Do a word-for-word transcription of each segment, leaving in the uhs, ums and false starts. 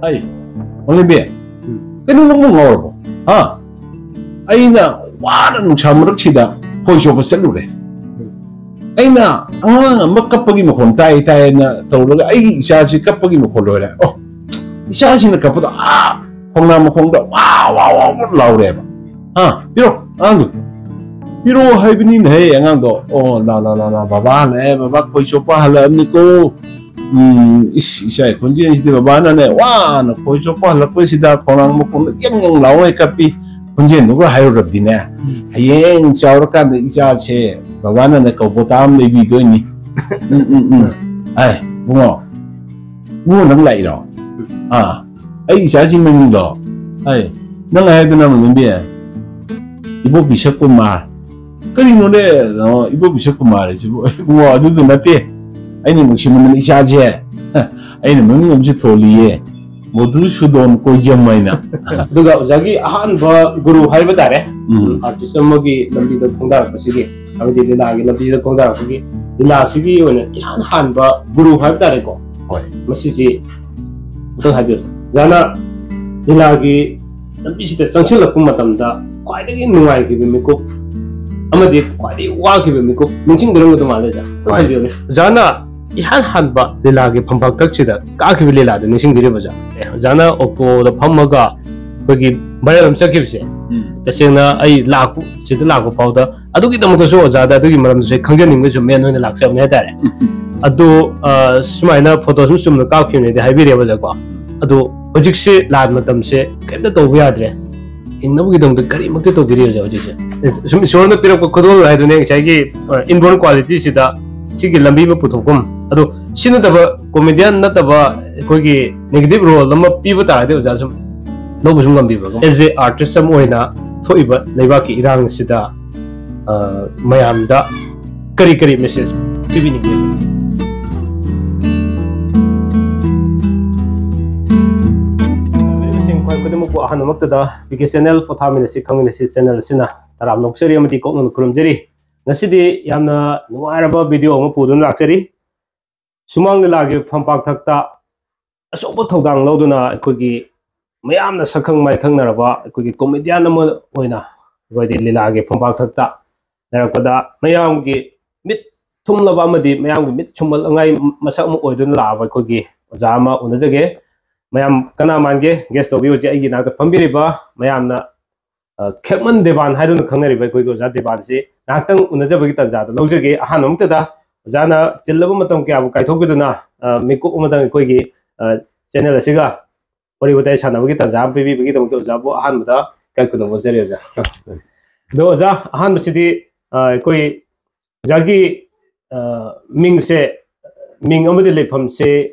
ꯑꯩ, ꯃꯣꯂꯦꯝꯕꯤ, ꯎꯝ꯫ ꯀꯩꯅꯣ ꯅꯪꯕꯨ ꯉꯥꯎꯔꯕꯣ? ꯍꯥ? ꯑꯩꯅ ꯋꯥꯅ ꯅꯨꯡꯁꯥ ꯃꯔꯛꯁꯤꯗ ꯈꯣꯏ ꯆꯣꯞꯄ ꯆꯠꯂꯨꯔꯦ꯫ ꯎꯝ꯫ ꯑꯩꯅ ꯑꯉꯥꯡ ꯑꯃ ꯀꯞꯄꯒꯤ ꯃꯈꯣꯟ ꯇꯥꯏ ꯇꯥꯏꯅ ꯇꯧꯔꯒ ꯑꯩꯒꯤ ꯏꯆꯥꯁꯤ ꯀꯞꯄꯒꯤ ꯃꯈꯣꯟ ꯂꯣꯏꯔꯦ꯫ ꯑꯣ, ꯏꯆꯥꯁꯤꯅ ꯀꯞꯄꯗꯣ ꯑꯥ ꯈꯣꯡꯅꯥꯡ ꯃꯈꯣꯡꯗ ꯋꯥ ꯋꯥ ꯋꯥ ꯋꯥ ꯂꯥꯎꯔꯦꯕ꯫ ꯍꯥ? ꯄꯤꯔꯣ, ꯑꯉꯥꯡꯗꯣ꯫ ꯄꯤꯔꯣ ꯍꯥꯏꯕꯅꯤꯅꯦꯍꯦ, ꯑꯉꯥꯡꯗꯣ꯫ ꯑꯣ, ꯂꯥ, ꯂꯥ, ꯂꯥ, ꯂꯥ, ꯕꯕꯥ ꯍꯜꯂꯛꯑꯦ, ꯕꯕꯥ ꯈꯣꯏ ꯆꯣꯞꯄ ꯍꯜꯂꯛꯑꯕꯅꯤꯀꯣ꯫ ꯎꯝ, ꯏꯁ, ꯏꯆꯥꯒꯤ ꯈꯣꯟꯖꯦꯜꯁꯤꯗꯤ ꯕꯕꯥꯅꯅꯦ ꯋꯥꯅ ꯈꯣꯏ ꯆꯣꯞꯄ ꯍꯜꯂꯛꯄꯁꯤꯗ ꯈꯣꯡꯅꯥꯡ ꯃꯈꯣꯡꯗ ꯌꯦꯡ ꯌꯦꯡ ꯂꯥꯎꯉꯩ ꯀꯞꯄꯤ꯫ ꯈꯣꯟꯖꯦꯜꯗꯨꯒ ꯍꯥꯏꯔꯨꯔꯕꯗꯤꯅꯦ, ꯎꯝ꯫ ꯍꯌꯦꯡ ꯆꯥꯎꯔꯀꯥꯟꯗ ꯏꯆꯥꯁꯦ ꯕꯕꯥꯅꯅꯦ ꯀꯧꯕꯣꯇꯥ ꯑꯃ ꯂꯩꯕꯤꯗꯣꯏꯅꯤ꯫ ꯎꯝ, ꯎꯝ, ꯎꯝ꯫ ꯑꯦ, ꯏꯕꯨꯡꯉꯣ, ꯏꯕꯨꯡꯉꯣ ꯅꯪ ꯂꯥꯛꯏꯔꯣ? ꯑꯥ, ꯑꯩ ꯏꯆꯥꯁꯤ ꯃꯃꯤꯡꯗꯣ, ꯑꯦ, ꯅꯪ ꯍꯥꯏꯗꯅ ꯃꯣꯂꯦꯝꯕꯤ, ꯏꯕꯣꯕꯤ ꯁꯛꯀꯨꯃꯥꯔ꯫ ꯀꯔꯤꯅꯣꯅꯦ, ꯑꯣ, ꯏꯕꯣꯕꯤ ꯁꯛꯀꯨꯃꯥꯔ ꯍꯥꯏꯁꯤꯕꯨ? ꯏꯕꯨꯡꯉꯣ, ꯑꯗꯨꯗꯨ ꯅꯠꯇꯦ꯫ ꯑꯩꯅ ꯅꯨꯡꯁꯤꯃꯟꯗꯅ ꯏꯆꯥꯁꯦ, ꯑꯩꯅ ꯃꯃꯤꯡ ꯑꯃꯁꯨ ꯊꯣꯜꯂꯤꯌꯦ, ꯃꯙꯨꯁꯨꯗꯣꯟ ꯀꯣꯏꯖꯝ ꯍꯥꯏꯅ꯫ ꯑꯗꯨꯒ ꯑꯣꯖꯥꯒꯤ ꯑꯍꯥꯟꯕ ꯒꯨꯔꯨ ꯍꯥꯏꯕ ꯇꯥꯔꯦ, ꯎꯝ꯫ ꯑꯥꯔꯇꯤꯁ ꯑꯃꯒꯤ ꯂꯝꯕꯤꯗ ꯈꯣꯡꯗꯥꯔꯛꯄꯁꯤꯒꯤ, ꯍꯥꯏꯕꯗꯤ ꯂꯤꯂꯥꯒꯤ ꯂꯝꯕꯤꯗ ꯈꯣꯡꯗꯥꯔꯛꯄꯒꯤ, ꯂꯤꯂꯥꯁꯤꯒꯤ ꯑꯣꯏꯅ ꯏꯍꯥꯟ ꯍꯥꯟꯕ ꯒꯨꯔꯨ ꯍꯥꯏꯕ ꯇꯥꯔꯦꯀꯣ꯫ ꯍꯣꯏ꯫ ꯃꯁꯤꯁꯤ ꯑꯝꯇꯪ ꯍꯥꯏꯕꯤꯌꯨ꯫ ꯑꯣꯖꯥꯅ ꯂꯤꯂꯥꯒꯤ ꯂꯝꯕꯤꯁꯤꯗ ꯆꯪꯁꯤꯜꯂꯛꯄ ꯃꯇꯝꯗ ꯈ꯭ꯋꯥꯏꯗꯒꯤ ꯅꯨꯡꯉꯥꯏꯈꯤꯕ ꯃꯤꯀꯨꯞ ꯑꯃꯗꯤ ꯈ꯭ꯋꯥꯏꯗꯒꯤ ꯋꯥꯈꯤꯕ ꯃꯤꯀꯨꯞ ꯅꯤꯡꯁꯤꯡꯕꯤꯔꯝꯒꯗꯧ ꯃꯥꯜꯂꯦ, ꯑꯣꯖꯥ꯫ ꯑꯝꯇꯪ ꯍꯣꯏ꯫ ꯍꯥꯏꯕꯤꯌꯨꯅꯦ꯫ ꯑꯣꯖꯥꯅ ꯏꯍꯥꯟ ꯍꯥꯟꯕ ꯂꯤꯂꯥꯒꯤ ꯐꯝꯄꯥꯛꯇꯛꯁꯤꯗ ꯀꯥꯈꯤꯕ ꯂꯤꯂꯥꯗꯨ ꯅꯤꯡꯁꯤꯡꯕꯤꯔꯤꯕ, ꯑꯣꯖꯥ? ꯑꯦ, ꯑꯣꯖꯥꯅ ꯑꯣꯛꯇꯣꯗ ꯐꯝꯃꯒ ꯑꯩꯈꯣꯏꯒꯤ viral ꯑꯃ ꯆꯠꯈꯤꯕꯁꯦ, ꯎꯝ꯫ ꯇꯁꯦꯡꯅ ꯑꯩ ꯂꯥꯛꯄ, ꯁꯤꯗ ꯂꯥꯛꯄ ꯐꯥꯎꯗ ꯑꯗꯨꯒꯤꯗꯃꯛꯇꯁꯨ ꯑꯣꯖꯥꯗ ꯑꯗꯨꯒꯤ ꯃꯔꯝꯗꯁꯨ ꯑꯩ ꯈꯪꯖꯅꯤꯡꯕꯒꯤꯁꯨ main ꯑꯣꯏꯅ ꯂꯥꯛꯆꯕꯅꯦ ꯍꯥꯏꯇꯥꯔꯦ꯫ ꯎꯝ꯫ ꯑꯗꯣ, ꯑ, ꯁꯨꯃꯥꯏꯅ photo ꯁꯨꯝ ꯆꯨꯝꯅ ꯀꯥꯞꯈꯤꯕꯅꯦꯗꯤ ꯍꯥꯏꯕꯤꯔꯦꯕ, ꯑꯣꯖꯥꯀꯣ꯫ ꯑꯗꯣ ꯍꯧꯖꯤꯛꯁꯦ ꯂꯥꯟ ꯃꯇꯝꯁꯦ ꯀꯩꯝꯇ ꯇꯧꯕ ꯌꯥꯗ꯭ꯔꯦ꯫ ꯍꯤꯡꯅꯕꯒꯤꯗꯃꯛꯇ ꯀꯔꯤꯃꯛꯇ ꯇꯧꯕꯤꯔꯤ ꯍꯧꯖꯤꯛ, ꯍꯧꯖꯤꯛꯁꯦ? ꯁꯨꯝ ꯏꯁꯣꯔꯅ ꯄꯤꯔꯛꯄ ꯈꯨꯗꯣꯜ ꯍꯥꯏꯗꯨꯅꯦ, ꯉꯁꯥꯏꯒꯤ, ꯑ, inborn quality ꯁꯤꯗ ꯁꯤꯒꯤ ꯂꯝꯕꯤ ꯑꯃ ꯄꯨꯊꯣꯛꯐꯝ꯫ ꯑꯗꯣ ꯁꯤ ꯅꯠꯇꯕ, comedian ꯅꯠꯇꯕ ꯑꯩꯈꯣꯏꯒꯤ negative role ꯑꯃ ꯄꯤꯕ ꯇꯥꯔꯗꯤ ꯑꯣꯖꯥ ꯁꯨꯝ ꯂꯧꯕ ꯁꯨꯝ ꯉꯝꯕꯤꯕ꯭ꯔꯥ? As a artist ꯑꯃ ꯑꯣꯏꯅ ꯊꯣꯛꯏꯕ ꯂꯩꯕꯥꯛꯀꯤ ꯏꯔꯥꯡ ꯑꯁꯤꯗ, ꯑ, ꯃꯌꯥꯝꯗ ꯀꯔꯤ ꯀꯔꯤ message ꯄꯤꯕꯤꯅꯤꯡꯒꯦ? ꯈ꯭ꯋꯥꯏ ꯈꯨꯗꯤꯡꯃꯛꯄꯨ ꯑꯍꯥꯟꯕꯃꯛꯇꯗ ꯄꯤ ꯀꯦ channel ꯄꯣꯊꯥꯃꯤꯟꯅꯁꯤ ꯈꯪꯃꯤꯟꯅꯁꯤ channel ꯑꯁꯤꯅ ꯇꯔꯥꯝꯅ ꯑꯣꯛꯆꯔꯤ ꯑꯃꯗꯤ ꯀꯣꯛꯅꯅ ꯈꯨꯔꯨꯝꯖꯔꯤ꯫ ꯉꯁꯤꯗꯤ ꯌꯥꯝꯅ ꯅꯨꯡꯉꯥꯏꯔꯕ video ꯑꯃ ꯄꯨꯗꯨꯅ ꯂꯥꯛꯆꯔꯤ꯫ ꯁꯨꯃꯥꯡ ꯂꯤꯂꯥꯒꯤ ꯐꯝꯄꯥꯛꯊꯛꯇ ꯑꯆꯧꯕ ꯊꯧꯗꯥꯡ ꯂꯧꯗꯨꯅ ꯑꯩꯈꯣꯏꯒꯤ ꯃꯌꯥꯝꯅ ꯁꯛꯈꯪ ꯃꯥꯏꯈꯪꯅꯔꯕ ꯑꯩꯈꯣꯏꯒꯤ ꯀꯣꯃꯦꯗꯤꯌꯥꯟ ꯑꯃ ꯑꯣꯏꯅ ꯑꯩꯈꯣꯏꯗꯤ ꯂꯤꯂꯥꯒꯤ ꯐꯝꯄꯥꯛꯊꯛꯇ ꯂꯩꯔꯛꯄꯗ ꯃꯌꯥꯝꯒꯤ ꯃꯤꯠ ꯊꯨꯝꯂꯕ ꯑꯃꯗꯤ ꯃꯌꯥꯝꯒꯤ ꯃꯤꯠ ꯁꯨꯝꯍꯠꯅꯉꯥꯏ ꯃꯁꯛ ꯑꯃ ꯑꯣꯏꯗꯨꯅ ꯂꯥꯛꯑꯕ ꯑꯩꯈꯣꯏꯒꯤ ꯑꯣꯖꯥ ꯑꯃ ꯎꯅꯖꯒꯦ꯫ ꯃꯌꯥꯝ ꯀꯅꯥ ꯃꯥꯟꯒꯦ? ꯒꯦꯁ ꯇꯧꯕꯤꯌꯨ꯫ ꯍꯧꯖꯤꯛ ꯑꯩꯒꯤ ꯏꯅꯥꯛꯇ ꯐꯝꯕꯤꯔꯤꯕ ꯃꯌꯥꯝꯅ ꯑ, ꯈꯦꯛꯃꯟ ꯗꯦꯕꯥꯟ ꯍꯥꯏꯗꯨꯅ ꯈꯪꯅꯔꯤꯕ ꯑꯩꯈꯣꯏꯒꯤ ꯑꯣꯖꯥ ꯗꯦꯕꯥꯟꯁꯤ ꯉꯥꯏꯍꯥꯛꯇꯪ ꯎꯅꯖꯕꯒꯤ ꯇꯥꯟꯖꯥꯗ ꯂꯧꯖꯒꯦ꯫ ꯑꯍꯥꯟꯕ ꯃꯛꯇꯗ ꯑꯣꯖꯥꯅ ꯆꯤꯜꯂꯕ ꯃꯇꯝ ꯀꯌꯥꯕꯨ ꯀꯥꯏꯊꯣꯛꯄꯤꯗꯨꯅ, ꯑ, ꯃꯤꯀꯨꯞ ꯑꯃꯇꯪ ꯑꯩꯈꯣꯏꯒꯤ, ꯑ, ꯆꯦꯅꯦꯜ ꯑꯁꯤꯒ ꯋꯥꯔꯤ ꯋꯥꯇꯥꯏ ꯁꯥꯟꯅꯕꯒꯤ ꯇꯥꯟꯖꯥ ꯑꯃ ꯄꯤꯕꯤꯕꯒꯤ ꯗꯃꯛꯇ ꯑꯣꯖꯥꯕꯨ ꯑꯍꯥꯟꯕꯗ ꯏꯀꯥꯏ ꯈꯨꯝꯅꯕ ꯎꯠꯆꯔꯤ ꯑꯣꯖꯥ꯫ ꯑꯗꯣ ꯑꯣꯖꯥ, ꯑꯍꯥꯟꯕꯁꯤꯗꯤ, ꯑ, ꯑꯩꯈꯣꯏ ꯑꯣꯖꯥꯒꯤ, ꯑ, ꯃꯤꯡꯁꯦ, ꯃꯤꯡ ꯑꯃꯗꯤ ꯂꯩꯐꯝꯁꯦ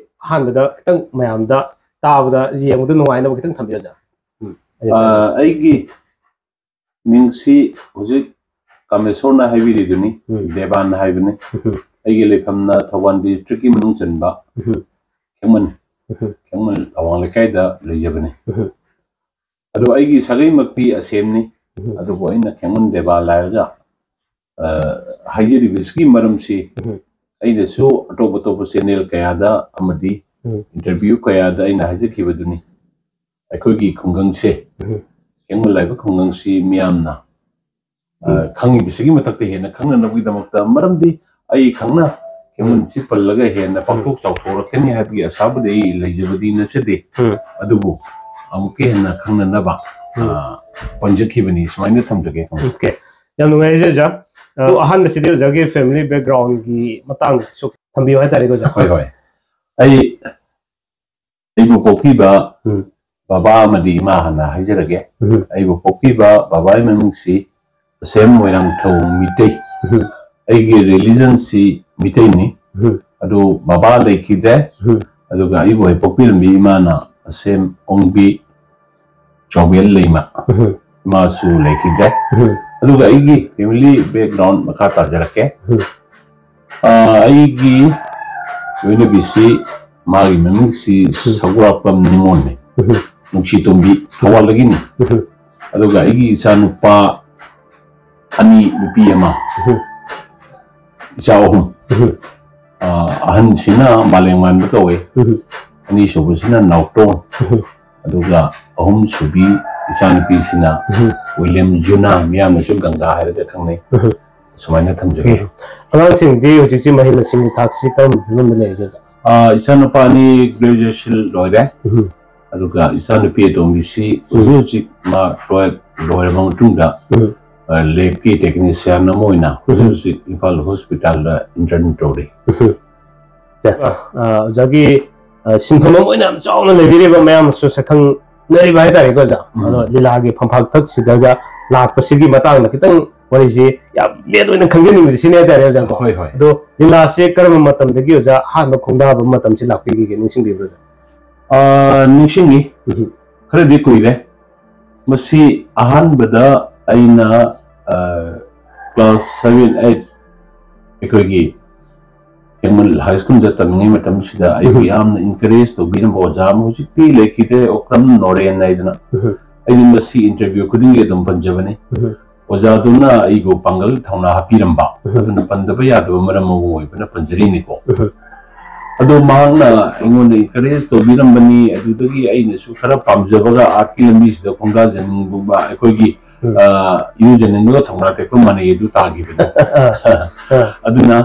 ꯑꯍꯥꯟꯕꯗ ꯈꯤꯇꯪ ꯃꯌꯥꯝꯗ ꯇꯥꯕꯗ ꯌꯦꯡꯕꯗ ꯅꯨꯡꯉꯥꯏꯅꯕ ꯈꯤꯇꯪ ꯊꯝꯕꯤꯌꯨ ꯑꯣꯖꯥ꯫ ꯎꯝ꯫ ꯑ, ꯑꯩꯒꯤ ꯃꯤꯡꯁꯤ ꯍꯧꯖꯤꯛ ꯀꯥꯃꯦꯁꯣꯔꯅ ꯍꯥꯏꯕꯤꯔꯤꯗꯨꯅꯤ, ꯎꯝ꯫ ꯗꯦꯕꯥꯟ ꯍꯥꯏꯕꯅꯤ꯫ ꯎꯝ꯫ ꯑꯩꯒꯤ ꯂꯩꯐꯝꯅ ꯊꯧꯕꯥꯜ ꯗꯤꯁꯇ꯭ꯔꯤꯛꯀꯤ ꯃꯅꯨꯡ ꯆꯟꯕ ꯎꯝ꯫ ꯈꯦꯛꯃꯟ, ꯎꯝ꯫ ꯈꯦꯛꯃꯟ ꯑꯋꯥꯡ ꯂꯩꯀꯥꯏꯗ ꯂꯩꯖꯕꯅꯤ꯫ ꯎꯝ꯫ ꯑꯗꯣ ꯑꯩꯒꯤ ꯁꯥꯒꯩꯃꯛꯇꯤ ꯑꯁꯦꯝꯅꯤ꯫ ꯎꯝ꯫ ꯑꯗꯨꯕꯨ ꯑꯩꯅ ꯈꯦꯛꯃꯟ ꯗꯦꯕꯥꯟ ꯍꯥꯏꯔꯒ, ꯑ, ꯍꯥꯏꯖꯔꯤꯕꯁꯤꯒꯤ ꯃꯔꯝꯁꯤ ꯎꯝ꯫ ꯑꯩꯅꯁꯨ ꯑꯇꯣꯞ ꯑꯇꯣꯞꯄ ꯆꯦꯅꯦꯜ ꯀꯌꯥꯗ ꯑꯃꯗꯤ ꯎꯝ꯫ ꯏꯟꯇꯔꯚ꯭ꯌꯨ ꯀꯌꯥꯗ ꯑꯩꯅ ꯍꯥꯏꯖꯈꯤꯕꯗꯨꯅꯤ꯫ ꯑꯩꯈꯣꯏꯒꯤ ꯈꯨꯡꯒꯪꯁꯦ, ꯎꯝ꯫ ꯈꯦꯛꯃꯟ ꯍꯥꯏꯕ ꯈꯨꯡꯒꯪꯁꯤ ꯃꯤꯌꯥꯝꯅ, ꯑ, ꯎꯝ꯫ ꯈꯪꯉꯤꯕꯁꯤꯒꯤ ꯃꯊꯛꯇ ꯍꯦꯟꯅ ꯈꯪꯅꯅꯕꯒꯤꯗꯃꯛꯇ, ꯃꯔꯝꯗꯤ ꯑꯩ ꯈꯪꯅ ꯈꯦꯛꯃꯟꯁꯤ ꯄꯜꯂꯒ ꯍꯦꯟꯅ ꯎꯝ꯫ ꯄꯥꯛꯊꯣꯛ ꯆꯥꯎꯊꯣꯔꯛꯀꯅꯤ ꯍꯥꯏꯕꯒꯤ ꯑꯁꯥꯕꯨꯗꯤ ꯑꯩ ꯂꯩꯖꯕꯗꯤ ꯅꯠꯆꯗꯦ꯫ ꯎꯝ꯫ ꯑꯗꯨꯕꯨ ꯑꯃꯨꯛꯀ ꯍꯦꯟꯅ ꯈꯪꯅꯅꯕ, ꯎꯝ꯫ ꯑ, ꯄꯟꯖꯈꯤꯕꯅꯤ꯫ ꯁꯨꯃꯥꯏꯅ ꯊꯝꯖꯒꯦ꯫ ꯑꯣꯀꯦ꯫ ꯌꯥꯝ ꯅꯨꯡꯉꯥꯏꯖꯩ ꯑꯣꯖꯥ꯫ ꯑꯗꯣ ꯑꯍꯥꯟꯕꯁꯤꯗꯤ ꯑꯣꯖꯥꯒꯤ ꯐꯦꯃꯤꯂꯤ ꯕꯦꯛꯒ꯭ꯔꯥꯎꯟꯒꯤ ꯃꯇꯥꯡꯗꯁꯨ ꯊꯝꯕꯤꯌꯨ ꯍꯥꯏꯇꯥꯔꯦꯀꯣ ꯑꯣꯖꯥ꯫ ꯍꯣꯏ, ꯍꯣꯏ꯫ ꯑꯩ, ꯑꯩꯕꯨ ꯄꯣꯛꯄꯤꯕ ꯎꯝ꯫ ꯕꯕꯥ ꯑꯃꯗꯤ ꯏꯃꯥ ꯍꯥꯟꯅ ꯍꯥꯏꯖꯔꯒꯦ꯫ ꯎꯝ꯫ ꯑꯩꯕꯨ ꯄꯣꯛꯄꯤꯕ ꯕꯕꯥꯒꯤ ꯃꯃꯤꯡꯁꯤ ꯑꯁꯦꯝ ꯃꯣꯏꯔꯥꯡꯊꯧ ꯃꯤꯇꯩ꯫ ꯎꯝ꯫ ꯑꯩꯒꯤ ꯔꯤꯂꯤꯖꯟꯁꯤ ꯃꯤꯇꯩꯅꯤ꯫ ꯎꯝ꯫ ꯑꯗꯨ ꯕꯕꯥ ꯂꯩꯈꯤꯗ꯭ꯔꯦ꯫ ꯎꯝ꯫ ꯑꯗꯨꯒ ꯑꯩꯕꯨ ꯍꯦꯛ ꯄꯣꯛꯄꯤꯔꯝꯕꯤ ꯏꯃꯥꯅ ꯑꯁꯦꯝ ꯑꯣꯡꯕꯤ ꯆꯥꯎꯕꯦꯜ ꯂꯩꯃ꯫ ꯎꯝ꯫ ꯏꯃꯥꯁꯨ ꯂꯩꯈꯤꯗ꯭ꯔꯦ꯫ ꯎꯝ꯫ ꯑꯗꯨꯒ ꯑꯩꯒꯤ ꯐꯦꯃꯤꯂꯤ ꯕꯦꯛꯒ꯭ꯔꯥꯎꯟ ꯃꯈꯥ ꯇꯥꯖꯔꯛꯀꯦ꯫ ꯎꯝ꯫ ꯑ, ꯑꯩꯒꯤ ꯂꯣꯏꯅꯕꯤꯁꯤ, ꯃꯥꯒꯤ ꯃꯃꯤꯡꯁꯤ ꯎꯝ꯫ ꯁꯒꯣꯜꯔꯥꯛꯄꯝ ꯅꯤꯉꯣꯜꯅꯤ꯫ ꯎꯝ꯫ ꯅꯨꯡꯁꯤꯇꯣꯝꯕꯤ ꯊꯧꯕꯥꯜꯗꯒꯤꯅꯤ꯫ ꯎꯝ꯫ ꯑꯗꯨꯒ ꯑꯩꯒꯤ ꯏꯆꯥꯅꯨꯄꯥ ꯑꯅꯤ, ꯅꯨꯄꯤ ꯑꯃ, ꯎꯝ꯫ ꯏꯆꯥ ꯑꯍꯨꯝ꯫ ꯎꯝ꯫ ꯑ, ꯑꯍꯟꯁꯤꯅ ꯃꯥꯂꯦꯝꯉꯥꯟꯕ ꯀꯧꯋꯦ꯫ ꯎꯝ꯫ ꯑꯅꯤꯁꯨꯕꯁꯤꯅ ꯅꯥꯎꯇꯣꯟ, ꯑꯗꯨꯒ ꯑꯍꯨꯝꯁꯨꯕꯤ ꯏꯆꯥꯅꯨꯄꯤꯁꯤꯅ ꯋꯤꯂꯤꯌꯝ ꯖꯨꯅꯥ, ꯃꯤꯌꯥꯝꯅꯁꯨ ꯒꯪꯒꯥ ꯍꯥꯏꯔꯒ ꯈꯪꯅꯩ꯫ ꯁꯨꯃꯥꯏꯅ ꯊꯝꯖꯒꯦ꯫ ꯑꯉꯥꯡꯁꯤꯡꯗꯤ ꯍꯧꯖꯤꯛꯁꯤ ꯃꯍꯩ ꯃꯁꯤꯡꯒꯤ ꯊꯥꯛꯁꯤ ꯀꯔꯝꯕ ꯐꯤꯕꯝꯗ ꯂꯩꯔꯤꯒꯦ ꯑꯣꯖꯥ? ꯑꯥ, ꯏꯆꯥꯅꯨꯄꯥ ꯑꯅꯤ graduation ꯂꯣꯏꯔꯦ꯫ ꯑꯗꯨꯒ ꯏꯆꯥꯅꯨꯄꯤ ꯑꯇꯣꯝꯕꯤꯁꯤ ꯍꯧꯖꯤꯛ ꯍꯧꯖꯤꯛ ꯃꯥ twelve ꯂꯣꯏꯔꯕ ꯃꯇꯨꯡꯗ, ꯑ, ꯂꯦꯞꯀꯤ technician ꯑꯃ ꯑꯣꯏꯅ ꯍꯧꯖꯤꯛ ꯍꯧꯖꯤꯛ ꯏꯝꯐꯥꯜ ꯍꯣꯁꯄꯤꯇꯥꯜꯗ intern ꯇꯧꯔꯤ꯫ ꯑ, ꯑ, ꯑꯣꯖꯥꯒꯤ, ꯑ, ꯁꯤꯟꯐꯝ ꯑꯃ ꯑꯣꯏꯅ ꯌꯥꯝ ꯆꯥꯎꯅ ꯂꯩꯕꯤꯔꯤꯕ ꯃꯌꯥꯝꯅꯁꯨ ꯁꯛꯈꯪꯅꯔꯤꯕ ꯍꯥꯏꯇꯥꯔꯦꯀꯣ ꯑꯣꯖꯥ꯫ ꯎꯝ꯫ ꯑꯗꯣ ꯂꯤꯂꯥꯒꯤ ꯐꯝꯐꯥꯛꯊꯛꯁꯤꯗꯒ ꯂꯥꯛꯄꯁꯤꯒꯤ ꯃꯇꯥꯡꯗ ꯈꯤꯇꯪ ꯋꯥꯔꯤꯁꯤ ꯌꯥꯝ ꯃꯦꯟ ꯑꯣꯏꯅ ꯈꯪꯖꯅꯤꯡꯕꯁꯤ ꯁꯤꯅꯦ ꯍꯥꯏꯇꯥꯔꯦ ꯑꯣꯖꯥꯀꯣ꯫ ꯍꯣꯏ, ꯍꯣꯏ꯫ ꯑꯗꯣ ꯂꯤꯂꯥꯁꯦ ꯀꯔꯝꯕ ꯃꯇꯝꯗꯒꯤ ꯑꯣꯖꯥ ꯑꯍꯥꯟꯕ ꯈꯣꯡꯗꯥꯕ ꯃꯇꯝꯁꯤ ꯂꯥꯛꯄꯤꯈꯤꯒꯦ, ꯅꯤꯡꯁꯤꯡꯕꯤꯕ꯭ꯔꯥ ꯑꯣꯖꯥ? ꯑ, ꯅꯤꯡꯁꯤꯡꯉꯤ꯫ ꯎꯝ꯫ ꯈꯔꯗꯤ ꯀꯨꯏꯔꯦ꯫ ꯃꯁꯤ ꯑꯍꯥꯟꯕꯗ ꯑꯩꯅ, ꯑ, class seven, eight ꯑꯩꯈꯣꯏꯒꯤ ꯍꯦꯃꯜ ꯍꯥꯏ ꯁ꯭ꯀꯨꯜꯗ ꯇꯝꯂꯤꯉꯩ ꯃꯇꯝꯁꯤꯗ ꯑꯩꯕꯨ ꯎꯝ꯫ ꯌꯥꯝꯅ encourage ꯇꯧꯕꯤꯔꯝꯕ ꯑꯣꯖꯥ ꯑꯃ ꯍꯧꯖꯤꯛꯇꯤ ꯂꯩꯈꯤꯗ꯭ꯔꯦ, ꯑꯣꯀ꯭ꯔꯝ ꯅꯣꯔꯦꯟ ꯍꯥꯏꯗꯅ꯫ ꯎꯝ꯫ ꯑꯩꯗꯤ ꯃꯁꯤ interview ꯈꯨꯗꯤꯡꯒꯤ ꯑꯗꯨꯝ ꯄꯟꯖꯕꯅꯤ꯫ ꯎꯝ꯫ ꯑꯣꯖꯥꯗꯨꯅ ꯑꯩꯕꯨ ꯄꯥꯡꯒꯜ ꯊꯧꯅꯥ ꯍꯥꯞꯄꯤꯔꯝꯕ, ꯎꯝ꯫ ꯑꯗꯨꯅ ꯄꯟꯗꯕ ꯌꯥꯗꯕ ꯃꯔꯝ ꯑꯃ ꯑꯣꯏꯕꯅ ꯄꯟꯖꯔꯤꯅꯤꯀꯣ꯫ ꯎꯝ꯫ ꯑꯗꯣ ꯃꯍꯥꯛꯅ ꯑꯩꯉꯣꯟꯗ encourage ꯇꯧꯕꯤꯔꯝꯕꯅꯤ, ꯑꯗꯨꯗꯒꯤ ꯑꯩꯅꯁꯨ ꯈꯔ ꯄꯥꯝꯖꯕꯒ artꯀꯤ ꯂꯝꯕꯤꯁꯤꯗ ꯈꯣꯡꯗꯥꯖꯅꯤꯡꯕ, ꯑꯩꯈꯣꯏꯒꯤ, ꯎꯝ꯫ ꯑ, ꯏꯔꯨꯖꯅꯤꯡꯕꯒ ꯊꯧꯅꯥ ꯇꯦꯛꯄ ꯃꯥꯟꯅꯩ ꯑꯗꯨ ꯇꯥꯈꯤꯕꯅꯤ꯫ ꯑ, ꯑ꯫ ꯑꯗꯨꯅ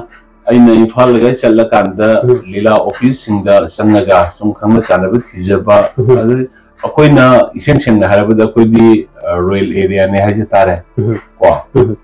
ꯑꯩꯅ ꯏꯝꯐꯥꯜꯗꯒ ꯆꯠꯂꯀꯥꯟꯗ ꯎꯝ꯫ ꯂꯤꯂꯥ officeꯁꯤꯡꯗ ꯆꯪꯉꯒ ꯁꯨꯝ ꯈꯪꯅ ꯆꯥꯟꯅꯕ ꯊꯤꯖꯕ, ꯎꯝ꯫ ꯑꯗꯩ ꯑꯩꯈꯣꯏꯅ ꯏꯁꯦꯡ ꯁꯦꯡꯅ ꯍꯥꯏꯔꯕꯗ ꯑꯩꯈꯣꯏꯗꯤ, ꯑ, rural areaꯅꯦ ꯍꯥꯏꯖ ꯇꯥꯔꯦ꯫ ꯎꯝ꯫ ꯀꯣ? ꯎꯝ꯫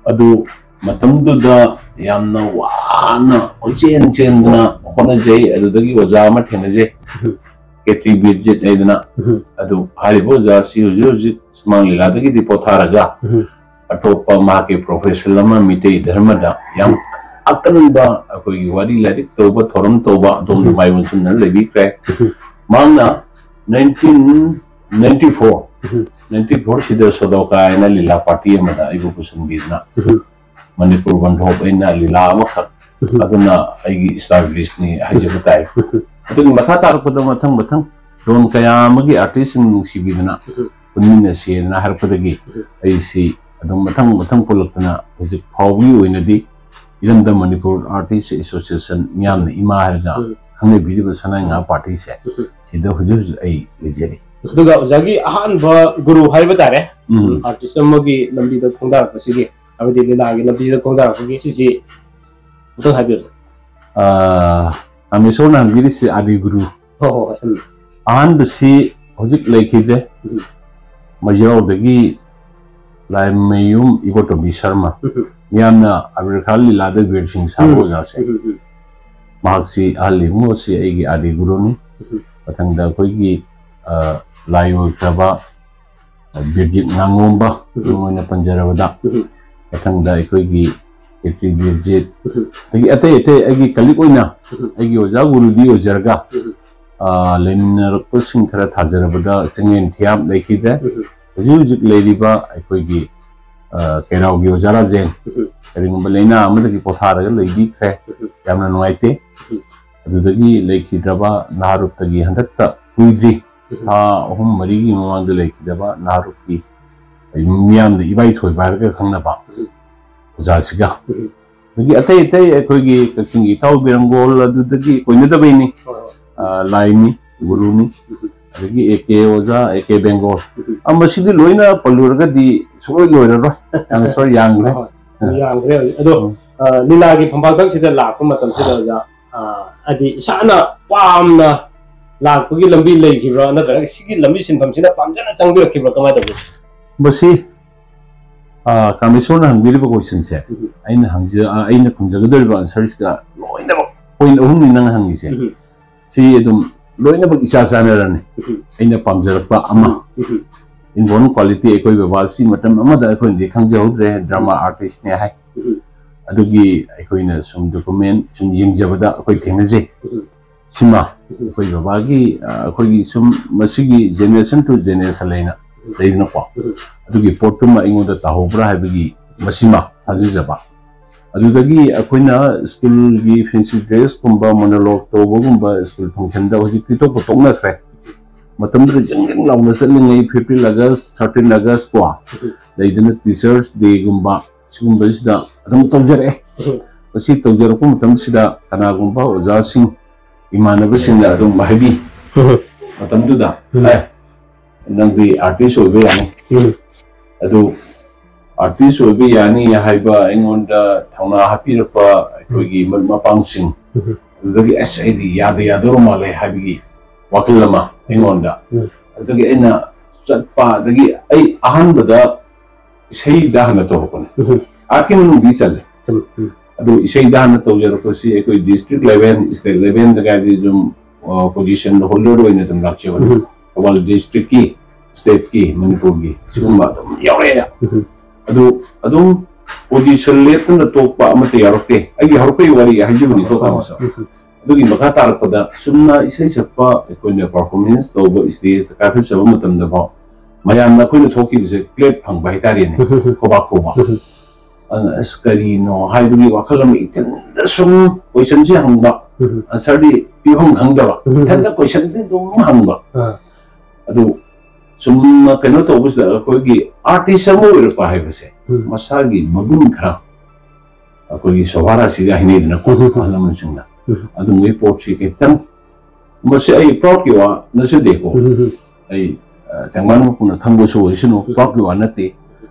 ꯑꯗꯨ ꯃꯇꯝꯗꯨꯗ ꯌꯥꯝꯅ ꯋꯥꯅ ꯀꯣꯏꯆꯦꯟ ꯆꯦꯟꯗꯅ ꯍꯣꯠꯅꯖꯩ꯫ ꯑꯗꯨꯗꯒꯤ ꯑꯣꯖꯥ ꯑꯃ ꯊꯦꯡꯅꯖꯩ, ꯎꯝ꯫ ꯀꯦ ꯇꯤ ꯕꯤꯔꯖꯤꯠ ꯍꯥꯏꯗꯅ꯫ ꯎꯝ꯫ ꯑꯗꯨ ꯍꯥꯏꯔꯤꯕ ꯑꯣꯖꯥꯁꯤ ꯍꯧꯖꯤꯛ ꯍꯧꯖꯤꯛ ꯁꯨꯃꯥꯡ ꯂꯤꯂꯥꯗꯒꯤꯗꯤ ꯄꯣꯊꯥꯔꯒ ꯎꯝ꯫ ꯑꯇꯣꯞꯄ ꯃꯍꯥꯛꯀꯤ profession ꯑꯃ ꯃꯤꯇꯩ ꯙꯔꯃꯗ ꯌꯥꯝ ꯎꯝ꯫ ꯑꯀꯟꯕ ꯑꯩꯈꯣꯏꯒꯤ ꯋꯥꯔꯤ ꯂꯥꯏꯔꯤꯛ ꯇꯧꯕ, ꯊꯧꯔꯝ ꯇꯧꯕ, ꯑꯗꯣꯝꯗ ꯎꯝ꯫ ꯃꯥꯏ ꯑꯣꯟꯁꯤꯟꯗꯨꯅ ꯂꯩꯕꯤꯈ꯭ꯔꯦ꯫ ꯎꯝ꯫ ꯃꯍꯥꯛꯅ nineteen ninety four, ꯎꯝ꯫ ninety four ꯁꯤꯗ ꯁꯣꯗꯣꯀꯥ ꯍꯥꯏꯅ ꯂꯤꯂꯥ party ꯑꯃꯗ ꯑꯩꯕꯨ ꯄꯨꯁꯤꯟꯕꯤꯗꯨꯅ ꯎꯝ꯫ ꯃꯅꯤꯄꯨꯔ ꯕꯟꯙꯣꯞ ꯑꯩꯅ ꯂꯤꯂꯥ ꯑꯃꯈꯛ ꯎꯝ꯫ ꯑꯗꯨꯅ ꯑꯩꯒꯤ establishꯅꯤ ꯍꯥꯏꯖꯕ ꯇꯥꯏ꯫ ꯎꯝ꯫ ꯑꯗꯨꯒꯤ ꯃꯈꯥ ꯇꯥꯔꯛꯄꯗ ꯃꯊꯪ ꯃꯊꯪ ꯂꯣꯟ ꯀꯌꯥ ꯑꯃꯒꯤ artistꯁꯤꯡ ꯅꯨꯡꯁꯤꯕꯤꯗꯅ ꯎꯝ꯫ ꯄꯨꯟꯃꯤꯟꯅꯁꯦꯅ ꯍꯥꯏꯔꯛꯄꯗꯒꯤ ꯎꯝ꯫ ꯑꯩꯁꯤ ꯑꯗꯨꯝ ꯃꯊꯪ ꯃꯊꯪ ꯄꯨꯜꯂꯛꯇꯅ ꯍꯧꯖꯤꯛ ꯐꯥꯎꯕꯒꯤ ꯑꯣꯏꯅꯗꯤ ꯏꯔꯝꯗꯝ ꯃꯅꯤꯄꯨꯔ Artist Association ꯃꯤꯌꯥꯝꯅ ꯏꯃꯥ ꯍꯥꯏꯔꯒ ꯎꯝ꯫ ꯈꯪꯅꯕꯤꯔꯤꯕ ꯁꯅꯥ ꯉꯥ ꯄꯥꯔꯇꯤꯁꯦ, ꯎꯝ꯫ ꯁꯤꯗ ꯍꯧꯖꯤꯛ ꯍꯧꯖꯤꯛ ꯑꯩ ꯂꯩꯖꯔꯤ꯫ ꯑꯗꯨꯒ ꯑꯣꯖꯥꯒꯤ ꯑꯍꯥꯟꯕ ꯒꯨꯔꯨ ꯍꯥꯏꯕ ꯇꯥꯔꯦ, ꯎꯝ꯫ ꯑꯥꯔꯇꯤꯁ ꯑꯃꯒꯤ ꯂꯝꯕꯤꯗ ꯈꯣꯡꯗꯥꯔꯛꯄꯁꯤꯒꯤ, ꯍꯥꯏꯕꯗꯤ ꯂꯤꯂꯥꯒꯤ ꯂꯝꯕꯤꯗ ꯈꯣꯡꯗꯥꯔꯛꯄꯒꯤ ꯁꯤꯁꯤ ꯑꯃꯨꯛꯇꯪ ꯍꯥꯏꯕꯤꯌꯨ꯫ ꯑꯥ, ꯀꯥꯃꯦꯁꯣꯔꯅ ꯍꯪꯕꯤꯔꯤꯁꯤ ꯑꯥꯗꯤ ꯒꯨꯔꯨ꯫ ꯍꯣꯏ, ꯍꯣꯏ, ꯍꯣꯏ, ꯎꯝ꯫ ꯑꯍꯥꯟꯕꯁꯤ ꯍꯧꯖꯤꯛ ꯂꯩꯈꯤꯗ꯭ꯔꯦ꯫ ꯎꯝ꯫ ꯃꯩꯖꯥꯎꯗꯒꯤ ꯂꯥꯏꯃꯌꯨꯝ ꯏꯕꯣꯇꯣꯝꯕꯤ ꯁꯔꯃ꯫ ꯎꯝ꯫ ꯃꯤꯌꯥꯝꯅ ꯑꯕꯤꯔ ꯈꯥꯟ ꯂꯤꯂꯥꯗ ꯕꯤꯔ ꯁꯤꯡ ꯁꯥꯕ ꯎꯝ꯫ ꯑꯣꯖꯥꯁꯦ꯫ ꯎꯝ, ꯎꯝ, ꯎꯝ꯫ ꯃꯍꯥꯛꯁꯤ ꯑꯍꯜ ꯏꯕꯨꯡꯉꯣꯁꯤ ꯑꯩꯒꯤ ꯑꯥꯗꯤ ꯒꯨꯔꯨꯅꯤ꯫ ꯎꯝ꯫ ꯃꯊꯪꯗ ꯑꯩꯈꯣꯏꯒꯤ, ꯑ, ꯂꯥꯏ ꯑꯣꯏꯈ꯭ꯔꯕ ꯕꯤꯔꯖꯤꯠ ꯉꯥꯉꯣꯝꯕ, ꯎꯝ꯫ ꯃꯤꯡ ꯑꯣꯏꯅ ꯄꯟꯖꯔꯕꯗ, ꯎꯝ꯫ ꯃꯊꯪꯗ ꯑꯩꯈꯣꯏꯒꯤ ꯈꯦꯇ꯭ꯔꯤ ꯕꯤꯔꯖꯤꯠ, ꯎꯝ꯫ ꯑꯗꯒꯤ ꯑꯇꯩ ꯑꯇꯩ ꯑꯩꯒꯤ ꯀꯂꯤꯛ ꯑꯣꯏꯅ ꯎꯝ꯫ ꯑꯩꯒꯤ ꯑꯣꯖꯥ ꯒꯨꯔꯨꯗꯤ ꯑꯣꯏꯖꯔꯒ, ꯎꯝ꯫ ꯑ, ꯂꯩꯃꯤꯟꯅꯔꯛꯄꯁꯤꯡ ꯈꯔ ꯊꯥꯖꯔꯕꯗ ꯆꯤꯡꯂꯦꯟ ꯊꯤꯌꯥꯝ ꯂꯩꯈꯤꯗ꯭ꯔꯦ꯫ ꯎꯝ꯫ ꯍꯧꯖꯤꯛ ꯍꯧꯖꯤꯛ ꯂꯩꯔꯤꯕ ꯑꯩꯈꯣꯏꯒꯤ, ꯑ, ꯀꯩꯔꯥꯎꯒꯤ ꯑꯣꯖꯥ ꯔꯥꯖꯦꯟ ꯎꯝ꯫ ꯀꯔꯤꯒꯨꯝꯕ ꯂꯥꯏꯅꯥ ꯑꯃꯗꯒꯤ ꯄꯣꯊꯥꯔꯒ ꯂꯩꯕꯤꯈ꯭ꯔꯦ꯫ ꯎꯝ꯫ ꯌꯥꯝꯅ ꯅꯨꯡꯉꯥꯏꯇꯦ꯫ ꯎꯝ꯫ ꯑꯗꯨꯗꯒꯤ ꯂꯩꯈꯤꯗ꯭ꯔꯕ ꯅꯍꯥꯔꯨꯞꯇꯒꯤ ꯍꯟꯗꯛꯇ ꯀꯨꯏꯗ꯭ꯔꯤ, ꯎꯝ꯫ ꯊꯥ ꯑꯍꯨꯝ ꯃꯔꯤꯒꯤ ꯃꯃꯥꯡꯗ ꯂꯩꯈꯤꯗꯕ ꯅꯍꯥꯔꯨꯞꯀꯤ ꯃꯤꯌꯥꯝꯗ ꯏꯕꯥꯏꯊꯣꯏꯕ ꯍꯥꯏꯔꯒ ꯈꯪꯅꯕ ꯎꯝ꯫ ꯑꯣꯖꯥꯁꯤꯒ, ꯎꯝ꯫ ꯑꯗꯒꯤ ꯑꯇꯩ ꯑꯇꯩ ꯑꯩꯈꯣꯏꯒꯤ ꯀꯛꯆꯤꯡꯒꯤ ꯏꯇꯥꯎ ꯕꯤꯔꯪꯒꯣꯜ ꯑꯗꯨꯗꯒꯤ ꯀꯣꯏꯅꯗꯕꯩꯅꯤ, ꯍꯣꯏ, ꯍꯣꯏ꯫ ꯑ, ꯂꯥꯏꯅꯤ, ꯒꯨꯔꯨꯅꯤ, ꯎꯝ꯫ ꯑꯗꯒꯤ ꯑꯦ ꯀꯦ ꯑꯣꯖꯥ, ꯑꯦ ꯀꯦ ꯕꯦꯡꯒꯣꯜ, ꯎꯝ꯫ ꯑ, ꯃꯁꯤꯗꯤ ꯂꯣꯏꯅ ꯄꯜꯂꯨꯔꯒꯗꯤ ꯁꯨꯡꯂꯣꯏ ꯂꯣꯏꯔꯔꯣꯏ꯫ ꯀꯥꯃꯦꯁꯣꯔ ꯌꯥꯝꯈ꯭ꯔꯦ꯫ ꯍꯣꯏ, ꯍꯣꯏ꯫ ꯌꯥꯝꯈ꯭ꯔꯦ ꯍꯧꯖꯤꯛ꯫ ꯑꯗꯣ, ꯎꯝ꯫ ꯑ, ꯂꯤꯂꯥꯒꯤ ꯐꯝꯕꯥꯛꯇꯪꯁꯤꯗ ꯂꯥꯛꯄ ꯃꯇꯝꯁꯤꯗ ꯑꯣꯖꯥ, ꯑ, ꯍꯥꯏꯗꯤ ꯏꯁꯥꯅ ꯄꯥꯝꯅ ꯂꯥꯛꯄꯒꯤ ꯂꯝꯕꯤ ꯂꯩꯈꯤꯕ꯭ꯔꯥ, ꯅꯠꯇ꯭ꯔꯒ ꯁꯤꯒꯤ ꯂꯝꯕꯤ ꯁꯤꯟꯐꯝꯁꯤꯅ ꯄꯥꯝꯖꯅ ꯆꯪꯕꯤꯔꯛꯈꯤꯕ꯭ꯔꯥ, ꯀꯃꯥꯏꯅ ꯇꯧꯒꯦ? ꯃꯁꯤ, ꯑ, ꯀꯥꯃꯦꯁꯣꯔꯅ ꯍꯪꯕꯤꯔꯤꯕ question ꯁꯦ, ꯎꯝ꯫ ꯑꯩꯅ ꯍꯪꯖ-, ꯑ, ꯑꯩꯅ ꯈꯨꯝꯖꯒꯗꯧꯔꯤꯕ answer ꯁꯤꯒ ꯂꯣꯏꯅꯃꯛ point ꯑꯍꯨꯝꯅꯤ ꯅꯪꯅ ꯍꯪꯉꯤꯁꯦ꯫ ꯎꯝ꯫ ꯁꯤ ꯑꯗꯨꯝ ꯂꯣꯏꯅꯃꯛ ꯏꯆꯥ ꯆꯥꯟꯅꯔꯅꯤ꯫ ꯎꯝ꯫ ꯑꯩꯅ ꯄꯥꯝꯖꯔꯛꯄ ꯑꯃ, ꯎꯝ꯫ Inborn quality ꯑꯩꯈꯣꯏ ꯕꯕꯥꯁꯤ ꯃꯇꯝ ꯑꯃꯗ ꯑꯩꯈꯣꯏꯅꯗꯤ ꯈꯪꯖꯍꯧꯗ꯭ꯔꯦ, drama ꯎꯝ꯫ artist ꯅꯦ ꯍꯥꯏ꯫ ꯎꯝ꯫ ꯑꯗꯨꯒꯤ ꯑꯩꯈꯣꯏꯅ ꯁꯨꯝ document ꯁꯨꯝ ꯌꯦꯡꯖꯕꯗ ꯑꯩꯈꯣꯏ ꯊꯦꯡꯅꯖꯩ꯫ ꯎꯝ꯫ ꯁꯤꯃ ꯎꯝ꯫ ꯑꯩꯈꯣꯏ ꯕꯕꯥꯒꯤ, ꯑ, ꯑꯩꯈꯣꯏꯒꯤ ꯁꯨꯝ ꯃꯁꯤꯒꯤ generation to generation ꯂꯩꯅ ꯎꯝ꯫ ꯂꯩꯗꯅꯀꯣ, ꯎꯝ꯫ ꯑꯗꯨꯒꯤ ꯄꯣꯠꯇꯨꯃ ꯑꯩꯉꯣꯟꯗ ꯇꯥꯍꯧꯕ꯭ꯔꯥ ꯍꯥꯏꯕꯒꯤ ꯃꯁꯤꯃ ꯊꯥꯖꯖꯕ꯫ ꯑꯗꯨꯗꯒꯤ ꯑꯩꯈꯣꯏꯅ school ꯒꯤ fancy dress ꯀꯨꯝꯕ, monologue ꯇꯧꯕꯒꯨꯝꯕ school function ꯗ ꯍꯧꯖꯤꯛꯇꯤ ꯇꯣꯛꯄ ꯇꯣꯛꯅꯈ꯭ꯔꯦ꯫ ꯃꯇꯝꯗꯨꯗ ꯖꯤꯡ ꯖꯤꯡ ꯂꯥꯎꯅ ꯆꯠꯂꯤꯉꯩ fifteen August, thirteen August ꯀꯣ, ꯎꯝ꯫ ꯂꯩꯗꯅ Teachers Day ꯒꯨꯝꯕ, ꯁꯤꯒꯨꯝꯕꯁꯤꯗ ꯑꯗꯨꯝ ꯇꯧꯖꯔꯛꯑꯦ꯫ ꯎꯝ꯫ ꯃꯁꯤ ꯇꯧꯖꯔꯛꯄ ꯃꯇꯝꯁꯤꯗ ꯀꯅꯥꯒꯨꯝꯕ ꯑꯣꯖꯥꯁꯤꯡ ꯏꯃꯥꯟꯅꯕꯁꯤꯡꯅ ꯑꯗꯨꯝ ꯍꯥꯏꯕꯤ꯫ ꯎꯝ꯫ ꯃꯇꯝꯗꯨꯗ, ꯎꯝ꯫ "ꯑꯦ, ꯅꯪꯗꯤ artist ꯑꯣꯏꯕ ꯌꯥꯅꯤ꯫ ꯎꯝ꯫ ꯑꯗꯨ artist ꯑꯣꯏꯕ ꯌꯥꯅꯤ" ꯍꯥꯏꯕ ꯑꯩꯉꯣꯟꯗ ꯊꯧꯅꯥ ꯍꯥꯞꯄꯤꯔꯛꯄ ꯑꯩꯈꯣꯏꯒꯤ ꯃꯔꯨꯞ ꯃꯄꯥꯡꯁꯤꯡ, ꯎꯝ꯫ ꯑꯗꯨꯗꯒꯤ, "ꯑꯁ, ꯑꯩꯗꯤ ꯌꯥꯗ ꯌꯥꯗꯧꯔ ꯃꯥꯜꯂꯦ" ꯍꯥꯏꯕꯒꯤ ꯋꯥꯈꯜ ꯑꯃ ꯑꯩꯉꯣꯟꯗ꯫ ꯎꯝ꯫ ꯑꯗꯨꯗꯒꯤ ꯑꯩꯅ ꯆꯠꯄ, ꯑꯗꯒꯤ ꯑꯩ ꯑꯍꯥꯟꯕꯗ ꯏꯁꯩꯗ ꯍꯥꯟꯅ ꯇꯧꯔꯛꯄꯅꯦ꯫ ꯎꯝ꯫ Artꯀꯤ ꯃꯅꯨꯡꯗꯤ ꯆꯜꯂꯦ꯫ ꯎꯝ, ꯎꯝ꯫ ꯑꯗꯨ ꯏꯁꯩꯗ ꯍꯥꯟꯅ ꯇꯧꯖꯔꯛꯄꯁꯤ ꯑꯩꯈꯣꯏ district level, state levelꯗ ꯀꯥꯏꯗꯤ ꯑꯗꯨꯝ, ꯑ, position holder ꯑꯣꯏꯅ ꯑꯗꯨꯝ ꯂꯥꯛꯆꯕꯅꯤ꯫ ꯎꯝ꯫ ꯊꯧꯕꯥꯜ districtꯀꯤ, stateꯀꯤ, ꯃꯅꯤꯄꯨꯔꯒꯤ ꯁꯤꯒꯨꯝꯕ ꯑꯗꯨꯝ ꯌꯥꯎꯔꯛꯑꯦ꯫ ꯎꯝ꯫ ꯑꯗꯨ ꯑꯗꯨꯝ position ꯂꯦꯞꯇꯅ ꯇꯣꯛꯄ ꯑꯃꯠꯇ ꯌꯥꯎꯔꯛꯇꯦ꯫ ꯑꯩꯒꯤ ꯍꯧꯔꯛꯄꯒꯤ ꯋꯥꯔꯤ ꯍꯥꯏꯖꯕꯅꯤꯀꯣ, ꯎꯝ꯫ ꯇꯥꯃꯣꯁꯦ꯫ ꯎꯝ꯫ ꯑꯗꯨꯒꯤ ꯃꯈꯥ ꯇꯥꯔꯛꯄꯗ ꯆꯨꯝꯅ ꯏꯁꯩ ꯁꯛꯄ, ꯑꯩꯈꯣꯏꯅ performance ꯇꯧꯕ, stageꯇ ꯀꯥꯈꯠꯆꯕ ꯃꯇꯝꯗ ꯐꯥꯎ ꯃꯌꯥꯝꯅ ꯑꯩꯈꯣꯏꯅ ꯊꯣꯛꯈꯤꯕꯁꯦ clap ꯐꯪꯕ ꯍꯥꯏꯇꯥꯔꯦꯅꯦ, ꯎꯝ꯫ ꯈꯣꯕꯥꯛ ꯈꯨꯕ꯫ ꯎꯝ꯫ ꯑꯗꯨꯅ ꯑꯁ, ꯀꯔꯤꯅꯣ ꯍꯥꯏꯕꯒꯤ ꯋꯥꯈꯜ ꯑꯃ ꯏꯊꯟꯗ ꯁꯨꯝ questionꯁꯦ ꯍꯪꯕ, ꯎꯝ꯫ Answerꯗꯤ ꯄꯤꯐꯝ ꯈꯪꯗꯕ, ꯎꯝ꯫ ꯏꯊꯟꯗ questionꯗꯤ ꯑꯗꯨꯝ ꯍꯪꯕ꯫ ꯑꯥ꯫ ꯑꯗꯨ ꯆꯨꯝꯅ ꯀꯩꯅꯣ ꯇꯧꯕꯁꯤꯗ ꯑꯩꯈꯣꯏꯒꯤ artist ꯑꯃ ꯑꯣꯏꯔꯛꯄ ꯍꯥꯏꯕꯁꯦ ꯎꯝ꯫ ꯃꯁꯥꯒꯤ ꯃꯒꯨꯟ ꯈꯔ, ꯑꯩꯈꯣꯏꯒꯤ ꯁꯣꯚꯥ ꯔꯥꯁꯤꯒ ꯍꯥꯏꯅꯩꯗꯅꯀꯣ, ꯎꯝ꯫ ꯑꯍꯜ ꯂꯃꯟꯁꯤꯡꯅ꯫ ꯎꯝ꯫ ꯑꯗꯨꯝꯕꯒꯤ ꯄꯣꯠꯁꯤ ꯈꯤꯇꯪ, ꯃꯁꯤ ꯑꯩ proudꯀꯤ ꯋꯥ ꯅꯠꯆꯗꯦꯀꯣ꯫ ꯎꯝ꯫ ꯑꯩ, ꯑ, ꯇꯦꯡꯕꯥꯟ ꯃꯄꯨꯅ ꯈꯪꯕꯁꯨ ꯑꯣꯏꯁꯅꯨ, ꯎꯝ꯫ proudꯀꯤ ꯋꯥ ꯅꯠꯇꯦ꯫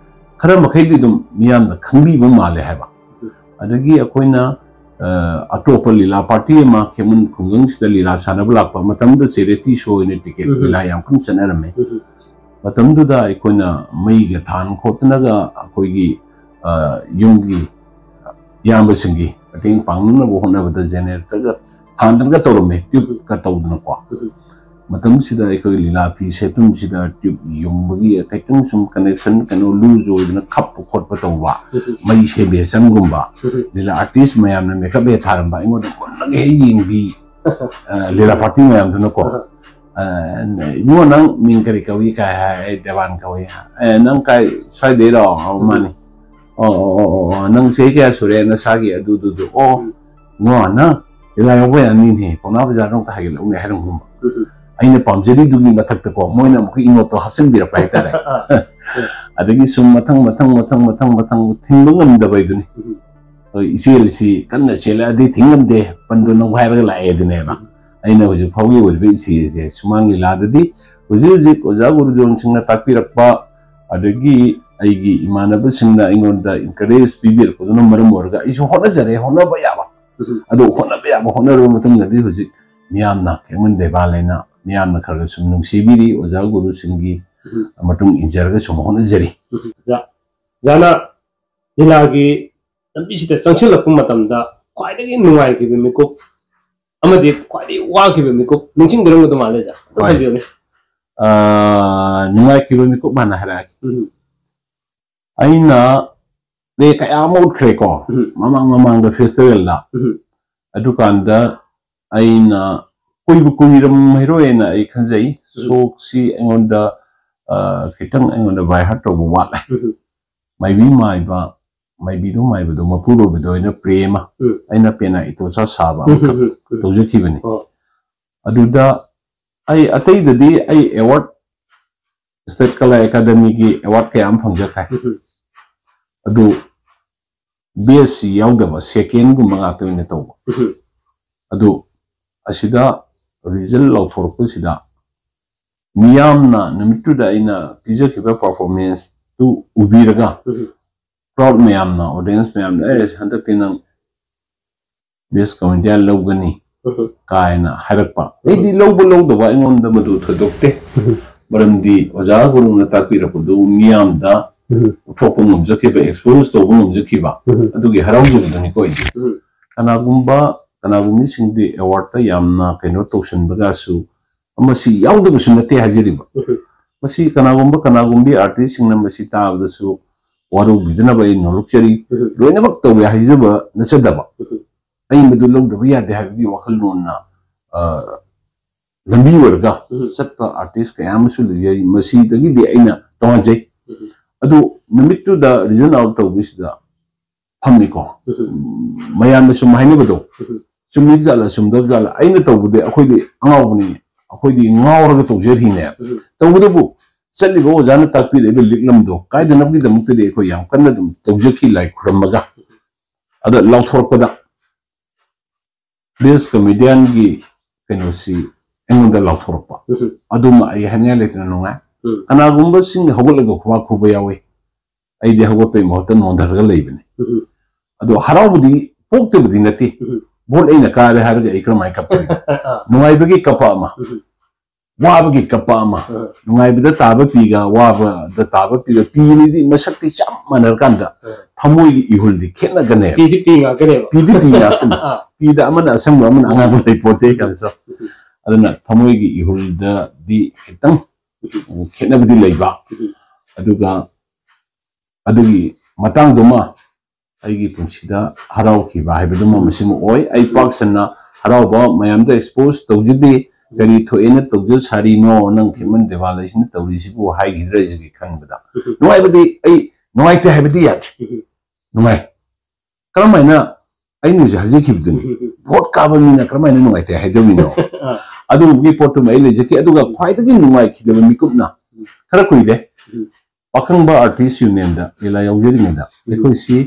ꯈꯔ ꯃꯈꯩꯗꯤ ꯑꯗꯨꯝ ꯃꯤꯌꯥꯝꯅ ꯈꯪꯕꯤꯕ ꯃꯥꯜꯂꯦ ꯍꯥꯏꯕ꯫ ꯎꯝ꯫ ꯑꯗꯒꯤ ꯑꯩꯈꯣꯏꯅ, ꯑ, ꯑꯇꯣꯞꯄ ꯂꯤꯂꯥ party ꯑꯃ ꯈꯦꯃꯨꯟ ꯈꯨꯡꯒꯪꯁꯤꯗ ꯂꯤꯂꯥ ꯁꯥꯟꯅꯕ ꯂꯥꯛꯄ ꯃꯇꯝꯗ charity show ꯑꯣꯏꯅ ticket ꯎꯝ꯫ ꯂꯤꯂꯥ ꯌꯥꯝ ꯀꯟꯅ ꯆꯠꯅꯔꯝꯃꯦ꯫ ꯎꯝ꯫ ꯃꯇꯝꯗꯨꯗ ꯑꯩꯈꯣꯏꯅ ꯃꯩꯒ ꯊꯥꯟ ꯈꯣꯠꯇꯅꯒ ꯑꯩꯈꯣꯏꯒꯤ, ꯑ, ꯌꯨꯝꯒꯤ ꯏꯌꯥꯝꯕꯁꯤꯡꯒꯤ ꯃꯇꯦꯡ ꯄꯥꯡꯅꯅꯕ ꯍꯣꯠꯅꯕꯗ generatorꯒ ꯊꯥꯟꯗꯅꯒ ꯇꯧꯔꯝꯃꯦ, tubeꯀ ꯇꯧꯗꯅꯀꯣ꯫ ꯎꯝ꯫ ꯃꯇꯝꯁꯤꯗ ꯑꯩꯈꯣꯏ ꯂꯤꯂꯥ ꯐꯤ ꯁꯦꯠꯐꯝꯁꯤꯗ tube ꯌꯨꯡꯕꯒꯤ ꯈꯤꯇꯪ ꯁꯨꯝ connection ꯀꯩꯅꯣ loose ꯑꯣꯏꯗꯅ ꯈꯞꯄ ꯈꯣꯠꯄ ꯇꯧꯕ, ꯎꯝ꯫ ꯃꯩ ꯁꯦꯝꯕꯤ ꯆꯪꯒꯨꯝꯕ, ꯎꯝ꯫ ꯂꯤꯂꯥ artist ꯃꯌꯥꯝꯅ makeup ꯍꯦꯛ ꯊꯥꯔꯝꯕ, ꯑꯩꯉꯣꯟꯗ ꯃꯨꯟꯅꯒ ꯍꯦꯛ ꯌꯦꯡꯕꯤ, ꯑ, ꯂꯤꯂꯥ party ꯃꯌꯥꯝꯗꯨꯅꯀꯣ꯫ ꯑ꯫ ꯑ, "ꯏꯕꯨꯡꯉꯣ, ꯅꯪ ꯃꯤꯡ ꯀꯔꯤ ꯀꯧꯏ?" ꯀꯥꯏ ꯍꯥꯏ, "ꯑꯩ ꯗꯦꯋꯥꯟ ꯀꯧꯏ꯫" "ꯑꯦ, ꯅꯪ ꯀꯥꯏ, ꯁ꯭ꯋꯥꯏꯗꯩꯔꯣ?" "ꯑꯣ, ꯎꯝ꯫ ꯃꯥꯅꯤ꯫" "ꯑꯣ, ꯑꯣ, ꯑꯣ, ꯑꯣ, ꯑꯣ, ꯅꯪ ꯆꯍꯤ ꯀꯌꯥ ꯁꯨꯔꯦ ꯅꯁꯥꯒꯤ ꯑꯗꯨꯗꯨꯗꯨ?" "ꯑꯣ, ꯎꯝ꯫ ꯏꯕꯨꯡꯉꯣ, ꯅꯪ ꯂꯤꯂꯥ ꯌꯥꯎꯕ ꯌꯥꯅꯤꯅꯦ, ꯄꯥꯎꯅꯥ ꯕꯖꯥꯔꯗ ꯑꯃꯨꯛꯇ ꯍꯥꯏꯒꯠꯂꯛꯎꯅꯦ" ꯍꯥꯏꯔꯝꯒꯨꯝꯕ꯫ ꯎꯝ꯫ ꯑꯩꯅ ꯄꯥꯝꯖꯔꯤꯗꯨꯒꯤ ꯃꯊꯛꯇꯀꯣ, ꯃꯣꯏꯅ ꯑꯃꯨꯛꯀ ꯏꯅꯣꯠꯇꯣ ꯍꯥꯞꯆꯤꯟꯕꯤꯔꯛꯄ ꯍꯥꯏꯇꯥꯔꯦ꯫ ꯑꯥ꯫ ꯑꯗꯒꯤ ꯁꯨꯝ ꯃꯊꯪ, ꯃꯊꯪ, ꯃꯊꯪ, ꯃꯊꯪ, ꯃꯊꯪ ꯊꯤꯡꯕ ꯉꯝꯗꯕ ꯍꯥꯏꯗꯨꯅꯤ꯫ ꯎꯝ꯫ ꯍꯣꯏ, ꯏꯆꯦꯜꯁꯤ ꯀꯟꯅ ꯆꯦꯜꯂꯛꯑꯗꯤ ꯊꯤꯡ ꯉꯝꯗꯦ, ꯄꯟꯗꯣ ꯅꯧꯒꯥꯏꯔꯒ ꯂꯥꯛꯑꯦ ꯑꯗꯨꯅꯦꯕ꯫ ꯎꯝ꯫ ꯑꯩꯅ ꯍꯧꯖꯤꯛ ꯐꯥꯎꯒꯤ ꯑꯣꯏꯔꯤꯕ ꯏꯆꯦꯁꯦ ꯁꯨꯃꯥꯡ ꯂꯤꯂꯥꯗꯗꯤ ꯍꯧꯖꯤꯛ ꯍꯧꯖꯤꯛ ꯑꯣꯖꯥ ꯒꯨꯔꯨꯖꯣꯟꯁꯤꯡꯅ ꯇꯥꯛꯄꯤꯔꯛꯄ, ꯑꯗꯒꯤ ꯑꯩꯒꯤ ꯏꯃꯥꯟꯅꯕꯁꯤꯡꯅ ꯑꯩꯉꯣꯟꯗ encourage ꯄꯤꯕꯤꯔꯛꯄꯗꯨꯅ ꯃꯔꯝ ꯑꯣꯏꯔꯒ ꯑꯩꯁꯨ ꯍꯣꯠꯅꯖꯔꯦ, ꯍꯣꯠꯅꯕ ꯌꯥꯕ꯫ ꯎꯝ꯫ ꯑꯗꯣ ꯍꯣꯠꯅꯕ ꯌꯥꯕ ꯍꯣꯠꯅꯔꯕ ꯃꯇꯨꯡꯗꯗꯤ ꯍꯧꯖꯤꯛ ꯃꯤꯌꯥꯝꯅ ꯈꯦꯡꯃꯟ ꯗꯦꯕꯥꯜ ꯍꯥꯏꯅ ꯃꯤꯌꯥꯝꯅ ꯈꯔ ꯈꯔ ꯁꯨꯝ ꯅꯨꯡꯁꯤꯕꯤꯔꯤ꯫ ꯑꯣꯖꯥ ꯒꯨꯔꯨꯁꯤꯡꯒꯤ ꯎꯝ꯫ ꯃꯇꯨꯡ ꯏꯟꯖꯔꯒ ꯁꯨꯝ ꯍꯣꯠꯅꯖꯔꯤ꯫ ꯎꯝ꯫ ꯑꯣꯖꯥ, ꯑꯣꯖꯥꯅ ꯂꯤꯂꯥꯒꯤ ꯂꯝꯕꯤꯁꯤꯗ ꯆꯪꯁꯤꯜꯂꯛꯄ ꯃꯇꯝꯗ ꯈ꯭ꯋꯥꯏꯗꯒꯤ ꯅꯨꯡꯉꯥꯏꯈꯤꯕ ꯃꯤꯀꯨꯞ ꯑꯃꯗꯤ ꯈ꯭ꯋꯥꯏꯗꯒꯤ ꯋꯥꯈꯤꯕ ꯃꯤꯀꯨꯞ ꯅꯤꯡꯁꯤꯡꯕꯤꯔꯝꯒꯗꯧ ꯃꯥꯜꯂꯦ, ꯑꯣꯖꯥ꯫ ꯑꯗꯨꯝ ꯍꯣꯏ꯫ ꯊꯝꯕꯤꯌꯨꯅꯦ꯫ ꯑꯥ, ꯅꯨꯡꯉꯥꯏꯈꯤꯕ ꯃꯤꯀꯨꯞ ꯍꯥꯟꯅ ꯍꯥꯏꯔꯛꯑꯒꯦ꯫ ꯎꯝ꯫ ꯑꯩꯅ play ꯀꯌꯥ ꯑꯃ ꯎꯠꯈ꯭ꯔꯦꯀꯣ, ꯎꯝ꯫ ꯃꯃꯥꯡ ꯃꯃꯥꯡꯗ festivalꯗ꯫ ꯎꯝ꯫ ꯑꯗꯨꯀꯥꯟꯗ ꯑꯩꯅ ꯀꯨꯏꯕꯨ ꯀꯨꯏꯔꯝꯃꯔꯣꯏꯅ ꯑꯩ ꯈꯟꯖꯩ꯫ ꯎꯝ꯫ ꯁꯣꯛꯁꯤ ꯑꯩꯉꯣꯟꯗ, ꯑ, ꯈꯤꯇꯪ ꯑꯩꯉꯣꯟꯗ by heart ꯇꯧꯕ ꯋꯥꯠꯂꯦ꯫ ꯎꯝ꯫ ꯃꯥꯏꯕꯤ ꯃꯥꯏꯕ, ꯃꯥꯏꯕꯤꯗꯣ ꯃꯥꯏꯕꯗꯣ ꯃꯄꯨꯔꯣꯏꯕꯗꯣ ꯑꯩꯅ ꯄ꯭ꯔꯦꯃ, ꯎꯝ꯫ ꯑꯩꯅ ꯄꯦꯅꯥ ꯏꯇꯣꯆꯥ ꯁꯥꯕ ꯎꯝ, ꯑꯃꯈꯛ ꯎꯝ, ꯎꯝ, ꯎꯝ꯫ ꯇꯧꯖꯈꯤꯕꯅꯤ꯫ ꯑꯣ꯫ ꯑꯗꯨꯗ ꯑꯩ ꯑꯇꯩꯗꯗꯤ ꯑꯩ award, State Kala Academyꯒꯤ award ꯀꯌꯥ ꯑꯃ ꯐꯪꯖꯈ꯭ꯔꯦ꯫ ꯎꯝ꯫ ꯑꯗꯨ best ꯌꯥꯎꯗꯕ, secondꯒꯨꯝꯕ ꯉꯥꯛꯇ ꯑꯣꯏꯅ ꯇꯧꯕ꯫ ꯎꯝ꯫ ꯑꯗꯨ ꯑꯁꯤꯗ result ꯂꯥꯎꯊꯣꯔꯛꯄꯁꯤꯗ ꯃꯤꯌꯥꯝꯅ ꯅꯨꯃꯤꯠꯇꯨꯗ ꯑꯩꯅ ꯄꯤꯖꯈꯤꯕ performanceꯇꯨ ꯎꯕꯤꯔꯒ ꯎꯝ꯫ Crowd ꯃꯌꯥꯝꯅ, audience ꯃꯌꯥꯝꯅ, "ꯑꯦ, ꯍꯟꯗꯛꯇꯤ ꯅꯪ best comedian ꯂꯧꯒꯅꯤ" ꯎꯝ꯫ ꯀꯥꯏꯅ ꯍꯥꯏꯔꯛꯄ꯫ ꯎꯝ꯫ ꯑꯩꯗꯤ ꯂꯧꯕ ꯂꯧꯗꯕ ꯑꯩꯉꯣꯟꯗ ꯃꯗꯨ ꯊꯣꯏꯗꯣꯛꯇꯦ꯫ ꯎꯝ꯫ ꯃꯔꯝꯗꯤ ꯑꯣꯖꯥ ꯒꯨꯔꯨꯅ ꯇꯥꯛꯄꯤꯔꯛꯄꯗꯨ ꯃꯤꯌꯥꯝꯗ ꯎꯝ꯫ ꯎꯠꯊꯣꯛꯄ ꯉꯝꯖꯈꯤꯕ, expose ꯇꯧꯕ ꯉꯝꯖꯈꯤꯕ, ꯎꯝ꯫ ꯑꯗꯨꯒꯤ ꯍꯔꯥꯎꯖꯕꯗꯨꯅꯤꯀꯣ ꯑꯩꯗꯤ꯫ ꯎꯝ꯫ ꯀꯅꯥꯒꯨꯝꯕ, ꯀꯅꯥꯒꯨꯝꯕꯤꯁꯤꯡꯗꯤ awardꯇ ꯌꯥꯝꯅ ꯀꯩꯅꯣ ꯇꯧꯁꯤꯟꯕꯒꯁꯨ ꯃꯁꯤ ꯌꯥꯎꯗꯕꯁꯨ ꯅꯠꯇꯦ ꯍꯥꯏꯖꯔꯤꯕ꯫ ꯎꯝ꯫ ꯃꯁꯤ ꯀꯅꯥꯒꯨꯝꯕ, ꯀꯅꯥꯒꯨꯝꯕꯤ artistꯁꯤꯡꯅ ꯃꯁꯤ ꯇꯥꯕꯗꯁꯨ ꯋꯥꯔꯧꯕꯤꯗꯅꯕ ꯑꯩ ꯅꯣꯂꯨꯛꯆꯔꯤ꯫ ꯎꯝ꯫ ꯂꯣꯏꯅꯃꯛ ꯇꯧꯋꯦ ꯍꯥꯏꯖꯕ ꯅꯠꯆꯗꯕ꯫ ꯎꯝ꯫ ꯑꯩ ꯃꯗꯨ ꯂꯧꯗꯕ ꯌꯥꯗꯦ ꯍꯥꯏꯕꯒꯤ ꯋꯥꯈꯜꯂꯣꯟꯅ, ꯑ, ꯂꯝꯕꯤ ꯑꯣꯏꯔꯒ ꯎꯝ꯫ ꯆꯠꯄ artist ꯀꯌꯥ ꯑꯃꯁꯨ ꯂꯩꯖꯩ꯫ ꯃꯁꯤꯗꯒꯤꯗꯤ ꯑꯩꯅ ꯇꯣꯉꯥꯟꯖꯩ꯫ ꯎꯝ꯫ ꯑꯗꯨ ꯅꯨꯃꯤꯠꯇꯨꯗ result out ꯇꯧꯕꯁꯤꯗ ꯐꯝꯃꯤꯀꯣ꯫ ꯎꯝ꯫ ꯃꯌꯥꯝꯅ ꯁꯨꯝ ꯍꯥꯏꯅꯕꯗꯣ, ꯎꯝ꯫ ꯆꯨꯝꯃꯤꯕ ꯖꯥꯠꯂ, ꯆꯨꯝꯗꯕ ꯖꯥꯠꯂ? ꯑꯩꯅ ꯇꯧꯕꯗꯤ ꯑꯩꯈꯣꯏꯗꯤ ꯑꯉꯥꯎꯕꯅꯤ, ꯑꯩꯈꯣꯏꯗꯤ ꯉꯥꯎꯔꯒ ꯇꯧꯖꯔꯤꯅꯦ꯫ ꯎꯝ꯫ ꯇꯧꯕꯇꯕꯨ ꯆꯠꯂꯤꯕ ꯑꯣꯖꯥꯅ ꯇꯥꯛꯄꯤꯔꯛꯏꯕ ꯂꯤꯛꯂꯝꯗꯣ ꯀꯥꯏꯗꯅꯕꯒꯤꯗꯃꯛꯇꯗꯤ ꯑꯩꯈꯣꯏ ꯌꯥꯝ ꯀꯟꯅ ꯑꯗꯨꯝ ꯇꯧꯖꯈꯤ ꯂꯥꯏ ꯈꯨꯔꯝꯃꯒ꯫ ꯑꯗ ꯂꯥꯎꯊꯣꯔꯛꯄꯗ best comedianꯒꯤ ꯀꯩꯅꯣꯁꯤ ꯑꯩꯉꯣꯟꯗ ꯂꯥꯎꯊꯣꯔꯛꯄ꯫ ꯎꯝ꯫ ꯑꯗꯨꯃ ꯑꯩ ꯍꯥꯏꯅꯤꯡꯉꯥꯏ ꯂꯩꯇꯅ ꯅꯨꯡꯉꯥꯏ꯫ ꯎꯝ꯫ ꯀꯅꯥꯒꯨꯝꯕꯁꯤꯡ ꯍꯧꯒꯠꯂꯒ ꯈꯨꯕꯥꯛ ꯈꯨꯕ ꯌꯥꯎꯏ꯫ ꯑꯩꯗꯤ ꯍꯧꯒꯠꯄꯒꯤ ꯃꯍꯨꯠꯇ ꯅꯣꯟꯊꯔꯒ ꯂꯩꯕꯅꯤ꯫ ꯎꯝ꯫ ꯑꯗꯣ ꯍꯔꯥꯎꯕꯗꯤ ꯄꯣꯛꯇꯕꯗꯤ ꯅꯠꯇꯦ꯫ ꯎꯝ꯫ ꯚꯣꯠ ꯑꯩꯅ ꯀꯥꯔꯦ ꯍꯥꯏꯔꯒ ꯑꯩ ꯀꯔꯝꯍꯥꯏꯅ ꯀꯞꯇꯣꯏꯅꯣ? ꯑꯥ꯫ ꯅꯨꯡꯉꯥꯏꯕꯒꯤ ꯀꯞꯄ ꯑꯃ, ꯎꯝ꯫ ꯋꯥꯕꯒꯤ ꯀꯞꯄ ꯑꯃ꯫ ꯑꯥ꯫ ꯅꯨꯡꯉꯥꯏꯕꯗ ꯇꯥꯕ ꯄꯤꯒ ꯋꯥꯕꯗ ꯇꯥꯕ ꯄꯤꯒ, ꯄꯤꯅꯤꯗꯤ ꯃꯁꯛꯇꯤ ꯆꯞ ꯃꯥꯟꯅꯔꯀꯥꯟꯗ ꯑꯥ꯫ ꯊꯃꯣꯏꯒꯤ ꯏꯍꯨꯜꯗꯤ ꯈꯦꯠꯅꯒꯅꯦꯕ꯫ ꯄꯤꯗꯤ ꯄꯤ ꯉꯥꯛꯇꯅꯦꯕ꯫ ꯄꯤꯗꯤ ꯄꯤ ꯉꯥꯛꯇꯅꯤ꯫ ꯑꯥ꯫ ꯄꯤꯗ ꯑꯃꯅ ꯑꯁꯪꯕ, ꯑꯃꯅ ꯑꯉꯥꯡꯕ ꯂꯩ ꯄꯣꯠꯇꯦ ꯀꯥꯏꯅꯁꯨ꯫ ꯎꯝ꯫ ꯑꯗꯨꯅ ꯊꯃꯣꯏꯒꯤ ꯏꯍꯨꯜꯗꯗꯤ ꯈꯤꯇꯪ ꯈꯦꯠꯅꯕꯗꯤ ꯂꯩꯕ꯫ ꯎꯝ꯫ ꯑꯗꯨꯒ ꯑꯗꯨꯒꯤ ꯃꯇꯥꯡꯗꯨꯃ ꯑꯩꯒꯤ ꯄꯨꯟꯁꯤꯗ ꯍꯔꯥꯎꯈꯤꯕ ꯍꯥꯏꯕꯗꯨꯃ ꯎꯝ꯫ ꯃꯁꯤꯃ ꯑꯣꯏ꯫ ꯑꯩ ꯎꯝ꯫ ꯄꯥꯛ ꯁꯟꯅ ꯍꯔꯥꯎꯕ ꯃꯌꯥꯝꯗ expose ꯇꯧꯖꯗꯦ꯫ ꯎꯝ꯫ "ꯀꯔꯤ ꯊꯣꯛꯑꯦꯅ ꯇꯧꯖ ꯁꯥꯔꯤꯅꯣ? ꯅꯪ ꯎꯝ꯫ ꯈꯦꯃꯟ ꯗꯦꯋꯥꯂꯤꯁꯤꯅ ꯇꯧꯔꯤꯁꯤꯕꯨ?" ꯍꯥꯏꯈꯤꯗ꯭ꯔꯥ ꯑꯩꯁꯤꯒꯤ ꯈꯟꯕꯗ꯫ ꯎꯝ꯫ ꯅꯨꯡꯉꯥꯏꯕꯗꯤ ꯑꯩ ꯅꯨꯡꯉꯥꯏꯇꯦ ꯍꯥꯏꯕꯗꯤ ꯌꯥꯗꯦ꯫ ꯎꯝ꯫ ꯅꯨꯡꯉꯥꯏ꯫ ꯀꯔꯝꯍꯥꯏꯅ ꯑꯩꯅ ꯍꯧꯖꯤꯛ ꯍꯥꯏꯖꯈꯤꯕꯗꯨꯅꯤ꯫ ꯎꯝ꯫ ꯚꯣꯠ ꯀꯥꯕ ꯃꯤꯅ ꯀꯔꯝꯍꯥꯏꯅ ꯅꯨꯡꯉꯥꯏꯇꯦ ꯍꯥꯏꯗꯧꯔꯤꯅꯣ? ꯑꯥ꯫ ꯑꯗꯨꯒꯨꯝꯕꯒꯤ ꯄꯣꯠꯇꯨꯃ ꯑꯩ ꯂꯩꯖꯈꯤ꯫ ꯑꯗꯨꯒ ꯎꯝ꯫ ꯈ꯭ꯋꯥꯏꯗꯒꯤ ꯅꯨꯡꯉꯥꯏꯈꯤꯗꯕ ꯃꯤꯀꯨꯞꯅ ꯎꯝ꯫ ꯈꯔ ꯀꯨꯏꯔꯦ꯫ ꯎꯝ꯫ ꯄꯥꯈꯪꯕ Artist Unionꯗ ꯂꯤꯂꯥ ꯌꯥꯎꯖꯔꯤꯉꯩꯗ ꯎꯝ꯫ ꯑꯩꯈꯣꯏꯁꯤ,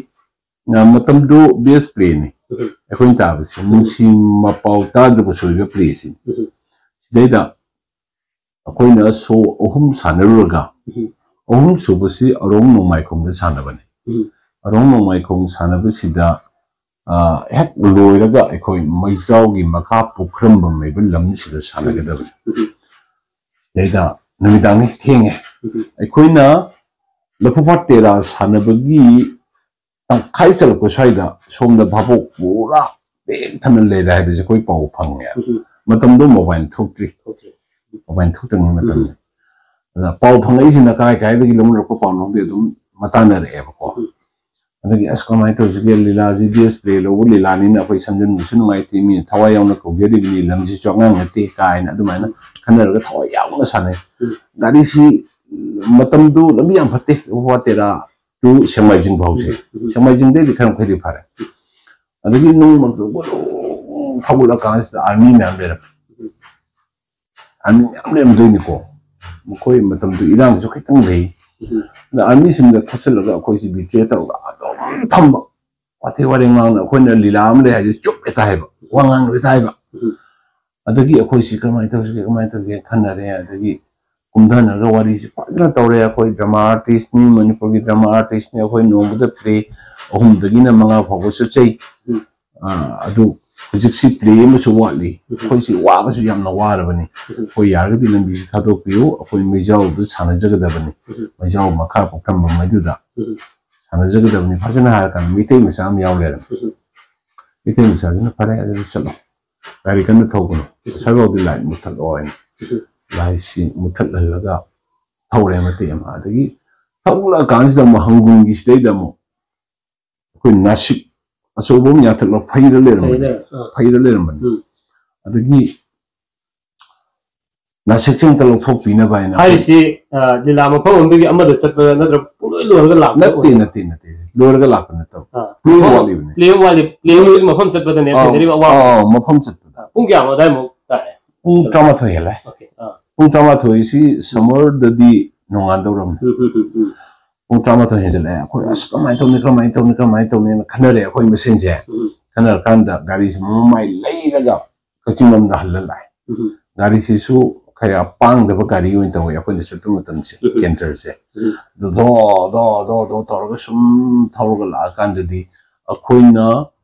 ꯑ, ꯃꯇꯝꯗꯨ best playꯅꯤ꯫ ꯎꯝ꯫ ꯑꯩꯈꯣꯏꯅ ꯇꯥꯕꯁꯦ ꯎꯝ꯫ ꯅꯨꯡꯁꯤ ꯃꯄꯥꯎ ꯇꯥꯗ꯭ꯔꯕꯁꯨ ꯑꯣꯏꯕ playꯁꯤꯅꯤ꯫ ꯎꯝ꯫ ꯁꯤꯗꯩꯗ ꯑꯩꯈꯣꯏꯅ show ꯑꯍꯨꯝ ꯁꯥꯟꯅꯔꯨꯔꯒ, ꯎꯝ꯫ ꯑꯍꯨꯝ ꯁꯨꯕꯁꯤ ꯑꯔꯣꯡ ꯅꯣꯡꯃꯥꯏꯈꯣꯡꯗ ꯁꯥꯟꯅꯕꯅꯤ꯫ ꯎꯝ꯫ ꯑꯔꯣꯡ ꯅꯣꯡꯃꯥꯏꯈꯣꯡ ꯁꯥꯟꯅꯕꯁꯤꯗ, ꯑ, ꯍꯦꯛ ꯂꯣꯏꯔꯒ ꯑꯩꯈꯣꯏ ꯃꯩꯖꯥꯎꯒꯤ ꯃꯈꯥ ꯄꯨꯈ꯭ꯔꯝꯕꯝ ꯍꯥꯏꯕ ꯂꯝꯁꯤꯗ ꯁꯥꯟꯅꯒꯗꯕꯅꯤ꯫ ꯎꯝ꯫ ꯁꯤꯗꯩꯗ ꯅꯨꯃꯤꯗꯥꯡꯅꯤ, ꯊꯦꯡꯉꯦ꯫ ꯎꯝ꯫ ꯑꯩꯈꯣꯏꯅ ꯂꯐꯨꯐꯥꯠ ꯇꯦꯔꯥ ꯁꯥꯟꯅꯕꯒꯤ ꯇꯪꯈꯥꯏ ꯆꯠꯂꯛꯄ ꯁ꯭ꯋꯥꯏꯗ ꯁꯣꯝꯗ ꯚꯥꯕꯣꯛ ꯄꯨꯔꯥ ꯄꯤꯛ ꯊꯟꯅ ꯂꯩꯔꯦ ꯍꯥꯏꯕꯁꯦ ꯑꯩꯈꯣꯏ ꯄꯥꯎ ꯐꯪꯉꯦ꯫ ꯎꯝ꯫ ꯃꯇꯝꯗꯣ mobile ꯊꯣꯛꯇ꯭ꯔꯤ꯫ ꯊꯣꯛꯇ꯭ꯔꯤ꯫ Mobile ꯊꯣꯛꯇ꯭ꯔꯤꯉꯩ ꯃꯇꯝꯅꯤ꯫ ꯎꯝ꯫ ꯑꯗ ꯄꯥꯎ ꯐꯪꯉꯛꯏꯁꯤꯅ ꯀꯔꯥꯏ ꯀꯔꯥꯏꯗꯒꯤ ꯂꯧꯅꯔꯛꯄ ꯄꯥꯎꯅꯣ ꯈꯪꯗꯦ, ꯑꯗꯨꯝ ꯃꯇꯥꯟꯅꯔꯛꯑꯦꯕꯀꯣ꯫ ꯎꯝ꯫ ꯑꯗꯒꯤ "ꯑꯁ, ꯀꯃꯥꯏꯅ ꯇꯧꯁꯤꯒꯦ? ꯂꯤꯂꯥꯁꯤ best play ꯂꯧꯕ ꯂꯤꯂꯥꯅꯤꯅ ꯑꯩꯈꯣꯏ ꯁꯝꯖꯤꯟꯕꯁꯨ ꯅꯨꯡꯉꯥꯏꯇꯦ, ꯃꯤꯅ ꯊꯋꯥꯏ ꯌꯥꯎꯅ ꯀꯧꯖꯔꯤꯕꯅꯤ, ꯂꯝꯁꯤꯁꯨ ꯑꯉꯥꯡ ꯅꯠꯇꯦ" ꯀꯥꯏꯅ ꯑꯗꯨꯃꯥꯏꯅ ꯎꯝ꯫ ꯈꯟꯅꯔꯒ ꯊꯋꯥꯏ ꯌꯥꯎꯅ ꯁꯥꯟꯅꯩ꯫ ꯎꯝ꯫ ꯒꯥꯔꯤꯁꯤ ꯃꯇꯝꯗꯨ ꯂꯝꯕꯤ ꯌꯥꯝ ꯐꯠꯇꯦ, ꯋꯥꯇꯦꯔꯥ to ꯁꯦꯡꯃꯥꯏꯖꯤꯡ ꯐꯥꯎꯁꯦ꯫ ꯎꯝ, ꯎꯝ꯫ ꯁꯦꯡꯃꯥꯏꯖꯤꯡꯗꯩꯗꯤ ꯈꯔ ꯃꯈꯩꯗꯤ ꯐꯔꯦ꯫ ꯑꯗꯒꯤ ꯅꯣꯡꯃ ꯒꯨꯔꯨ ꯊꯧꯒꯠꯂꯀꯥꯟꯁꯤꯗ army ꯃꯌꯥꯝ ꯂꯩꯔꯝꯃꯦ꯫ ꯎꯝ꯫ Army ꯃꯌꯥꯝ ꯂꯩꯔꯝꯗꯣꯏꯅꯤꯀꯣ꯫ ꯃꯈꯣꯏ ꯃꯇꯝꯗꯨ ꯏꯔꯥꯡꯁꯨ ꯈꯤꯇꯪ ꯂꯩ꯫ ꯎꯝ꯫ ꯑꯗ armyꯁꯤꯡꯗ ꯐꯠꯆꯜꯂꯒ ꯑꯩꯈꯣꯏꯁꯤ betray ꯇꯧꯔꯒ ꯑꯗꯨꯝ ꯊꯝꯕ꯫ ꯋꯥꯊꯤ ꯋꯥꯔꯦꯡ ꯉꯥꯡꯅ ꯑꯩꯈꯣꯏꯅ ꯂꯤꯂꯥ ꯑꯃ ꯂꯩ ꯍꯥꯏꯁꯦ ꯆꯨꯞ ꯍꯦꯛꯇ ꯍꯥꯏꯕ꯫ ꯋꯥ ꯉꯥꯡ ꯂꯣꯏ ꯇꯥꯏꯕ꯫ ꯎꯝ꯫ ꯑꯗꯒꯤ ꯑꯩꯈꯣꯏꯁꯤ ꯀꯃꯥꯏꯅ ꯇꯧꯁꯤꯒꯦ, ꯀꯃꯥꯏꯅ ꯇꯧꯁꯤꯒꯦ ꯈꯟꯅꯔꯦ꯫ ꯑꯗꯒꯤ ꯀꯨꯝꯊꯅꯔꯒ ꯋꯥꯔꯤꯁꯤ ꯐꯖꯅ ꯇꯧꯔꯦ꯫ ꯑꯩꯈꯣꯏ drama artistꯅꯤ, ꯃꯅꯤꯄꯨꯔꯒꯤ drama artistꯅꯤ꯫ ꯑꯩꯈꯣꯏ ꯅꯣꯡꯃꯗ play ꯑꯍꯨꯝꯗꯒꯤꯅ ꯃꯉꯥ ꯐꯥꯎꯕ ꯆꯠꯆꯩ꯫ ꯎꯝ꯫ ꯑꯥ, ꯑꯗꯨ ꯍꯧꯖꯤꯛꯁꯤ play ꯑꯃꯁꯨ ꯋꯥꯠꯂꯤ꯫ ꯎꯝ꯫ ꯑꯩꯈꯣꯏꯁꯤ ꯋꯥꯕꯁꯨ ꯌꯥꯝꯅ ꯋꯥꯔꯕꯅꯤ꯫ ꯎꯝ꯫ ꯑꯩꯈꯣꯏ ꯌꯥꯔꯒꯗꯤ ꯂꯝꯕꯤꯁꯤ ꯊꯥꯗꯣꯛꯄꯤꯌꯨ꯫ ꯑꯩꯈꯣꯏ ꯃꯩꯖꯥꯎꯗ ꯁꯥꯟꯅꯖꯒꯗꯕꯅꯤ꯫ ꯎꯝ꯫ ꯃꯩꯖꯥꯎ ꯃꯈꯥ ꯄꯣꯛꯊꯝꯕ ꯃꯩꯗꯨꯗ ꯎꯝ꯫ ꯁꯥꯟꯅꯖꯒꯗꯕꯅꯤ꯫ ꯐꯖꯅ ꯍꯥꯏꯔꯀꯥꯟꯗ ꯃꯩꯇꯩ ꯃꯆꯥ ꯑꯃ ꯌꯥꯎ ꯂꯩꯔꯝꯃꯤ꯫ ꯎꯝ꯫ ꯃꯩꯇꯩ ꯃꯆꯥꯁꯤꯅ "ꯐꯔꯦ, ꯑꯗꯨꯗꯤ ꯆꯠꯂꯣ, ꯒꯥꯔꯤ ꯀꯟꯅ ꯊꯧꯒꯅꯨ, ꯉꯁꯥꯏꯐꯥꯎꯗꯤ light ꯃꯨꯠꯊꯠꯂꯣ" ꯍꯥꯏꯅ꯫ ꯎꯝ꯫ Lightꯁꯤ ꯃꯨꯠꯊꯠꯍꯜꯂꯒ ꯊꯧꯔꯦ ꯃꯇꯦꯛ ꯑꯃ꯫ ꯑꯗꯒꯤ ꯊꯧꯒꯠꯂꯛꯑꯀꯥꯟꯁꯤꯗ ꯑꯃꯨꯛ ꯍꯪꯒꯨꯟꯒꯤ ꯁꯤꯗꯩꯗ ꯑꯃꯨꯛ ꯑꯩꯈꯣꯏ ꯅꯥꯁꯤꯛ ꯑꯆꯧꯕ ꯑꯃ ꯌꯥꯟꯊꯠꯂꯒ ꯐꯩꯔ ꯂꯩꯔꯝꯕꯅꯦ꯫ ꯐꯩꯔ, ꯑꯥ꯫ ꯐꯩꯔ ꯂꯩꯔꯝꯕꯅꯦ꯫ ꯎꯝ꯫ ꯑꯗꯒꯤ ꯅꯥꯁꯤꯛꯁꯦ ꯑꯝꯇ ꯂꯧꯊꯣꯛꯄꯤꯅꯕ ꯍꯥꯏꯅ ꯍꯥꯏꯔꯤꯁꯤ, ꯑ, ꯂꯤꯂꯥ ꯃꯐꯝ ꯑꯃꯗꯒꯤ ꯑꯃꯗ ꯆꯠꯄ ꯅꯠꯇ꯭ꯔꯒ ꯄꯨꯡꯂꯣꯏ ꯂꯣꯏꯔꯒ ꯂꯥꯛꯄ ꯅꯠꯇꯦ, ꯑꯣꯏꯗꯣꯏꯔꯣ? ꯅꯠꯇꯦ, ꯅꯠꯇꯦ꯫ ꯂꯣꯏꯔꯒ ꯂꯥꯛꯄ ꯅꯠꯇꯕ꯫ ꯑꯥ꯫ Play ꯑꯃ ꯃꯐꯝ, ꯋꯥꯠꯂꯤꯕꯅꯦ꯫ Play ꯑꯃ ꯋꯥꯠꯂꯤ-, play ꯑꯃꯒꯤ ꯃꯐꯝ ꯆꯠꯄꯗꯅꯦ ꯑꯥ, ꯊꯦꯡꯅꯔꯤꯕ ꯑꯋꯥꯕ꯫ ꯑꯥ, ꯃꯐꯝ ꯆꯠꯄꯗ꯫ ꯑꯥ, ꯄꯨꯡ ꯀꯌꯥꯃꯨꯛ ꯑꯗꯥꯏꯃꯨꯛ ꯇꯥꯔꯦ? ꯄꯨꯡ ꯇꯔꯥꯃꯥꯊꯣꯏ ꯍꯦꯜꯂꯦ꯫ Okay, ꯑꯥ꯫ ꯄꯨꯡ ꯇꯔꯥꯃꯥꯊꯣꯏꯁꯤ summerꯗꯗꯤ ꯅꯣꯡꯉꯥꯟꯗꯧꯔꯝꯅꯤ꯫ ꯎꯝ, ꯎꯝ, ꯎꯝ, ꯎꯝ꯫ ꯄꯨꯡ ꯇꯔꯥꯃꯥꯊꯣꯏ ꯍꯦꯟꯖꯜꯂꯛꯑꯦ꯫ ꯑꯩꯈꯣꯏ, ꯎꯝ꯫ "ꯑꯁ, ꯀꯃꯥꯏꯅ ꯇꯧꯅꯤ, ꯀꯃꯥꯏꯅ ꯇꯧꯅꯤ, ꯀꯃꯥꯏꯅ ꯇꯧꯅꯤꯅ" ꯈꯟꯅꯔꯦ ꯑꯩꯈꯣꯏ ꯃꯁꯦꯟꯁꯦ꯫ ꯎꯝ꯫ ꯈꯟꯅꯔꯀꯥꯟꯗ ꯒꯥꯔꯤꯁꯤ ꯃꯃꯥꯏ ꯂꯩꯔꯒ ꯀꯛꯆꯤꯡ ꯂꯣꯝꯗ ꯍꯜꯂ ꯂꯥꯛꯑꯦ꯫ ꯎꯝ꯫ ꯒꯥꯔꯤꯁꯤꯁꯨ ꯈꯔ ꯄꯥꯡꯗꯕ ꯒꯥꯔꯤ ꯑꯣꯏꯅ ꯇꯧꯋꯦ ꯑꯩꯈꯣꯏꯅ ꯆꯠꯄ ꯃꯇꯝꯁꯦ, ꯎꯝ꯫ Canterꯁꯦ꯫ ꯎꯝ꯫ ꯑꯗꯨ ꯙꯣ, ꯙꯣ, ꯙꯣ, ꯙꯣ ꯇꯧꯔꯒ ꯁꯨꯝ ꯊꯧꯔꯒ ꯂꯥꯛꯑꯀꯥꯟꯗꯗꯤ ꯑꯩꯈꯣꯏꯅ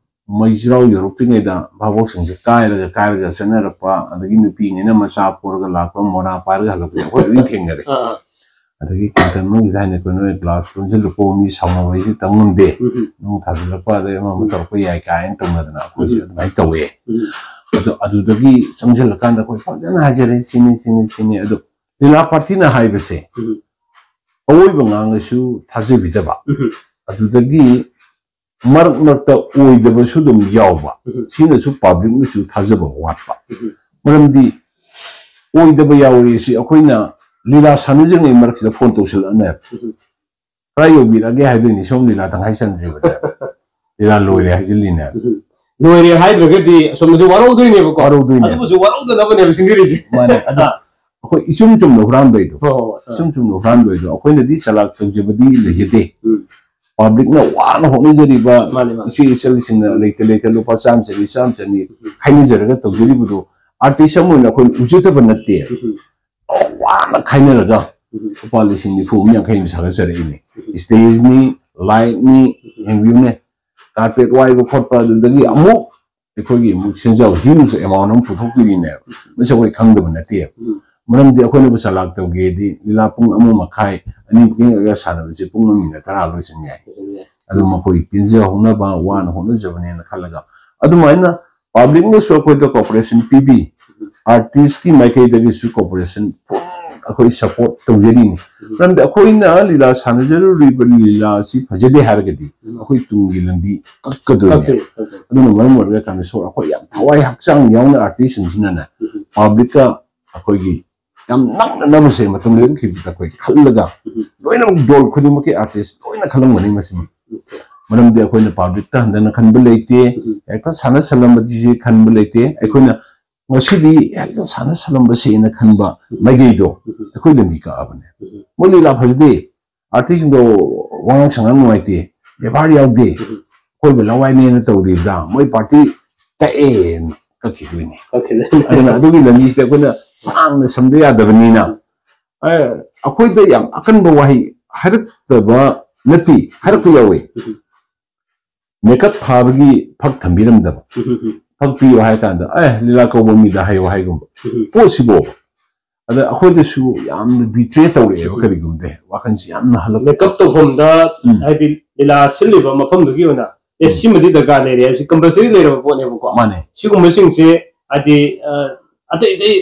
ꯃꯩꯖꯥꯎ ꯌꯧꯔꯛꯇ꯭ꯔꯤꯉꯩꯗ ꯚꯥꯕꯣꯛꯁꯤꯡꯁꯦ ꯀꯥꯏꯔꯒ, ꯀꯥꯏꯔꯒ ꯆꯠꯅꯔꯛꯄ, ꯑꯗꯒꯤ ꯅꯨꯄꯤꯉꯩꯅ ꯃꯆꯥ ꯄꯣꯔꯒ ꯂꯥꯛꯄ, ꯃꯣꯔꯥ ꯄꯥꯏꯔꯒ ꯍꯜꯂꯛꯄꯁꯦ ꯑꯩꯈꯣꯏ ꯂꯣꯏ ꯊꯦꯡꯅꯔꯦ꯫ ꯑꯥ, ꯑꯥ꯫ ꯑꯗꯒꯤ Canter ꯃꯅꯨꯡꯒꯤꯁꯨ ꯍꯥꯏꯅ ꯑꯩꯈꯣꯏ ꯅꯣꯏ glass ꯂꯣꯟꯁꯤꯜꯂꯨꯀꯣ, ꯃꯤ ꯁꯥꯎꯅꯕ ꯍꯥꯏꯁꯦ ꯇꯝ ꯉꯝꯗꯦ꯫ ꯎꯝ, ꯎꯝ꯫ ꯅꯣꯡ ꯊꯥꯖꯤꯜꯂꯛꯄ, ꯑꯗꯩ ꯑꯃ ꯑꯃ ꯎꯝ꯫ ꯇꯧꯔꯛꯄ ꯌꯥꯏ ꯀꯥꯏꯅ ꯇꯧꯅꯗꯅ ꯑꯩꯈꯣꯏꯁꯦ ꯎꯝ꯫ ꯑꯗꯨꯃꯥꯏꯅ ꯇꯧꯋꯦ꯫ ꯎꯝ꯫ ꯑꯗꯣ ꯑꯗꯨꯗꯒꯤ ꯆꯪꯁꯤꯜꯂꯀꯥꯟꯗ ꯑꯩꯈꯣꯏ ꯐꯖꯅ ꯍꯥꯏꯖꯔꯦ, ꯁꯤꯅꯤ, ꯁꯤꯅꯤ, ꯁꯤꯅꯤ꯫ ꯑꯗꯣ ꯂꯤꯂꯥ partyꯅ ꯍꯥꯏꯕꯁꯦ ꯎꯝ꯫ ꯑꯋꯣꯏꯕ ꯉꯥꯡꯉꯁꯨ ꯊꯥꯖꯕꯤꯗꯕ꯫ ꯎꯝ꯫ ꯑꯗꯨꯗꯒꯤ ꯃꯔꯛ ꯃꯔꯛꯇ ꯑꯣꯏꯗꯕꯁꯨ ꯑꯗꯨꯝ ꯌꯥꯎꯕ꯫ ꯎꯝ꯫ ꯁꯤꯅꯁꯨ publicꯅꯁꯨ ꯊꯥꯖꯕ ꯋꯥꯠꯄ꯫ ꯎꯝ꯫ ꯃꯔꯝꯗꯤ ꯑꯣꯏꯗꯕ ꯌꯥꯎꯔꯤꯁꯤ ꯑꯩꯈꯣꯏꯅ ꯂꯤꯂꯥ ꯁꯥꯟꯅꯖꯉꯩ ꯃꯔꯛꯁꯤꯗ phone ꯇꯧꯁꯤꯜꯂꯛꯑꯅꯦꯕ꯫ ꯎꯝ꯫ "ꯈꯔ ꯌꯧꯕꯤꯔꯛꯑꯒꯦ" ꯍꯥꯏꯗꯣꯏꯅꯤ, ꯁꯣꯝ ꯂꯤꯂꯥ ꯇꯪꯈꯥꯏ ꯆꯟꯗ꯭ꯔꯤꯕꯅꯦ꯫ ꯂꯤꯂꯥ ꯂꯣꯏꯔꯦ ꯍꯥꯏꯖꯤꯜꯂꯤꯅꯦ꯫ ꯎꯝ꯫ ꯂꯣꯏꯔꯦ ꯍꯥꯏꯗ꯭ꯔꯒꯗꯤ ꯑꯁꯣꯝꯗꯁꯨ ꯋꯥꯔꯧꯗꯣꯏꯅꯦꯕꯀꯣ꯫ ꯋꯥꯔꯧꯗꯣꯏꯅꯦ꯫ ꯑꯗꯨꯕꯨꯁꯨ ꯋꯥꯔꯧꯗꯅꯕꯅꯦꯕ ꯁꯤꯟꯕꯤꯔꯤꯁꯦ꯫ ꯃꯥꯅꯦ꯫ ꯑꯗꯣ ꯑꯥ꯫ ꯑꯩꯈꯣꯏ ꯏꯆꯨꯝ ꯆꯨꯝꯅ ꯍꯨꯔꯥꯟꯕꯩꯗꯣ꯫ ꯍꯣꯏ, ꯍꯣꯏ, ꯍꯣꯏ꯫ ꯑꯥ꯫ ꯏꯆꯨꯝ ꯆꯨꯝꯅ ꯍꯨꯔꯥꯟꯕꯩꯗꯣ꯫ ꯑꯩꯈꯣꯏꯅꯗꯤ ꯆꯂꯥꯛ ꯇꯧꯖꯕꯗꯤ ꯂꯩꯖꯗꯦ꯫ ꯎꯝ꯫ Publicꯅ ꯋꯥꯅ ꯍꯣꯠꯅꯖꯔꯤꯕ ꯃꯥꯅꯦ, ꯃꯥꯅꯦ꯫ ꯏꯆꯦ ꯏꯆꯜꯁꯤꯡꯅ ꯎꯝ꯫ ꯂꯩꯇ ꯂꯩꯇ ꯂꯨꯄꯥ ꯆꯥꯝꯃ ꯆꯅꯤ, ꯆꯥꯝꯃ ꯆꯅꯤ ꯎꯝ꯫ ꯈꯥꯏꯅꯖꯔꯒ ꯇꯧꯖꯔꯤꯕꯗꯣ ꯑꯥꯔꯇꯤꯁ ꯑꯃ ꯑꯣꯏꯅ ꯑꯩꯈꯣꯏꯅ ꯎꯖꯗꯕ ꯅꯠꯇꯦ꯫ ꯎꯝ꯫ ꯋꯥꯅ ꯈꯥꯏꯅꯔꯒ ꯎꯝ꯫ ꯂꯨꯄꯥ ꯂꯤꯁꯤꯡ ꯅꯤꯐꯨ ꯑꯃ ꯌꯥꯡꯈꯩ ꯑꯃ ꯁꯥꯒꯠꯆꯔꯛꯏꯅꯤ꯫ ꯎꯝ꯫ ꯁ꯭ꯇꯦꯖꯅꯤ, ꯂꯥꯏꯠꯅꯤ, ꯎꯝ꯫ ꯌꯦꯡꯕꯤꯌꯨꯅꯦ, ꯀꯥꯔꯄꯦꯠ ꯋꯥꯏꯕ ꯈꯣꯠꯄ, ꯑꯗꯨꯗꯒꯤ ꯑꯃꯨꯛ ꯑꯩꯈꯣꯏꯒꯤ ꯑꯃꯨꯛ ꯁꯦꯟꯖꯥꯎ huge amount ꯑꯃ ꯄꯨꯊꯣꯛꯄꯤꯔꯤꯅꯦꯕ꯫ ꯎꯝ꯫ ꯃꯁꯤ ꯑꯩꯈꯣꯏ ꯈꯪꯗꯕ ꯅꯠꯇꯦꯕ꯫ ꯎꯝ꯫ ꯃꯔꯝꯗꯤ ꯑꯩꯈꯣꯏꯅꯕꯨ ꯆꯂꯥꯛ ꯇꯧꯒꯦꯗꯤ ꯂꯤꯂꯥ ꯄꯨꯡ ꯑꯃ ꯃꯈꯥꯏ, ꯑꯅꯤ ꯄꯨꯡꯒ ꯁꯥꯟꯅꯕꯁꯦ ꯄꯨꯡ ꯑꯃ ꯃꯤꯅꯠ ꯇꯔꯥ ꯂꯣꯏꯁꯤꯟ ꯌꯥꯏ꯫ ꯂꯣꯏꯁꯤꯟ ꯌꯥꯏ꯫ ꯑꯗꯨ ꯃꯈꯣꯏ ꯄꯦꯟꯖ ꯍꯧꯅꯕ, ꯋꯥꯅ ꯍꯣꯠꯅꯖꯕꯅꯦꯅ ꯈꯜꯂꯒ, ꯑꯗꯨꯃꯥꯏꯅ ꯄꯕ꯭ꯂꯤꯛꯅꯁꯨ ꯑꯩꯈꯣꯏꯗ cooperation ꯄꯤꯕꯤ, ꯑꯥꯔꯇꯤꯁꯀꯤ ꯃꯥꯏꯀꯩꯗꯒꯤꯁꯨ cooperation full ꯑꯩꯈꯣꯏ support ꯇꯧꯖꯔꯤꯅꯤ꯫ ꯎꯝ꯫ ꯃꯔꯝꯗꯤ ꯑꯩꯈꯣꯏꯅ ꯂꯤꯂꯥ ꯁꯥꯟꯅꯖꯔꯨꯔꯤꯕ ꯂꯤꯂꯥ ꯑꯁꯤ ꯐꯖꯗꯦ ꯍꯥꯏꯔꯒꯗꯤ ꯎꯝ꯫ ꯑꯩꯈꯣꯏ ꯇꯨꯡꯒꯤ ꯂꯝꯕꯤ ꯀꯛꯀꯗꯣꯏꯅꯦ꯫ ꯀꯛꯇꯣꯏꯅꯦ, ꯀꯛꯇꯣꯏꯅꯦ꯫ ꯑꯗꯨꯅ ꯃꯔꯝ ꯑꯣꯏꯔꯒ ꯀꯥꯃꯦꯁꯣꯔ ꯑꯩꯈꯣꯏ ꯌꯥꯝ ꯊꯋꯥꯏ ꯍꯛꯆꯥꯡ ꯌꯥꯎꯅ ꯑꯥꯔꯇꯤꯁꯁꯤꯡꯁꯤꯅꯅꯦ ꯎꯝ꯫ ꯄꯕ꯭ꯂꯤꯛꯀ ꯑꯩꯈꯣꯏꯒꯤ ꯌꯥꯝ ꯅꯛꯅꯅꯕꯁꯦ ꯃꯇꯝ ꯂꯦꯟꯈꯤꯕꯗ ꯑꯩꯈꯣꯏ ꯈꯜꯂꯒ ꯎꯝ꯫ ꯂꯣꯏꯅꯃꯛ ꯗꯣꯜ ꯈꯨꯗꯤꯡꯃꯛꯀꯤ ꯑꯥꯔꯇꯤꯁ ꯂꯣꯏꯅ ꯈꯜꯂꯝꯒꯅꯤ ꯃꯁꯤꯃ꯫ ꯎꯝ꯫ ꯃꯔꯝꯗꯤ ꯑꯩꯈꯣꯏꯅ ꯄꯕ꯭ꯂꯤꯛꯇ ꯍꯟꯊꯅ ꯈꯟꯕ ꯂꯩꯇꯦ, ꯎꯝ꯫ ꯍꯦꯛꯇ ꯁꯥꯟꯅ ꯁꯜꯂꯝꯕꯗꯤ ꯈꯟꯕ ꯂꯩꯇꯦ꯫ ꯑꯩꯈꯣꯏꯅ ꯉꯁꯤꯗꯤ ꯍꯦꯛꯇ ꯁꯥꯟꯅ ꯁꯜꯂꯝꯕꯁꯦꯅ ꯈꯟꯕ ꯎꯝ꯫ ꯃꯥꯏꯀꯩꯗꯣ ꯎꯝ꯫ ꯑꯩꯈꯣꯏ ꯂꯝꯕꯤ ꯀꯛꯑꯕꯅꯦ꯫ ꯎꯝ꯫ ꯃꯣꯏ ꯂꯤꯂꯥ ꯐꯖꯗꯦ, ꯑꯥꯔꯇꯤꯁꯁꯤꯡꯗꯣ ꯋꯥꯉꯥꯡ ꯁꯉꯥꯡ ꯅꯨꯡꯉꯥꯏꯇꯦ, ꯕꯦꯕꯥꯔ ꯌꯥꯎꯗꯦ, ꯎꯝ꯫ ꯑꯩꯈꯣꯏꯕꯨ ꯂꯋꯥꯏꯅꯦꯅ ꯇꯧꯔꯤꯕ꯭ꯔꯥ, ꯃꯣꯏ ꯄꯥꯔꯇꯤ ꯀꯛꯑꯦꯅ ꯀꯛꯈꯤꯗꯣꯏꯅꯤ꯫ ꯀꯛꯈꯤꯗꯣꯏꯅꯤ꯫ ꯑꯗꯨꯅ ꯑꯗꯨꯒꯤ ꯂꯝꯕꯤꯁꯤꯗ ꯑꯩꯈꯣꯏꯅ ꯁꯥꯡꯅ ꯁꯝꯗ ꯌꯥꯗꯕꯅꯤꯅ, ꯑ, ꯑꯩꯈꯣꯏꯗ ꯌꯥꯝ ꯑꯀꯟꯕ ꯋꯥꯍꯩ ꯍꯥꯏꯔꯛꯇꯕ ꯅꯠꯇꯦ, ꯍꯥꯏꯔꯛꯄ ꯌꯥꯎꯋꯦ꯫ ꯎꯝ꯫ ꯃꯦꯀꯞ ꯊꯥꯕꯒꯤ ꯐꯛ ꯊꯝꯕꯤꯔꯝꯗꯕ꯫ ꯎꯝ, ꯎꯝ, ꯎꯝ꯫ ꯐꯛ ꯄꯤꯌꯨ ꯍꯥꯏ ꯀꯥꯟꯗ, "ꯑꯦ, ꯂꯤꯂꯥ ꯀꯧꯕ ꯃꯤꯗ ꯍꯥꯏꯌꯨ" ꯍꯥꯏꯒꯨꯝꯕ ꯎꯝ, ꯎꯝ꯫ ꯄꯣꯠꯁꯤꯕꯣꯕ꯫ ꯑꯗ ꯑꯩꯈꯣꯏꯗꯁꯨ ꯌꯥꯝꯅ ꯕꯤꯇ꯭ꯔꯦ ꯇꯧꯔꯛꯑꯦꯕ ꯎꯝ꯫ ꯀꯔꯤꯒꯨꯝꯕꯗ ꯋꯥꯈꯜꯁꯤ ꯌꯥꯝꯅ ꯍꯜꯂꯛꯄ꯫ ꯃꯦꯀꯞ ꯇꯧꯐꯝꯗ ꯎꯝ꯫ ꯍꯥꯏꯗꯤ ꯂꯤꯂꯥ ꯁꯤꯜꯂꯤꯕ ꯃꯐꯝꯗꯨꯒꯤ ꯑꯣꯏꯅ, "ꯑꯦ, ꯎꯝ꯫ ꯁꯤꯃꯗꯤ ꯗꯔꯀꯥꯔ ꯂꯩꯔꯦ" ꯍꯥꯏꯕꯁꯤ ꯀꯝꯄꯜꯁꯔꯤ ꯂꯩꯔꯕ ꯄꯣꯠꯅꯦꯕꯀꯣ꯫ ꯃꯥꯅꯦ꯫ ꯁꯤꯒꯨꯝꯕꯁꯤꯡꯁꯦ ꯍꯥꯏꯗꯤ, ꯑ, ꯑꯇꯩ ꯑꯇꯩ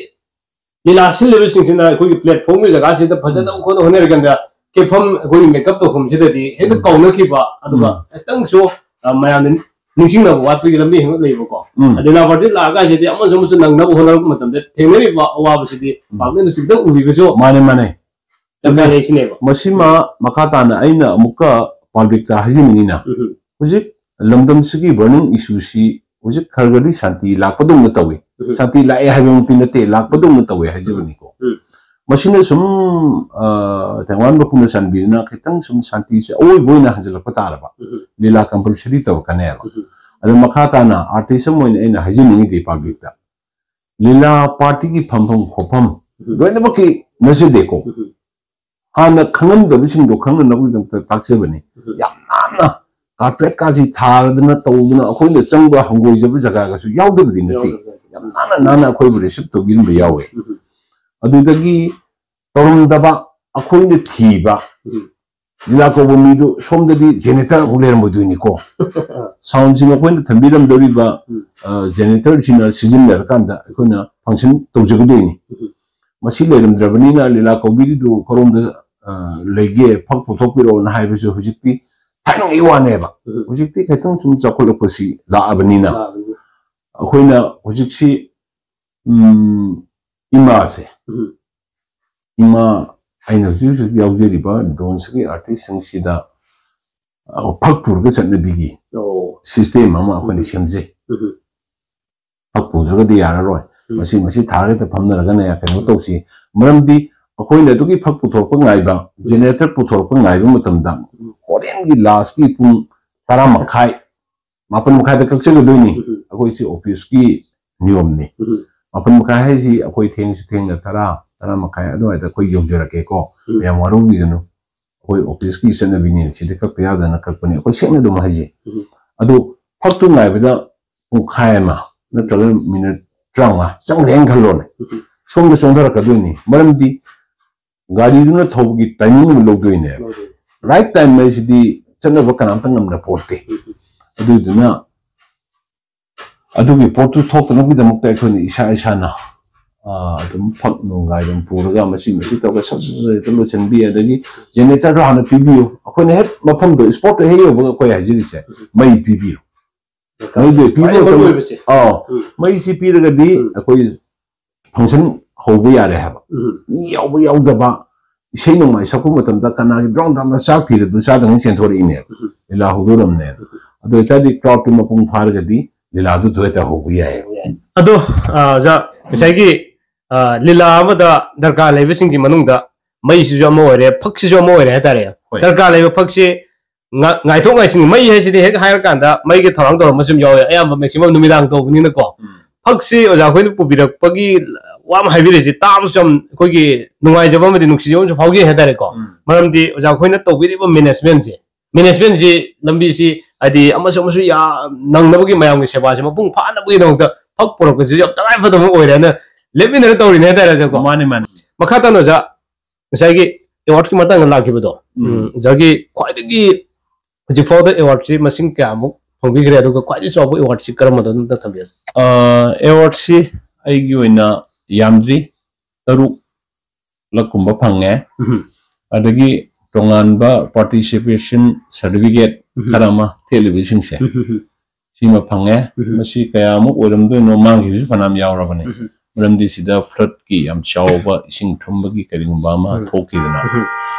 ꯂꯤꯂꯥ ꯁꯤꯜꯂꯤꯕꯁꯤꯡꯁꯤꯅ ꯑꯩꯈꯣꯏꯒꯤ ꯄ꯭ꯂꯦꯠꯐꯣꯝꯒꯤ ꯖꯒꯥꯁꯤꯗ ꯐꯖꯅ ꯎꯝ꯫ ꯍꯣꯠꯅ ꯍꯣꯠꯅꯔꯀꯥꯟꯗ ꯀꯦꯐꯝ ꯑꯩꯈꯣꯏꯒꯤ ꯃꯦꯀꯞ ꯇꯧꯐꯝꯁꯤꯗꯗꯤ ꯍꯦꯛꯇ ꯎꯝ꯫ ꯀꯧꯅꯈꯤꯕ, ꯑꯗꯨꯒ ꯎꯝ꯫ ꯈꯤꯇꯪꯁꯨ, ꯑ, ꯃꯌꯥꯝꯅ ꯅꯤꯡꯁꯤꯡꯅꯕ ꯋꯥꯠꯄꯒꯤ ꯂꯝꯕꯤ ꯍꯦꯛ ꯂꯩꯕꯀꯣ꯫ ꯎꯝ꯫ ꯑꯗꯩ ꯂꯤꯂꯥ ꯄꯥꯔꯇꯤ ꯂꯥꯛꯑꯒ ꯍꯥꯏꯁꯤꯗꯤ ꯑꯃꯁꯨ ꯑꯃꯁꯨ ꯅꯪꯅꯕ ꯍꯣꯠꯅꯔꯛꯄ ꯃꯇꯝꯗ ꯊꯦꯡꯅꯔꯤꯕ ꯑꯋꯥꯕꯁꯤꯗꯤ ꯎꯝ꯫ ꯄꯥꯛꯅꯁꯨ ꯈꯤꯇꯪ ꯎꯕꯤꯕꯁꯨ ꯃꯥꯅꯦ, ꯃꯥꯅꯦ꯫ ꯆꯞ ꯆꯨꯝꯃꯦ꯫ ꯃꯥꯟꯅꯩ ꯁꯤꯅꯦꯕ꯫ ꯃꯁꯤꯃ ꯃꯈꯥ ꯇꯥꯅ ꯑꯩꯅ ꯑꯃꯨꯛꯀ ꯄꯕ꯭ꯂꯤꯛꯇ ꯍꯥꯏꯖꯅꯤꯡꯉꯤꯅ, ꯎꯝ꯫ ꯍꯧꯖꯤꯛ ꯂꯝꯗꯝꯁꯤꯒꯤ ꯕꯔꯅꯤꯡ ꯏꯁꯨꯁꯤ ꯍꯧꯖꯤꯛ ꯈꯔ ꯈꯔꯗꯤ ꯁꯥꯟꯇꯤ ꯂꯥꯛꯄꯗꯧꯅ ꯇꯧꯏ꯫ ꯎꯝ꯫ ꯁꯥꯟꯇꯤ ꯂꯥꯛꯑꯦ ꯍꯥꯏꯕꯃꯛꯇꯤ ꯅꯠꯇꯦ, ꯂꯥꯛꯄꯗꯧꯅ ꯇꯧꯏ ꯍꯥꯏꯖꯕꯅꯤꯀꯣ꯫ ꯎꯝ꯫ ꯃꯁꯤꯅ ꯁꯨꯝ, ꯑ, ꯇꯦꯡꯋꯥꯟ ꯃꯈꯨꯅ ꯆꯥꯟꯕꯤꯗꯨꯅ ꯈꯤꯇꯪ ꯁꯨꯝ ꯁꯥꯟꯇꯤꯁꯦ ꯑꯑꯣꯏꯕ ꯑꯣꯏꯅ ꯍꯟꯖꯤꯜꯂꯛꯄ ꯇꯥꯔꯕ ꯎꯝ꯫ ꯂꯤꯂꯥ ꯀꯝꯄꯜꯁꯔꯤ ꯇꯧꯔꯛꯀꯅꯦꯕ꯫ ꯎꯝ꯫ ꯑꯗꯣ ꯃꯈꯥ ꯇꯥꯅ ꯑꯥꯔꯇꯤꯁ ꯑꯃ ꯑꯣꯏꯅ ꯑꯩꯅ ꯍꯥꯏꯖꯅꯤꯡꯉꯤꯗꯤ ꯄꯕ꯭ꯂꯤꯛꯇ, ꯂꯤꯂꯥ ꯄꯥꯔꯇꯤꯒꯤ ꯐꯝꯐꯝ ꯈꯣꯠꯐꯝ ꯎꯝ꯫ ꯂꯣꯏꯅꯃꯛꯀꯤ ꯅꯠꯆꯗꯦꯀꯣ꯫ ꯎꯝ꯫ ꯍꯥꯟꯅ ꯈꯪꯉꯝꯗꯕꯁꯤꯡꯗꯣ ꯈꯪꯅꯅꯕꯒꯤꯗꯃꯛꯇ ꯇꯥꯛꯆꯕꯅꯤ꯫ ꯎꯝ꯫ ꯌꯥꯝ ꯅꯥꯟꯅ ꯀꯥꯔꯄꯦꯠꯀꯥꯁꯤ ꯊꯥꯗꯅ ꯇꯧꯗꯅ ꯑꯩꯈꯣꯏꯅ ꯆꯪꯕ ꯍꯪꯒꯣꯏꯖꯕ ꯖꯒꯥꯒꯁꯨ ꯌꯥꯎꯗꯕꯗꯤ ꯅꯠꯇꯦ꯫ ꯌꯥꯎꯗꯕꯗꯤ ꯅꯠꯇꯦ꯫ ꯌꯥꯝ ꯅꯥꯟꯅ ꯅꯥꯟꯅ ꯑꯩꯈꯣꯏꯕꯨ ꯔꯤꯁꯤꯞ ꯇꯧꯕꯤꯔꯝꯕ ꯌꯥꯎꯋꯦ꯫ ꯎꯝ꯫ ꯑꯗꯨꯗꯒꯤ ꯇꯧꯔꯝꯗꯕ ꯑꯩꯈꯣꯏꯅ ꯊꯤꯕ ꯎꯝ꯫ ꯂꯤꯂꯥ ꯀꯧꯕ ꯃꯤꯗꯨ ꯁꯣꯝꯗꯗꯤ ꯖꯦꯅꯦꯔꯦꯇꯔ ꯑꯃꯨꯛ ꯂꯩꯔꯝꯃꯣꯏꯗꯣꯏꯅꯤꯀꯣ꯫ ꯁꯥꯎꯟꯁꯤꯡ ꯑꯩꯈꯣꯏꯅ ꯊꯝꯕꯤꯔꯝꯗꯧꯔꯤꯕ, ꯎꯝ꯫ ꯑ, ꯖꯦꯅꯦꯔꯦꯇꯔꯁꯤꯅ ꯁꯤꯖꯤꯟꯅꯔꯀꯥꯟꯗ ꯑꯩꯈꯣꯏꯅ ꯐꯪꯁꯟ ꯇꯧꯖꯒꯗꯣꯏꯅꯤ꯫ ꯎꯝ꯫ ꯃꯁꯤ ꯂꯩꯔꯝꯗ꯭ꯔꯕꯅꯤꯅ ꯂꯤꯂꯥ ꯀꯧꯕꯤꯔꯤꯗꯨ ꯀꯔꯣꯝꯗ, ꯑ, ꯂꯩꯒꯦ, ꯐꯛ ꯄꯨꯊꯣꯛꯄꯤꯔꯛꯑꯣꯅ ꯍꯥꯏꯕꯁꯨ ꯍꯧꯖꯤꯛꯇꯤ ꯊꯥꯏꯅꯉꯩ ꯋꯥꯅꯦꯕ꯫ ꯎꯝ꯫ ꯍꯧꯖꯤꯛꯇꯤ ꯈꯤꯇꯪ ꯁꯨꯝ ꯆꯥꯎꯈꯠꯂꯛꯄꯁꯤ ꯂꯥꯛꯑꯕꯅꯤꯅ ꯂꯥꯛꯑꯕꯅꯤꯅ꯫ ꯑꯩꯈꯣꯏꯅ ꯍꯧꯖꯤꯛꯁꯤ, ꯎꯝ, ꯏꯃꯥꯁꯦ, ꯎꯝ꯫ ꯏꯃꯥ, ꯑꯩꯅ ꯍꯧꯖꯤꯛ ꯍꯧꯖꯤꯛ ꯌꯥꯎꯖꯔꯤꯕ ꯗꯣꯟꯁꯀꯤ ꯑꯥꯔꯇꯤꯁꯁꯤꯡꯁꯤꯗ, ꯑ, ꯐꯛ ꯄꯨꯔꯒ ꯆꯠꯅꯕꯤꯒꯤ ꯑꯣ꯫ ꯁꯤꯁꯇꯦꯝ ꯑꯃ ꯑꯩꯈꯣꯏꯅ ꯎꯝ꯫ ꯁꯦꯝꯖꯩ꯫ ꯎꯝ꯫ ꯐꯛ ꯄꯨꯗ꯭ꯔꯒꯗꯤ ꯌꯥꯔꯔꯣꯏ꯫ ꯎꯝ꯫ ꯃꯁꯤ, ꯃꯁꯤ ꯊꯥꯔꯒ ꯍꯦꯛꯇ ꯐꯝꯅꯔꯒꯅꯦ ꯀꯩꯅꯣ ꯎꯝ꯫ ꯇꯧꯁꯤ꯫ ꯃꯔꯝꯗꯤ ꯑꯩꯈꯣꯏꯅ ꯑꯗꯨꯒꯤ ꯐꯛ ꯄꯨꯊꯣꯔꯛꯄ ꯉꯥꯏꯕ, ꯎꯝ꯫ ꯖꯦꯅꯦꯔꯦꯇꯔ ꯄꯨꯊꯣꯔꯛꯄ ꯉꯥꯏꯕ ꯃꯇꯝꯗ ꯎꯝ꯫ ꯍꯣꯔꯦꯟꯒꯤ ꯂꯥꯁꯀꯤ ꯄꯨꯡ ꯇꯔꯥ ꯃꯈꯥꯏ, ꯃꯥꯄꯟ ꯃꯈꯥꯏꯗ ꯀꯛꯆꯒꯗꯣꯏꯅꯤ꯫ ꯎꯝ꯫ ꯑꯩꯈꯣꯏꯁꯤ ꯑꯣꯐꯤꯁꯀꯤ ꯅꯤꯌꯣꯝꯅꯤ꯫ ꯎꯝ꯫ ꯃꯥꯄꯟ ꯃꯈꯥꯏ ꯍꯥꯏꯁꯤ ꯑꯩꯈꯣꯏ ꯊꯦꯡꯁꯨ ꯊꯦꯡꯅ ꯇꯔꯥ, ꯇꯔꯥ ꯃꯈꯥꯏ ꯑꯗꯨꯋꯥꯏꯗ ꯑꯩꯈꯣꯏ ꯌꯧꯖꯔꯛꯀꯦꯀꯣ꯫ ꯎꯝ꯫ ꯃꯌꯥꯝ ꯋꯥꯔꯧꯕꯤꯒꯅꯨ꯫ ꯑꯩꯈꯣꯏ ꯑꯣꯐꯤꯁꯀꯤ ꯆꯠꯅꯕꯤꯅꯤ, ꯁꯤꯗꯤ ꯀꯛꯇ ꯌꯥꯗꯅ ꯀꯛꯄꯅꯤ꯫ ꯑꯩꯈꯣꯏ ꯁꯦꯡꯅ ꯑꯗꯨꯝ ꯍꯥꯏꯖꯩ꯫ ꯎꯝ꯫ ꯑꯗꯨ ꯐꯛꯇꯨ ꯉꯥꯏꯕꯗ ꯄꯨꯡꯈꯥꯏ ꯑꯃ ꯅꯠꯇ꯭ꯔꯒ ꯃꯤꯅꯠ ꯇꯔꯥꯃꯉꯥ ꯆꯪꯈ꯭ꯔꯦꯅ ꯈꯜꯂꯣꯅꯦ꯫ ꯎꯝ꯫ ꯁꯣꯝꯗ ꯆꯣꯟꯊꯔꯛꯀꯗꯣꯏꯅꯤ꯫ ꯃꯔꯝꯗꯤ ꯒꯥꯔꯤꯗꯨꯅ ꯊꯧꯕꯒꯤ ꯇꯥꯏꯃꯤꯡ ꯑꯃ ꯂꯧꯗꯣꯏꯅꯦꯕ꯫ ꯂꯧꯗꯣꯏꯅꯤ꯫ ꯔꯥꯏꯠ ꯇꯥꯏꯝ ꯍꯥꯏꯁꯤꯗꯤ ꯆꯠꯅꯕ ꯀꯅꯥꯝꯇ ꯉꯝꯅ ꯄꯣꯠꯇꯦ꯫ ꯎꯝ꯫ ꯑꯗꯨꯗꯨꯅ ꯑꯗꯨꯒꯤ ꯄꯣꯠꯇꯨ ꯊꯣꯛꯇꯅꯕꯒꯤꯗꯃꯛꯇ ꯑꯩꯈꯣꯏꯅ ꯏꯁꯥ ꯏꯁꯥꯅ, ꯑꯥ, ꯑꯗꯨꯝ ꯐꯛ ꯅꯨꯡꯒꯥꯏ ꯑꯗꯨꯝ ꯄꯨꯔꯒ ꯃꯁꯤ ꯃꯁꯤ ꯇꯧꯔꯒ ꯁꯠ ꯁꯠ ꯁꯠ ꯍꯦꯛꯇ ꯂꯣꯏꯁꯤꯟꯕꯤ꯫ ꯑꯗꯒꯤ ꯖꯦꯅꯦꯔꯦꯇꯔꯗꯣ ꯍꯥꯟꯅ ꯄꯤꯕꯤꯌꯨ꯫ ꯑꯩꯈꯣꯏꯅ ꯍꯦꯛ ꯃꯐꯝꯗꯣ, ꯏꯁꯄꯣꯠꯇꯣ ꯍꯦꯛ ꯌꯧꯕꯒ ꯑꯩꯈꯣꯏ ꯍꯥꯏꯖꯔꯤꯁꯦ, ꯎꯝ꯫ ꯃꯩ ꯄꯤꯕꯤꯌꯨ꯫ ꯗꯔꯀꯥꯔ ꯃꯩꯗꯣ ꯑꯣꯏ꯫ ꯄꯤꯕ ꯈ꯭ꯋꯥꯏꯗꯒꯤ ꯃꯔꯨ ꯃꯇꯝꯗ, ꯑꯣꯏꯕꯁꯦ꯫ ꯑꯥ, ꯎꯝ꯫ ꯃꯩꯁꯤ ꯄꯤꯔꯒꯗꯤ ꯎꯝ꯫ ꯑꯩꯈꯣꯏ ꯐꯪꯁꯟ ꯍꯧꯕ ꯌꯥꯔꯦ ꯍꯥꯏꯕ꯫ ꯎꯝ꯫ ꯃꯤ ꯌꯥꯎꯕ ꯌꯥꯎꯗꯕ, ꯏꯁꯩ ꯅꯣꯡꯃꯥꯏ ꯁꯛꯄ ꯃꯇꯝꯗ ꯀꯅꯥꯒꯤ ꯗ꯭ꯔꯣꯡ ꯗ꯭ꯔꯣꯡ ꯆꯥꯛ ꯊꯤꯔꯗꯨꯅ ꯆꯥꯗꯉꯩ ꯆꯦꯟꯊꯣꯔꯛꯏꯅꯦꯕ꯫ ꯎꯝ꯫ ꯂꯤꯂꯥ ꯍꯧꯗꯣꯔꯝꯅꯦꯕ꯫ ꯎꯝ꯫ ꯑꯗꯨ ꯑꯣꯏꯇꯥꯔꯗꯤ ꯀ꯭ꯔꯥꯎꯗꯇꯨ ꯃꯄꯨꯡ ꯐꯥꯔꯒꯗꯤ ꯂꯤꯂꯥꯗꯨ ꯊꯣꯏ ꯍꯧꯕ ꯌꯥꯏ꯫ ꯍꯧꯕ ꯌꯥꯏ꯫ ꯑꯗꯣ, ꯑ, ꯑꯣꯖꯥ, ꯉꯁꯥꯏꯒꯤ, ꯑ, ꯂꯤꯂꯥ ꯑꯃꯗ ꯗꯔꯀꯥꯔ ꯂꯩꯕꯁꯤꯡꯒꯤ ꯃꯅꯨꯡꯗ ꯃꯩꯁꯤꯁꯨ ꯑꯃ ꯑꯣꯏꯔꯦ, ꯐꯛꯁꯤꯁꯨ ꯑꯃ ꯑꯣꯏꯔꯦ ꯍꯥꯏꯇꯥꯔꯦ꯫ ꯍꯣꯏ꯫ ꯗꯔꯀꯥꯔ ꯂꯩꯕ ꯐꯛꯁꯤ ꯉ-, ꯉꯥꯏꯊꯣꯛ ꯉꯥꯏꯁꯤꯟ, ꯃꯩ ꯍꯥꯏꯁꯤꯗꯤ ꯍꯦꯛ ꯍꯥꯏꯔꯀꯥꯟꯗ ꯃꯩꯒꯤ ꯊꯧꯔꯥꯡ ꯇꯧꯔꯝꯕꯁꯨ ꯑꯗꯨꯝ ꯌꯥꯎꯋꯦ, ꯑꯌꯥꯝꯕ ꯃꯦꯛꯁꯤꯃꯝ ꯅꯨꯃꯤꯗꯥꯡ ꯇꯧꯕꯅꯤꯅꯀꯣ꯫ ꯎꯝ꯫ ꯐꯛꯁꯤ ꯑꯣꯖꯥ ꯑꯩꯈꯣꯏꯅ ꯄꯨꯕꯤꯔꯛꯄꯒꯤ ꯋꯥ ꯑꯃ ꯍꯥꯏꯕꯤꯔꯤꯁꯤ ꯇꯥꯕꯁꯨ ꯌꯥꯝ ꯑꯩꯈꯣꯏꯒꯤ ꯅꯨꯡꯉꯥꯏꯖꯕ ꯑꯃꯗꯤ ꯅꯨꯡꯁꯤꯖꯕ ꯑꯃꯁꯨ ꯐꯥꯎꯖꯩ ꯍꯥꯏꯇꯥꯔꯦꯀꯣ꯫ ꯎꯝ꯫ ꯃꯔꯝꯗꯤ ꯑꯣꯖꯥ ꯑꯩꯈꯣꯏꯅ ꯇꯧꯕꯤꯔꯤꯕ ꯃꯦꯅꯦꯖꯃꯦꯟꯁꯦ, ꯃꯦꯅꯦꯖꯃꯦꯟꯁꯤ ꯂꯝꯕꯤꯁꯤ ꯍꯥꯏꯗꯤ ꯑꯃꯁꯨ ꯑꯃꯁꯨ ꯌꯥ-, ꯅꯪꯅꯕꯒꯤ ꯃꯌꯥꯝꯒꯤ ꯁꯦꯕꯥꯁꯤ ꯃꯄꯨꯡ ꯐꯥꯅꯕꯒꯤꯗꯃꯛꯇ ꯐꯛ ꯄꯨꯔꯛꯄꯁꯤꯁꯨ ꯌꯥꯝ ꯇꯉꯥꯏ ꯐꯗꯕ ꯑꯃ ꯑꯣꯏꯔꯦꯅ ꯂꯦꯞꯃꯤꯟꯅꯔ ꯇꯧꯔꯤꯅꯦ ꯍꯥꯏꯇꯥꯔꯦ, ꯑꯣꯖꯥꯀꯣ꯫ ꯃꯥꯅꯤ, ꯃꯥꯅꯤ꯫ ꯃꯈꯥ ꯇꯥꯅ ꯑꯣꯖꯥ, ꯉꯁꯥꯏꯒꯤ ꯑꯦꯋꯥꯔꯗꯀꯤ ꯃꯇꯥꯡꯗ ꯂꯥꯛꯈꯤꯕꯗꯣ, ꯎꯝ꯫ ꯎꯝ, ꯑꯣꯖꯥꯒꯤ ꯈ꯭ꯋꯥꯏꯗꯒꯤ ꯍꯧꯖꯤꯛ ꯐꯥꯎꯗ ꯑꯦꯋꯥꯔꯗꯁꯤ ꯃꯁꯤꯡ ꯀꯌꯥꯃꯨꯛ ꯐꯪꯕꯤꯈ꯭ꯔꯦ, ꯑꯗꯨꯒ ꯈ꯭ꯋꯥꯏꯗꯒꯤ ꯆꯥꯎꯕ ꯑꯦꯋꯥꯔꯗꯁꯤ ꯀꯔꯝꯕꯗ ꯑꯗꯨꯝꯇ ꯊꯝꯕꯤꯌꯨ? ꯑ, ꯑꯦꯋꯥꯔꯗꯁꯤ ꯑꯩꯒꯤ ꯑꯣꯏꯅ ꯌꯥꯝꯗ꯭ꯔꯤ, ꯇꯔꯨꯛ ꯂꯛꯀꯨꯝꯕ ꯐꯪꯉꯦ꯫ ꯎꯝ꯫ ꯑꯗꯒꯤ ꯇꯣꯉꯥꯟꯕ participation certificate ꯎꯝ꯫ ꯈꯔ ꯑꯃ ꯊꯦꯠꯂꯤꯕꯁꯤꯡꯁꯦ, ꯎꯝ꯫ ꯁꯤꯃ ꯐꯪꯉꯦ꯫ ꯎꯝ꯫ ꯃꯁꯤ ꯀꯌꯥꯃꯨꯛ ꯑꯣꯏꯔꯝꯗꯣꯏꯅꯣ, ꯃꯥꯡꯈꯤꯕꯁꯨ ꯐꯅꯌꯥꯝ ꯌꯥꯎꯔꯕꯅꯤ꯫ ꯎꯝ꯫ ꯃꯔꯝꯗꯤ ꯁꯤꯗ floodꯀꯤ ꯌꯥꯝ ꯆꯥꯎꯕ ꯏꯁꯤꯡ ꯊꯨꯝꯕꯒꯤ ꯀꯔꯤꯒꯨꯝꯕ ꯑꯃ ꯎꯝ꯫ ꯊꯣꯛꯈꯤꯗꯅ, ꯎꯝ꯫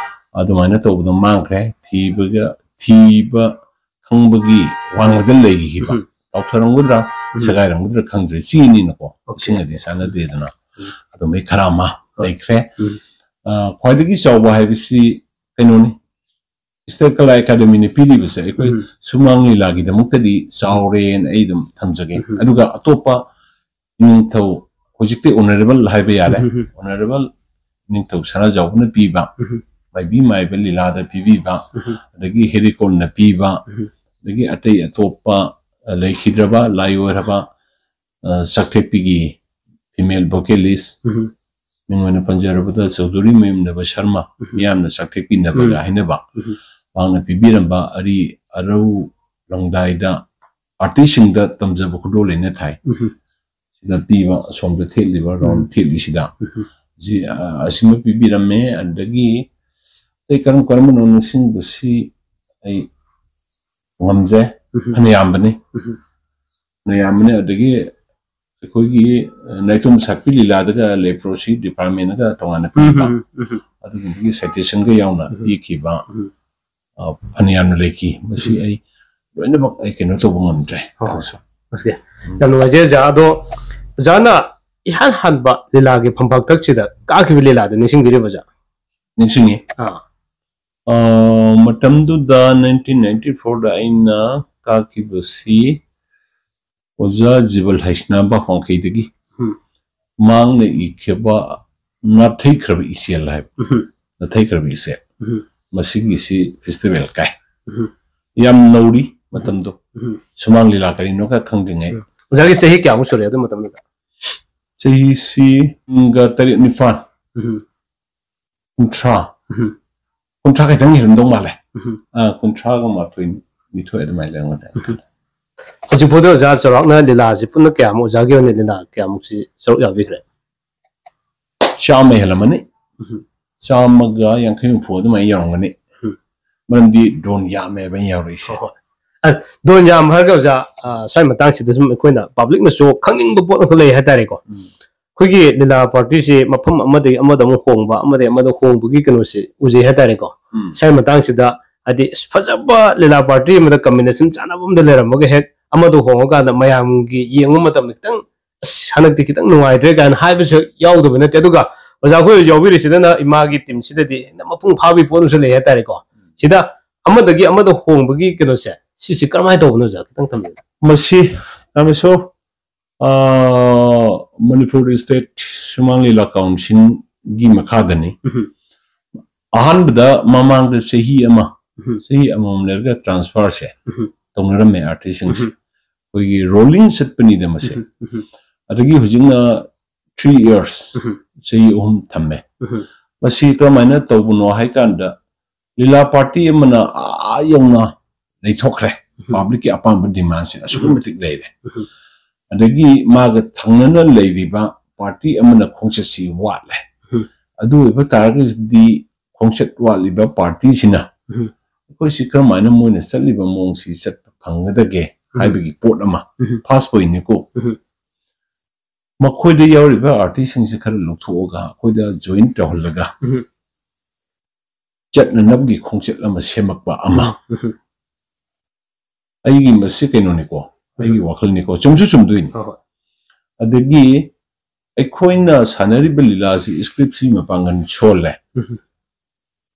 ꯑꯗꯨꯃꯥꯏꯅ ꯇꯧꯕꯗ ꯃꯥꯡꯈ꯭ꯔꯦ꯫ ꯊꯤꯕꯒ, ꯊꯤꯕ ꯈꯪꯕꯒꯤ ꯋꯥꯡꯃꯗ ꯂꯩꯈꯤꯕ, ꯎꯝ꯫ ꯇꯥꯎꯊꯔꯝꯒꯗ꯭ꯔꯥ, ꯎꯝ꯫ ꯁꯦꯒꯥꯏꯔꯝꯒꯗ꯭ꯔꯥ ꯈꯪꯗ꯭ꯔꯦ꯫ ꯆꯤꯅꯤꯅꯀꯣ, ꯑꯣꯀꯦ꯫ ꯏꯁꯤꯡꯒꯗꯤ ꯆꯥꯟꯅꯗꯦꯗꯅ, ꯎꯝ꯫ ꯑꯗꯨꯃꯥꯏ ꯈꯔ ꯑꯃ ꯍꯣꯏ꯫ ꯂꯩꯈ꯭ꯔꯦ꯫ ꯎꯝ꯫ ꯑ, ꯈ꯭ꯋꯥꯏꯗꯒꯤ ꯆꯥꯎꯕ ꯍꯥꯏꯕꯁꯤ ꯀꯩꯅꯣꯅꯤ, State Kala Academyꯅ ꯄꯤꯔꯤꯕꯁꯦ ꯑꯩꯈꯣꯏ ꯎꯝ꯫ ꯁꯨꯃꯥꯡ ꯂꯤꯂꯥꯒꯤꯗꯃꯛꯇꯗꯤ ꯆꯥꯎꯔꯦꯅ ꯑꯩ ꯑꯗꯨꯝ ꯊꯝꯖꯒꯦ꯫ ꯎꯝ꯫ ꯑꯗꯨꯒ ꯑꯇꯣꯞꯄ ꯏꯅꯤꯡꯊꯧ, ꯍꯧꯖꯤꯛꯇꯤ Honourable ꯍꯥꯏꯕ ꯌꯥꯔꯦ, ꯎꯝ꯫ Honourable ꯏꯅꯤꯡꯊꯧ ꯁꯅꯥꯖꯥꯎꯕꯅ ꯄꯤꯕ, ꯎꯝ꯫ ꯃꯥꯏꯕꯤ ꯃꯥꯏꯕ ꯂꯤꯂꯥꯗ ꯄꯤꯕꯤꯕ, ꯎꯝ꯫ ꯑꯗꯒꯤ ꯍꯦꯔꯤꯀꯣꯟꯅ ꯄꯤꯕ, ꯎꯝ꯫ ꯑꯗꯒꯤ ꯑꯇꯩ ꯑꯇꯣꯞꯄ, ꯑ, ꯂꯩꯈꯤꯗ꯭ꯔꯕ ꯂꯥꯏ ꯑꯣꯏꯔꯕ, ꯑ, ꯁꯛꯊꯦꯛꯄꯤꯒꯤ female vocalist, ꯎꯝ꯫ ꯃꯤꯡ ꯑꯣꯏꯅ ꯄꯟꯖꯔꯕꯗ ꯆꯧꯙꯨꯔꯤ ꯃꯌꯨꯝꯅꯕ ꯁꯔꯃ, ꯎꯝ꯫ ꯃꯤꯌꯥꯝꯅ ꯁꯛꯊꯦꯛꯄꯤꯅꯕꯒ ꯎꯝ꯫ ꯍꯥꯏꯅꯕ, ꯎꯝ꯫ ꯃꯍꯥꯛꯅ ꯄꯤꯕꯤꯔꯝꯕ ꯑꯔꯤ ꯑꯔꯧ ꯂꯪꯗꯥꯏꯗ artistꯁꯤꯡꯗ ꯇꯝꯖꯕ ꯈꯨꯗꯣꯜ ꯂꯩꯅ ꯊꯥꯏ꯫ ꯎꯝ꯫ ꯁꯤꯗ ꯄꯤꯕ, ꯑꯁꯣꯝꯗ ꯊꯦꯠꯂꯤꯕ round ꯎꯝ꯫ ꯊꯦꯠꯂꯤꯁꯤꯗ꯫ ꯎꯝ꯫ ꯁꯤ, ꯑ, ꯑꯁꯤꯃ ꯄꯤꯕꯤꯔꯝꯃꯦ꯫ ꯑꯗꯒꯤ ꯑꯇꯩ ꯀꯔꯝ ꯀꯔꯝꯕꯅꯣ ꯅꯤꯡꯁꯤꯡꯕꯁꯤ ꯑꯩ ꯉꯝꯗ꯭ꯔꯦ꯫ ꯎꯝ꯫ ꯐꯅꯌꯥꯝꯕꯅꯤ꯫ ꯎꯝ꯫ ꯐꯅꯌꯥꯝꯕꯅꯤ꯫ ꯑꯗꯒꯤ ꯑꯩꯈꯣꯏꯒꯤ, ꯑ, ꯅꯥꯏꯇꯣꯝ ꯁꯛꯄꯤ ꯂꯤꯂꯥꯗꯒ leprosy departmentꯅꯒ ꯇꯣꯉꯥꯟꯅ ꯄꯤꯕ, ꯎꯝ, ꯎꯝ, ꯎꯝ꯫ ꯑꯗꯨꯒꯨꯝꯕꯒꯤ citationꯒ ꯌꯥꯎꯅ ꯎꯝ꯫ ꯄꯤꯈꯤꯕ, ꯎꯝ꯫ ꯑ, ꯐꯅꯌꯥꯝꯅ ꯂꯩꯈꯤ꯫ ꯃꯁꯤ ꯎꯝ꯫ ꯑꯩ ꯂꯣꯏꯅꯃꯛ ꯑꯩ ꯀꯩꯅꯣ ꯇꯧꯕ ꯉꯝꯗ꯭ꯔꯦ꯫ ꯍꯣꯏ, ꯍꯣꯏ꯫ ꯇꯧꯁꯨ꯫ ꯑꯣꯀꯦ꯫ ꯎꯝ꯫ ꯌꯥꯝ ꯅꯨꯡꯉꯥꯏꯖꯩ ꯑꯣꯖꯥ꯫ ꯑꯗꯣ ꯑꯣꯖꯥꯅ ꯏꯍꯥꯟ ꯍꯥꯟꯕ ꯂꯤꯂꯥꯒꯤ ꯐꯝꯄꯥꯛꯇꯛꯁꯤꯗ ꯀꯥꯈꯤꯕ ꯂꯤꯂꯥꯗꯨ ꯅꯤꯡꯁꯤꯡꯕꯤꯔꯤꯕ ꯑꯣꯖꯥ? ꯅꯤꯡꯁꯤꯡꯉꯤ꯫ ꯑꯥ꯫ ꯑ, ꯃꯇꯝꯗꯨꯗ nineteen ninety fourꯗ ꯑꯩꯅ ꯀꯥꯈꯤꯕꯁꯤ ꯑꯣꯖꯥ ꯖꯤꯕꯜ ꯍꯩꯁꯅꯥꯕ ꯋꯥꯡꯈꯩꯗꯒꯤ ꯎꯝ꯫ ꯃꯥꯡꯅ ꯏꯈꯤꯕ ꯅꯥꯊꯩꯈ꯭ꯔꯕ ꯏꯆꯦꯜ ꯍꯥꯏꯕ꯫ ꯎꯝ꯫ ꯅꯥꯊꯩꯈ꯭ꯔꯕ ꯏꯆꯦꯜ꯫ ꯎꯝ꯫ ꯃꯁꯤꯒꯤꯁꯤ festival ꯀꯥꯏ꯫ ꯎꯝ꯫ ꯌꯥꯝ ꯅꯧꯔꯤ ꯃꯇꯝꯗꯣ꯫ ꯎꯝ꯫ ꯁꯨꯃꯥꯡ ꯂꯤꯂꯥ ꯀꯔꯤꯅꯣ ꯈꯔ ꯈꯪꯗ꯭ꯔꯤꯉꯩ꯫ ꯎꯝ꯫ ꯑꯣꯖꯥꯒꯤ ꯆꯍꯤ ꯀꯌꯥꯃꯨꯛ ꯁꯨꯔꯦ ꯑꯗꯨ ꯃꯇꯝꯗꯨꯗ? ꯆꯍꯤꯁꯤ ꯀꯨꯟꯒ ꯇꯔꯦꯠ ꯅꯤꯄꯥꯟ꯫ ꯎꯝ꯫ ꯀꯨꯟꯊ꯭ꯔꯥ꯫ ꯎꯝ꯫ ꯀꯨꯟꯊ꯭ꯔꯥ ꯈꯤꯇꯪ ꯍꯦꯜꯂꯝꯗꯧ ꯃꯥꯜꯂꯦ꯫ ꯎꯝ꯫ ꯑꯥ, ꯀꯨꯟꯊ꯭ꯔꯥꯒ ꯃꯥꯊꯣꯏ, ꯅꯤꯊꯣꯏ ꯑꯗꯨꯃꯥꯏꯅ ꯂꯩꯔꯝꯒꯅꯤ꯫ ꯎꯝ꯫ ꯍꯧꯖꯤꯛ ꯐꯥꯎꯗ ꯑꯣꯖꯥ ꯆꯥꯎꯔꯥꯛꯅ ꯂꯤꯂꯥꯁꯤ ꯄꯨꯟꯅ ꯀꯌꯥꯃꯨꯛ, ꯑꯣꯖꯥꯒꯤ ꯑꯣꯏꯅ ꯂꯤꯂꯥ ꯀꯌꯥꯃꯨꯛꯁꯤ ꯁꯔꯨꯛ ꯌꯥꯕꯤꯈ꯭ꯔꯦ? ꯆꯥꯝꯃ ꯍꯦꯜꯂꯝꯃꯅꯤ꯫ ꯎꯝ꯫ ꯆꯥꯝꯃꯒ ꯌꯥꯡꯈꯩ ꯍꯨꯝꯐꯨ ꯑꯗꯨꯃꯥꯏꯅ ꯌꯧꯔꯝꯒꯅꯤ꯫ ꯎꯝ꯫ ꯃꯔꯝꯗꯤ ꯗꯣꯟ ꯌꯥꯝꯃꯦꯕ ꯑꯩꯅ ꯌꯥꯎꯔꯛꯏꯁꯦ꯫ ꯍꯣꯏ, ꯍꯣꯏ꯫ ꯑ, ꯗꯣꯟ ꯌꯥꯝꯕ ꯍꯥꯏꯔꯒ ꯑꯣꯖꯥ, ꯑ, ꯁ꯭ꯋꯥꯏ ꯃꯇꯥꯡꯁꯤꯗ ꯁꯨꯝ ꯑꯩꯈꯣꯏꯅ ꯄꯕ꯭ꯂꯤꯛꯅꯁꯨ ꯈꯪꯅꯤꯡꯕ ꯄꯣꯠ ꯑꯃꯈꯛ ꯂꯩ ꯍꯥꯏꯇꯥꯔꯦꯀꯣ꯫ ꯎꯝ꯫ ꯑꯩꯈꯣꯏꯒꯤ ꯂꯤꯂꯥ ꯄꯥꯔꯇꯤꯁꯤ ꯃꯐꯝ ꯑꯃꯗꯒꯤ ꯑꯃꯗ ꯑꯃꯨꯛ ꯍꯣꯡꯕ, ꯑꯃꯗꯒꯤ ꯑꯃꯗ ꯍꯣꯡꯕꯒꯤ ꯀꯩꯅꯣꯁꯤ ꯎꯖꯩ ꯍꯥꯏꯇꯥꯔꯦꯀꯣ꯫ ꯎꯝ꯫ ꯁ꯭ꯋꯥꯏ ꯃꯇꯥꯡꯁꯤꯗ ꯍꯥꯏꯗꯤ, ꯑꯁ, ꯐꯖꯕ ꯂꯤꯂꯥ ꯄꯥꯔꯇꯤ ꯑꯃꯗ combination ꯆꯥꯟꯅꯕ ꯑꯃꯗ ꯂꯩꯔꯝꯃꯒ ꯍꯦꯛ ꯑꯃꯗ ꯍꯣꯡꯉꯀꯥꯟꯗ ꯃꯌꯥꯝꯒꯤ ꯌꯦꯡꯕ ꯃꯇꯝꯗ ꯈꯤꯇꯪ, "ꯑꯁ, ꯍꯟꯗꯛꯇꯤ ꯈꯤꯇꯪ ꯅꯨꯡꯉꯥꯏꯇ꯭ꯔꯦ" ꯀꯥꯏꯅ ꯍꯥꯏꯕꯁꯨ ꯌꯥꯎꯗꯕ ꯅꯠꯇꯦ꯫ ꯑꯗꯨꯒ ꯑꯣꯖꯥ ꯑꯩꯈꯣꯏ ꯌꯥꯎꯕꯤꯔꯤꯁꯤꯗꯅ ꯏꯃꯥꯒꯤ ꯇꯤꯝꯁꯤꯗꯗꯤ ꯍꯦꯟꯅ ꯃꯄꯨꯡ ꯐꯥꯕꯒꯤ ꯄꯣꯠ ꯑꯃꯁꯨ ꯂꯩ ꯍꯥꯏꯇꯥꯔꯦꯀꯣ꯫ ꯁꯤꯗ ꯑꯃꯗꯒꯤ ꯑꯃꯗ ꯍꯣꯡꯕꯒꯤ ꯀꯩꯅꯣꯁꯦ, ꯁꯤꯁꯤ ꯀꯔꯝꯍꯥꯏꯅ ꯇꯧꯕꯅꯣ ꯑꯣꯖꯥ? ꯈꯤꯇꯪ ꯊꯝꯕꯤꯌꯨ꯫ ꯃꯁꯤ, ꯔꯥꯃꯦꯁꯣꯔ, ꯑꯥ, ꯃꯅꯤꯄꯨꯔ ꯁ꯭ꯇꯦꯠ ꯁꯨꯃꯥꯡ ꯂꯤꯂꯥ ꯀꯥꯎꯟꯁꯤꯜꯒꯤ ꯃꯈꯥꯗꯅꯤ꯫ ꯎꯝ꯫ ꯑꯍꯥꯟꯕꯗ ꯃꯃꯥꯡꯗ ꯆꯍꯤ ꯑꯃ, ꯎꯝ꯫ ꯆꯍꯤ ꯑꯃꯃꯝ ꯂꯩꯔꯒ transferꯁꯦ ꯎꯝ꯫ ꯇꯧꯅꯔꯝꯃꯦ ꯑꯥꯔꯇꯤꯁꯁꯤꯡꯁꯦ꯫ ꯎꯝ꯫ ꯑꯩꯈꯣꯏꯒꯤ rolling ꯆꯠꯄꯅꯤꯗ ꯃꯁꯦ꯫ ꯎꯝ꯫ ꯎꯝ꯫ ꯑꯗꯒꯤ ꯍꯧꯖꯤꯛꯅ three years, ꯎꯝ꯫ ꯆꯍꯤ ꯑꯍꯨꯝ ꯊꯝꯃꯦ꯫ ꯎꯝ꯫ ꯃꯁꯤ ꯀꯔꯝꯍꯥꯏꯅ ꯇꯧꯕꯅꯣ ꯍꯥꯏ ꯀꯥꯟꯗ, ꯂꯤꯂꯥ ꯄꯥꯔꯇꯤ ꯑꯃꯅ ꯑꯥ ꯌꯧꯅ ꯂꯩꯊꯣꯛꯈ꯭ꯔꯦ꯫ ꯎꯝ꯫ ꯄꯕ꯭ꯂꯤꯛꯀꯤ ꯑꯄꯥꯝꯕ demandꯁꯦ ꯑꯁꯨꯛꯀꯤ ꯎꯝ꯫ ꯃꯇꯤꯛ ꯂꯩꯔꯦ꯫ ꯎꯝ꯫ ꯑꯗꯒꯤ ꯃꯥꯒ ꯊꯪꯅꯅ ꯂꯩꯔꯤꯕ ꯄꯥꯔꯇꯤ ꯑꯃꯅ ꯈꯣꯡꯆꯠꯁꯤ ꯋꯥꯠꯂꯦ꯫ ꯎꯝ꯫ ꯑꯗꯨ ꯑꯣꯏꯕ ꯇꯥꯔꯒꯗꯤ ꯈꯣꯡꯆꯠ ꯋꯥꯠꯂꯤꯕ ꯄꯥꯔꯇꯤꯁꯤꯅ ꯎꯝ꯫ ꯑꯩꯈꯣꯏꯁꯤ ꯀꯔꯝꯍꯥꯏꯅ ꯃꯣꯏꯅ ꯆꯠꯂꯤꯕ ꯃꯑꯣꯡꯁꯤ ꯆꯠꯄ ꯐꯪꯒꯗꯒꯦ ꯎꯝ꯫ ꯍꯥꯏꯕꯒꯤ ꯄꯣꯠ ꯑꯃ ꯎꯝ꯫ First pointꯅꯤꯀꯣ꯫ ꯎꯝ꯫ ꯃꯈꯣꯏꯗ ꯌꯥꯎꯔꯤꯕ ꯑꯥꯔꯇꯤꯁꯁꯤꯡꯁꯤ ꯈꯔ ꯂꯧꯊꯣꯛꯑꯒ ꯑꯩꯈꯣꯏꯗ join ꯇꯧꯍꯜꯂꯒ ꯎꯝ꯫ ꯆꯠꯅꯅꯕꯒꯤ ꯈꯣꯡꯆꯠ ꯑꯃ ꯁꯦꯝꯃꯛꯄ ꯑꯃ꯫ ꯎꯝ꯫ ꯎꯝ꯫ ꯑꯩꯒꯤ ꯃꯁꯤ ꯀꯩꯅꯣꯅꯤꯀꯣ, ꯑꯩꯒꯤ ꯎꯝ꯫ ꯋꯥꯈꯜꯅꯤꯀꯣ, ꯆꯨꯝꯁꯨ ꯆꯨꯝꯗꯣꯏꯅꯤ꯫ ꯍꯣꯏ, ꯍꯣꯏ꯫ ꯑꯗꯒꯤ ꯑꯩꯈꯣꯏꯅ ꯁꯥꯟꯅꯔꯤꯕ ꯂꯤꯂꯥꯁꯤ scriptꯁꯤ ꯃꯄꯥꯡꯒꯜ ꯁꯣꯜꯂꯦ꯫ ꯎꯝ꯫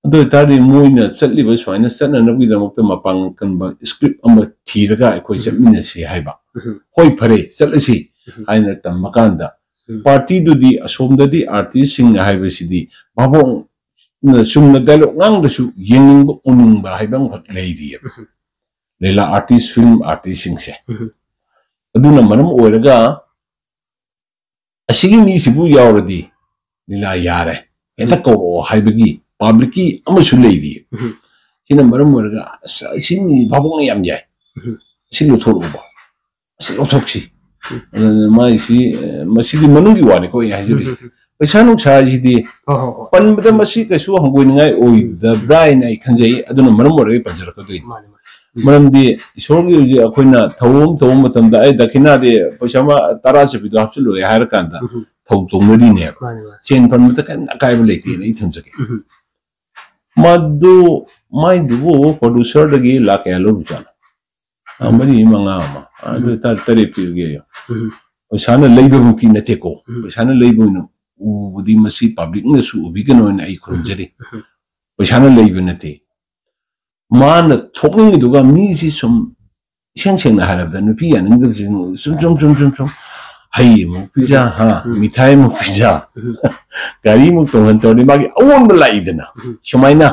ꯑꯗꯨ ꯑꯣꯏꯇꯥꯔꯗꯤ ꯃꯣꯏꯅ ꯆꯠꯂꯤꯕ ꯁꯨꯃꯥꯏꯅ ꯆꯠꯅꯅꯕꯒꯤꯗꯃꯛꯇ ꯃꯄꯥꯡꯒꯜ ꯀꯟꯕ script ꯑꯃ ꯊꯤꯔꯒ ꯑꯩꯈꯣꯏ ꯎꯝ꯫ ꯆꯠꯃꯤꯟꯅꯁꯤ ꯍꯥꯏꯕ, ꯎꯝ꯫ "ꯍꯣꯏ, ꯐꯔꯦ, ꯆꯠꯂꯁꯤ" ꯎꯝ꯫ ꯍꯥꯏꯅ ꯇꯝꯕ ꯀꯥꯟꯗ, ꯎꯝ꯫ Partyꯗꯨꯗꯤ, ꯑꯁꯣꯝꯗꯗꯤ artistꯁꯤꯡ ꯍꯥꯏꯕꯁꯤꯗꯤ ꯃꯕꯣꯡ ꯆꯨꯝꯅ dialogue ꯉꯥꯡꯗꯁꯨ ꯌꯦꯡꯅꯤꯡꯕ, ꯎꯅꯤꯡꯕ ꯍꯥꯏꯕ ꯑꯃꯈꯛ ꯂꯩꯔꯤꯑꯕ꯫ ꯎꯝ꯫ ꯂꯤꯂꯥ artist, film artistꯁꯤꯡꯁꯦ꯫ ꯎꯝ꯫ ꯑꯗꯨꯅ ꯃꯔꯝ ꯑꯣꯏꯔꯒ ꯑꯁꯤꯒꯤ ꯃꯤꯁꯤꯕꯨ ꯌꯥꯎꯔꯗꯤ ꯂꯤꯂꯥ ꯌꯥꯔꯦ, ꯍꯦꯛꯇ ꯎꯝ꯫ ꯀꯧꯔꯛꯑꯣ ꯍꯥꯏꯕꯒꯤ publicꯀꯤ ꯑꯃꯁꯨ ꯂꯩꯔꯤ꯫ ꯎꯝ꯫ ꯁꯤꯅ ꯃꯔꯝ ꯑꯣꯏꯔꯒ, "ꯑꯁ, ꯑꯁꯤ ꯃꯤ ꯚꯥꯕꯣꯛꯅ ꯌꯥꯝ ꯌꯥꯏ, ꯎꯝ꯫ ꯑꯁꯤ ꯂꯧꯊꯣꯔꯛꯎꯕ, ꯑꯁꯤ ꯂꯧꯊꯣꯛꯁꯤ"꯫ ꯎꯝ꯫ ꯑꯗꯨꯅ ꯃꯥꯏꯁꯤ, ꯑ, ꯃꯁꯤꯒꯤ ꯃꯅꯨꯡꯒꯤ ꯋꯥꯅꯤꯀꯣ ꯑꯩ ꯍꯥꯏꯖꯔꯤꯁꯦ꯫ ꯎꯝ, ꯎꯝ, ꯎꯝ꯫ ꯄꯩꯁꯥ ꯅꯨꯡꯁꯥ ꯍꯥꯏꯁꯤꯗꯤ ꯍꯣꯏ, ꯍꯣꯏ, ꯍꯣꯏ꯫ ꯄꯟꯕꯗ ꯎꯝ꯫ ꯃꯁꯤ ꯀꯩꯁꯨ ꯍꯪꯒꯣꯏꯅꯤꯡꯉꯥꯏ ꯎꯝ꯫ ꯑꯣꯏꯗꯕ꯭ꯔꯥ ꯍꯥꯏꯅ ꯑꯩ ꯈꯟꯖꯩ꯫ ꯑꯗꯨꯅ ꯃꯔꯝ ꯑꯣꯏꯔꯒ ꯑꯩ ꯄꯟꯖꯔꯛꯀꯗꯣꯏꯅꯤ꯫ ꯃꯥꯅꯦ, ꯃꯥꯅꯦ꯫ ꯎꯝ꯫ ꯃꯔꯝꯗꯤ ꯏꯁꯣꯔꯒꯤ ꯍꯧꯖꯤꯛ ꯑꯩꯈꯣꯏꯅ ꯊꯧꯔꯝ ꯇꯧꯕ ꯃꯇꯝꯗ, "ꯑꯩ ꯗꯈꯤꯅꯥꯗꯤ ꯄꯩꯁꯥ ꯑꯃ ꯇꯔꯥ ꯆꯠꯄꯤꯗꯣ ꯍꯥꯞꯆꯤꯜꯂꯨ" ꯍꯥꯏꯔꯀꯥꯟꯗ ꯎꯝ꯫ ꯊꯧ ꯇꯧꯅꯔꯤꯅꯦꯕ꯫ ꯃꯥꯅꯦ, ꯃꯥꯅꯦ꯫ ꯁꯦꯟ ꯄꯟꯕꯗ ꯀꯔꯤꯝꯇ ꯑꯀꯥꯏꯕ ꯂꯩꯇꯦꯅ ꯑꯩ ꯊꯝꯖꯒꯦ꯫ ꯎꯝ꯫ ꯃꯗꯨ, ꯃꯥꯏꯗꯨꯕꯨ producerꯗꯒꯤ ꯂꯥꯛ ꯀꯌꯥ ꯂꯧꯔꯨꯖꯥꯠꯅꯣ? ꯑ, ꯎꯝ꯫ ꯃꯔꯤ ꯃꯉꯥ ꯑꯃ, ꯑ, ꯑꯗꯨ ꯎꯝ꯫ ꯑꯣꯏꯇꯥꯔꯗꯤ ꯇꯔꯦꯠ ꯄꯤꯔꯒꯦ ꯑꯌꯣ꯫ ꯎꯝ꯫ ꯄꯩꯁꯥꯅ ꯂꯩꯕꯃꯛꯇꯤ ꯅꯠꯇꯦꯀꯣ꯫ ꯎꯝ꯫ ꯄꯩꯁꯥꯅ ꯂꯩꯕ ꯑꯣꯏꯅ ꯎꯕꯗꯤ ꯃꯁꯤ publicꯅꯁꯨ ꯎꯕꯤꯒꯅꯣ ꯍꯥꯏꯅ ꯑꯩ ꯈꯨꯔꯨꯝꯖꯔꯤ꯫ ꯎꯝ꯫ ꯄꯩꯁꯥꯅ ꯂꯩꯕ ꯅꯠꯇꯦ꯫ ꯃꯥꯅ ꯊꯣꯛꯅꯤꯡꯉꯤꯗꯨꯒ ꯃꯤꯁꯤ ꯁꯨꯝ ꯏꯁꯦꯡ ꯁꯦꯡꯅ ꯍꯥꯏꯔꯕꯗ ꯅꯨꯄꯤ ꯌꯥꯅꯤꯡꯗꯕꯁꯤ ꯁꯨꯝ, ꯁꯨꯝ, ꯁꯨꯝ, ꯁꯨꯝ, ꯁꯨꯝ ꯍꯩ ꯑꯃꯨꯛ ꯄꯤꯖ, ꯎꯝ꯫ ꯍꯥ, ꯎꯝ꯫ ꯃꯤꯊꯥꯏ ꯑꯃꯨꯛ ꯄꯤꯖ, ꯎꯝ꯫ ꯒꯥꯔꯤ ꯑꯃꯨꯛ ꯇꯣꯡꯍꯟ ꯇꯧꯔꯗꯤ ꯃꯥꯒꯤ ꯑꯑꯣꯟꯕ ꯂꯥꯛꯏꯗꯅ꯫ ꯎꯝ꯫ ꯁꯨꯃꯥꯏꯅ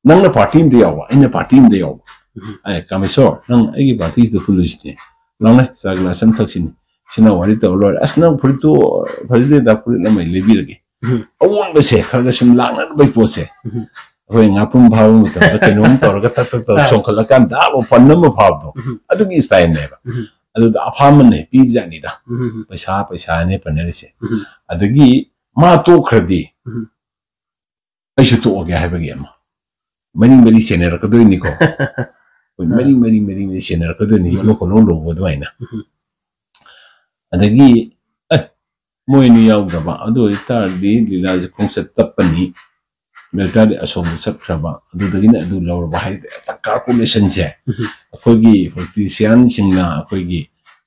ꯅꯪꯅ party ꯑꯝꯗ ꯌꯥꯎꯕ, ꯑꯩꯅ party ꯑꯝꯗ ꯌꯥꯎꯕ꯫ ꯎꯝ꯫ "ꯑꯦ, ꯀꯥꯃꯦꯁꯣꯔ, ꯅꯪ ꯑꯩꯒꯤ partyꯁꯤꯗ ꯄꯨꯜꯂꯨꯁꯤꯅꯦ꯫ ꯂꯥꯎꯅꯦ, ꯆꯥ glass ꯑꯃ ꯊꯛꯁꯤꯅꯦ꯫ ꯁꯤꯅ ꯋꯥꯔꯤ ꯇꯧꯔ ꯂꯣꯏꯔꯦ꯫ ꯑꯁ, ꯅꯪ ꯐꯨꯔꯤꯠꯇꯨ ꯐꯖꯗꯦꯗ, ꯐꯨꯔꯤꯠ ꯑꯃ ꯑꯩ ꯂꯩꯕꯤꯔꯒꯦ"꯫ ꯎꯝ꯫ ꯑꯑꯣꯟꯕꯁꯦ ꯈꯔ ꯈꯔ ꯁꯨꯝ ꯂꯥꯛꯅꯕꯩ ꯄꯣꯠꯁꯦ꯫ ꯎꯝ꯫ ꯑꯩꯈꯣꯏ ꯉꯥꯄ꯭ꯔꯨꯝ ꯐꯥꯕ ꯃꯇꯝꯗ ꯀꯩꯅꯣꯝ ꯇꯧꯔꯒ ꯇꯛ ꯇꯛ ꯇꯧꯔ ꯑꯥ꯫ ꯆꯣꯡꯈꯠꯂꯀꯥꯟꯗ ꯐꯟ ꯑꯃ ꯐꯥꯕꯗꯣ, ꯎꯝ꯫ ꯑꯗꯨꯒꯤ styleꯅꯦꯕ꯫ ꯎꯝ꯫ ꯑꯗꯨꯗ ꯑꯐꯥꯝꯕꯅ ꯍꯦꯛ ꯄꯤꯕꯖꯥꯠꯅꯤꯗ꯫ ꯎꯝ꯫ ꯄꯩꯁꯥ, ꯄꯩꯁꯥꯅꯦ ꯄꯟꯅꯔꯤꯁꯦ꯫ ꯎꯝ꯫ ꯑꯗꯒꯤ ꯃꯥ ꯇꯣꯛꯈ꯭ꯔꯗꯤ ꯎꯝ꯫ ꯑꯩꯁꯨ ꯇꯣꯛꯑꯒꯦ ꯍꯥꯏꯕꯒꯤ ꯑꯃ꯫ ꯃꯔꯤ ꯃꯔꯤ ꯁꯦꯟꯅꯔꯛꯀꯗꯣꯏꯅꯤꯀꯣ꯫ ꯑꯩꯈꯣꯏ ꯃꯔꯤ ꯑꯥ꯫ ꯃꯔꯤ, ꯃꯔꯤ ꯃꯔꯤ ꯁꯦꯟꯅꯔꯛꯀꯗꯣꯏꯅꯤ, ꯎꯝ꯫ ꯌꯣꯠꯂꯣ ꯈꯣꯠꯂꯣ ꯂꯧꯕ ꯑꯗꯨꯃꯥꯏꯅ꯫ ꯎꯝ꯫ ꯑꯗꯒꯤ, ꯑꯦ, ꯃꯣꯏ ꯑꯅꯤ ꯌꯥꯎꯗ꯭ꯔꯕ, ꯑꯗꯨ ꯑꯣꯏꯇꯥꯔꯗꯤ ꯂꯤꯂꯥꯁꯦ ꯈꯣꯡꯆꯠ ꯇꯞꯄꯅꯤ, ꯑꯗꯨ ꯑꯣꯏꯇꯥꯔꯗꯤ ꯑꯁꯣꯝꯗ ꯆꯠꯈ꯭ꯔꯕ, ꯑꯗꯨꯗꯒꯤꯅ ꯑꯗꯨ ꯂꯧꯔꯕ ꯍꯥꯏꯗꯤ ꯍꯦꯛꯇ calculationꯁꯦ ꯎꯝ꯫ ꯑꯩꯈꯣꯏꯒꯤ politicianꯁꯤꯡꯅ ꯑꯩꯈꯣꯏꯒꯤ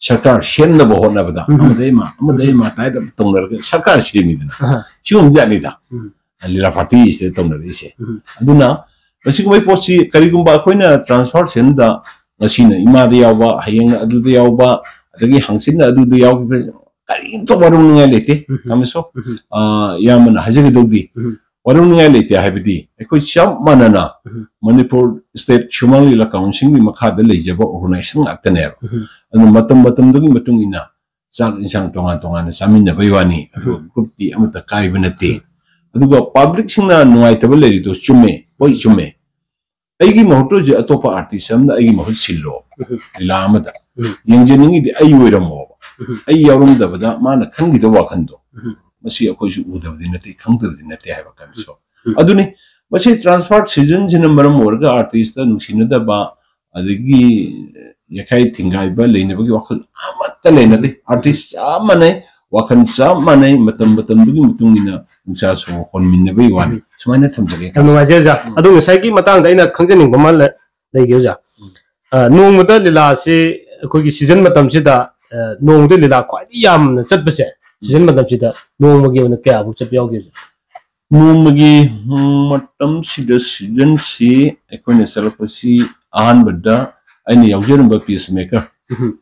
ꯁꯔꯀꯥꯔ ꯁꯦꯝꯅꯕ ꯍꯣꯠꯅꯕꯗ ꯎꯝ꯫ ꯑꯃꯗꯩ ꯑꯃ, ꯑꯃꯗꯩ ꯎꯝ꯫ ꯑꯃ ꯇꯥꯏꯗ ꯇꯧꯅꯔꯒ ꯁꯔꯀꯥꯔ ꯁꯦꯝꯃꯤꯗꯅ꯫ ꯑꯍ꯫ ꯁꯤꯒꯨꯝꯕ ꯖꯥꯠꯅꯤꯗ꯫ ꯎꯝ꯫ ꯂꯤꯂꯥ ꯄꯥꯔꯇꯤꯁꯤꯗ ꯇꯧꯅꯔꯛꯏꯁꯦ꯫ ꯎꯝ꯫ ꯑꯗꯨꯅ ꯃꯁꯤꯒꯨꯝꯕ ꯄꯣꯠꯁꯤ ꯀꯔꯤꯒꯨꯝꯕ ꯑꯩꯈꯣꯏꯅ ꯇ꯭ꯔꯥꯟꯁꯐꯔ ꯁꯦꯟꯗ ꯉꯁꯤꯅ ꯏꯃꯥꯗ ꯌꯥꯎꯕ, ꯍꯌꯦꯡꯅ ꯑꯗꯨꯗ ꯌꯥꯎꯕ, ꯑꯗꯒꯤ ꯍꯪꯆꯤꯠꯅ ꯑꯗꯨꯗ ꯌꯥꯎꯈꯤꯕ, ꯀꯔꯤꯝꯇ ꯋꯥꯔꯧꯅꯤꯡꯉꯥꯏ ꯂꯩꯇꯦ꯫ ꯎꯝ꯫ ꯇꯥꯃꯣꯁꯣ, ꯎꯝ꯫ ꯑ, ꯏꯌꯥꯝꯕꯅ ꯍꯥꯏꯖꯒꯗꯧꯗꯤ ꯎꯝ꯫ ꯋꯥꯔꯧꯅꯤꯡꯉꯥꯏ ꯂꯩꯇꯦ ꯍꯥꯏꯕꯗꯤ ꯑꯩꯈꯣꯏ ꯆꯞ ꯃꯥꯟꯅꯅ ꯎꯝ꯫ ꯃꯅꯤꯄꯨꯔ ꯁ꯭ꯇꯦꯠ ꯁꯨꯃꯥꯡ ꯂꯤꯂꯥ ꯀꯥꯎꯟꯁꯤꯜꯒꯤ ꯃꯈꯥꯗ ꯂꯩꯖꯕ ꯑꯣꯔꯒꯅꯥꯏꯖꯦꯁꯟ ꯉꯥꯛꯇꯅꯦꯕ꯫ ꯎꯝ꯫ ꯑꯗꯨꯅ ꯃꯇꯝ ꯃꯇꯝꯗꯨꯒꯤ ꯃꯇꯨꯡ ꯏꯟꯅ ꯆꯥꯛ ꯏꯟꯁꯥꯡ ꯇꯣꯉꯥꯟ ꯇꯣꯉꯥꯟꯅ ꯆꯥꯃꯤꯟꯅꯕꯩ ꯋꯥꯅꯤ, ꯑꯗꯨꯒ ꯎꯝ꯫ ꯒ꯭ꯔꯨꯞꯇꯤ ꯑꯃꯠꯇ ꯀꯥꯏꯕ ꯅꯠꯇꯦ꯫ ꯎꯝ꯫ ꯑꯗꯨꯒ ꯄꯕ꯭ꯂꯤꯛꯁꯤꯡꯅ ꯅꯨꯡꯉꯥꯏꯇꯕ ꯂꯩꯔꯤꯗꯣ ꯆꯨꯝꯃꯦ, ꯍꯣꯏ ꯆꯨꯝꯃꯦ꯫ ꯑꯩꯒꯤ ꯃꯍꯨꯠꯇ ꯍꯧꯖꯤꯛ ꯑꯇꯣꯞꯄ ꯑꯥꯔꯇꯤꯁ ꯑꯃꯅ ꯑꯩꯒꯤ ꯃꯍꯨꯠ ꯁꯤꯜꯂꯣ, ꯎꯝ꯫ ꯂꯤꯂꯥ ꯑꯃꯗ꯫ ꯎꯝ꯫ ꯌꯦꯡꯖꯅꯤꯡꯉꯤꯗꯤ ꯑꯩ ꯑꯣꯏꯔꯝꯃꯣꯕ꯫ ꯎꯝ꯫ ꯑꯩ ꯌꯥꯎꯔꯝꯗꯕꯗ ꯃꯥꯅ ꯈꯟꯈꯤꯗꯕ ꯋꯥꯈꯟꯗꯣ, ꯎꯝ꯫ ꯃꯁꯤ ꯑꯩꯈꯣꯏꯁꯨ ꯎꯗꯕꯗꯤ ꯅꯠꯇꯦ, ꯈꯪꯗꯕꯗꯤ ꯅꯠꯇꯦ ꯍꯥꯏꯕ ꯀꯟꯁꯣ꯫ ꯎꯝ꯫ ꯑꯗꯨꯅꯤ, ꯃꯁꯤ ꯇ꯭ꯔꯥꯟꯁꯐꯔ ꯁꯤꯖꯟꯁꯤꯅ ꯃꯔꯝ ꯑꯣꯏꯔꯒ ꯑꯥꯔꯇꯤꯁꯇ ꯅꯨꯡꯁꯤꯅꯗꯕ, ꯑꯗꯒꯤ ꯌꯥꯈꯥꯏ ꯊꯤꯡꯒꯥꯏꯕ ꯂꯩꯅꯕꯒꯤ ꯋꯥꯈꯜ ꯑꯃꯠꯇ ꯂꯩꯅꯗꯦ꯫ ꯎꯝ꯫ ꯑꯥꯔꯇꯤꯁ ꯆꯞ ꯃꯥꯟꯅꯩ, ꯋꯥꯈꯜ ꯆꯞ ꯃꯥꯟꯅꯩ, ꯃꯇꯝ ꯃꯇꯝꯗꯨꯒꯤ ꯃꯇꯨꯡ ꯏꯟꯅ ꯅꯨꯡꯁꯥ ꯁꯣꯔ ꯍꯣꯟꯃꯤꯟꯅꯕꯒꯤ ꯋꯥꯅꯤ꯫ ꯎꯝ꯫ ꯁꯨꯃꯥꯏꯅ ꯊꯝꯖꯒꯦ꯫ ꯌꯥꯝ ꯅꯨꯡꯉꯥꯏꯖꯔꯦ, ꯑꯣꯖꯥ꯫ ꯎꯝ꯫ ꯑꯗꯣ ꯉꯁꯥꯏꯒꯤ ꯃꯇꯥꯡꯗ ꯑꯩꯅ ꯈꯪꯖꯅꯤꯡꯕ ꯑꯃ ꯂꯩ-, ꯂꯩꯒꯦ, ꯑꯣꯖꯥ꯫ ꯎꯝ꯫ ꯑ, ꯅꯣꯡꯃꯗ ꯂꯤꯂꯥꯁꯤ ꯑꯩꯈꯣꯏꯒꯤ ꯁꯤꯖꯟ ꯃꯇꯝꯁꯤꯗ, ꯑ, ꯅꯣꯡꯃꯗ ꯂꯤꯂꯥ ꯈ꯭ꯋꯥꯏꯗꯒꯤ ꯌꯥꯝꯅ ꯆꯠꯄꯁꯦ, ꯁꯤꯖꯟ ꯃꯇꯝꯁꯤꯗ ꯅꯣꯡꯃꯒꯤ ꯑꯣꯏꯅ ꯀꯌꯥꯐꯥꯎ ꯆꯠꯄ ꯌꯥꯎꯒꯦ, ꯑꯣꯖꯥ? ꯅꯣꯡꯃꯒꯤ, ꯎꯝ, ꯃꯇꯝꯁꯤꯗ ꯁꯤꯖꯟꯁꯤ ꯑꯩꯈꯣꯏꯅ ꯆꯠꯂꯛꯄꯁꯤ ꯑꯍꯥꯟꯕꯗ ꯑꯩꯅ ꯌꯥꯎꯖꯔꯝꯕ ꯄꯤꯁ ꯃꯦꯀꯔ ꯎꯝ꯫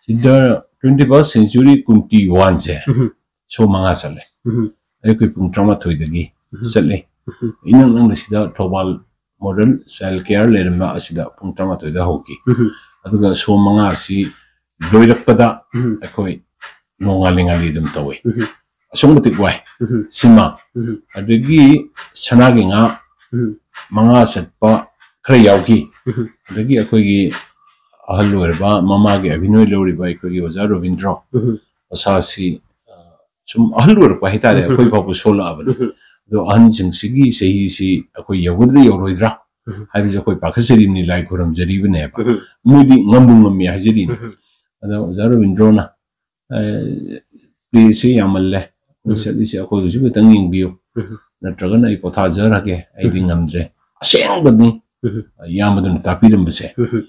ꯁꯤꯗ ꯇ꯭ꯋꯦꯟꯇꯤ ꯐꯥꯔꯁ ꯁꯦꯟꯆꯨꯔꯤ ꯀꯨꯟꯇꯤ ꯋꯥꯟꯁꯦ ꯎꯝ꯫ ꯁꯣ ꯃꯉꯥ ꯆꯠꯂꯦ꯫ ꯎꯝ꯫ ꯑꯌꯨꯛꯀꯤ ꯄꯨꯡ ꯇꯔꯥꯃꯥꯊꯣꯏꯗꯒꯤ ꯎꯝ꯫ ꯆꯠꯂꯦ꯫ ꯎꯝ꯫ ꯏꯅꯛ ꯅꯛꯅ ꯁꯤꯗ ꯊꯧꯕꯥꯜ ꯃꯣꯗꯦꯜ ꯆꯥꯏꯜ ꯀꯦꯌꯔ ꯂꯩꯔꯝꯕ ꯑꯁꯤꯗ ꯄꯨꯡ ꯇꯔꯥꯃꯥꯊꯣꯏꯗ ꯍꯧꯈꯤ꯫ ꯎꯝ꯫ ꯑꯗꯨꯒ ꯁꯣ ꯃꯉꯥ ꯑꯁꯤ ꯂꯣꯏꯔꯛꯄꯗ ꯎꯝ꯫ ꯑꯩꯈꯣꯏ ꯅꯣꯡꯉꯥꯜꯂꯤ ꯉꯥꯜꯂꯤ ꯑꯗꯨꯝ ꯇꯧꯏ꯫ ꯎꯝ꯫ ꯑꯁꯨꯛ ꯃꯇꯤꯛ ꯋꯥꯏ꯫ ꯎꯝ꯫ ꯁꯤꯃ꯫ ꯎꯝ꯫ ꯑꯗꯒꯤ ꯁꯅꯥꯒꯤ ꯉꯥ ꯎꯝ꯫ ꯃꯉꯥ ꯆꯠꯄ ꯈꯔ ꯌꯥꯎꯈꯤ꯫ ꯎꯝ꯫ ꯑꯗꯒꯤ ꯑꯩꯈꯣꯏꯒꯤ ꯑꯍꯜ ꯑꯣꯏꯔꯕ ꯃꯃꯥꯒꯤ ꯑꯚꯤꯅꯣꯏ ꯂꯧꯔꯤꯕ ꯑꯩꯈꯣꯏꯒꯤ ꯑꯣꯖꯥ ꯔꯣꯕꯤꯟꯗ꯭ꯔꯣ ꯎꯝ꯫ ꯃꯁꯥꯁꯤ, ꯑ, ꯁꯨꯝ ꯑꯍꯜ ꯑꯣꯏꯔꯛꯄ ꯍꯥꯏꯇꯥꯔꯦ, ꯎꯝ꯫ ꯑꯩꯈꯣꯏ ꯐꯥꯎꯕ ꯁꯣꯜꯂꯛꯑꯕꯅꯤ꯫ ꯎꯝ꯫ ꯑꯗꯣ ꯑꯍꯟꯁꯤꯡꯁꯤꯒꯤ ꯆꯍꯤꯁꯤ ꯑꯩꯈꯣꯏ ꯌꯧꯒꯗ꯭ꯔꯥ ꯌꯧꯔꯣꯏꯗ꯭ꯔꯥ ꯎꯝ꯫ ꯍꯥꯏꯕꯁꯦ ꯑꯩꯈꯣꯏ ꯄꯥꯈꯠꯆꯔꯤꯕꯅꯤ, ꯂꯥꯏ ꯈꯨꯔꯨꯝꯖꯔꯤꯕꯅꯦꯕ꯫ ꯎꯝ꯫ ꯃꯣꯏꯗꯤ ꯉꯝꯕꯨ ꯉꯝꯃꯤ ꯍꯥꯏꯖꯔꯤꯅꯤ꯫ ꯎꯝ꯫ ꯑꯗꯣ ꯑꯣꯖꯥ ꯔꯣꯕꯤꯟꯗ꯭ꯔꯣꯅ, ꯑ, ꯄ꯭ꯂꯦꯁꯦ ꯌꯥꯝꯃꯜꯂꯦ, ꯎꯝ꯫ ꯆꯠꯂꯤꯁꯦ ꯑꯩꯈꯣꯏꯒꯤꯁꯨ ꯈꯤꯇꯪ ꯌꯦꯡꯕꯤꯌꯨ, ꯎꯝ꯫ ꯅꯠꯇ꯭ꯔꯒꯅ ꯑꯩ ꯄꯣꯊꯥꯖꯔꯒꯦ, ꯑꯩꯗꯤ ꯎꯝ꯫ ꯉꯝꯗ꯭ꯔꯦ꯫ ꯑꯁꯦꯡꯕꯅꯤ, ꯎꯝ꯫ ꯏꯌꯥꯝꯕꯗꯨꯅ ꯇꯥꯛꯄꯤꯔꯝꯕꯁꯦ꯫ ꯎꯝ꯫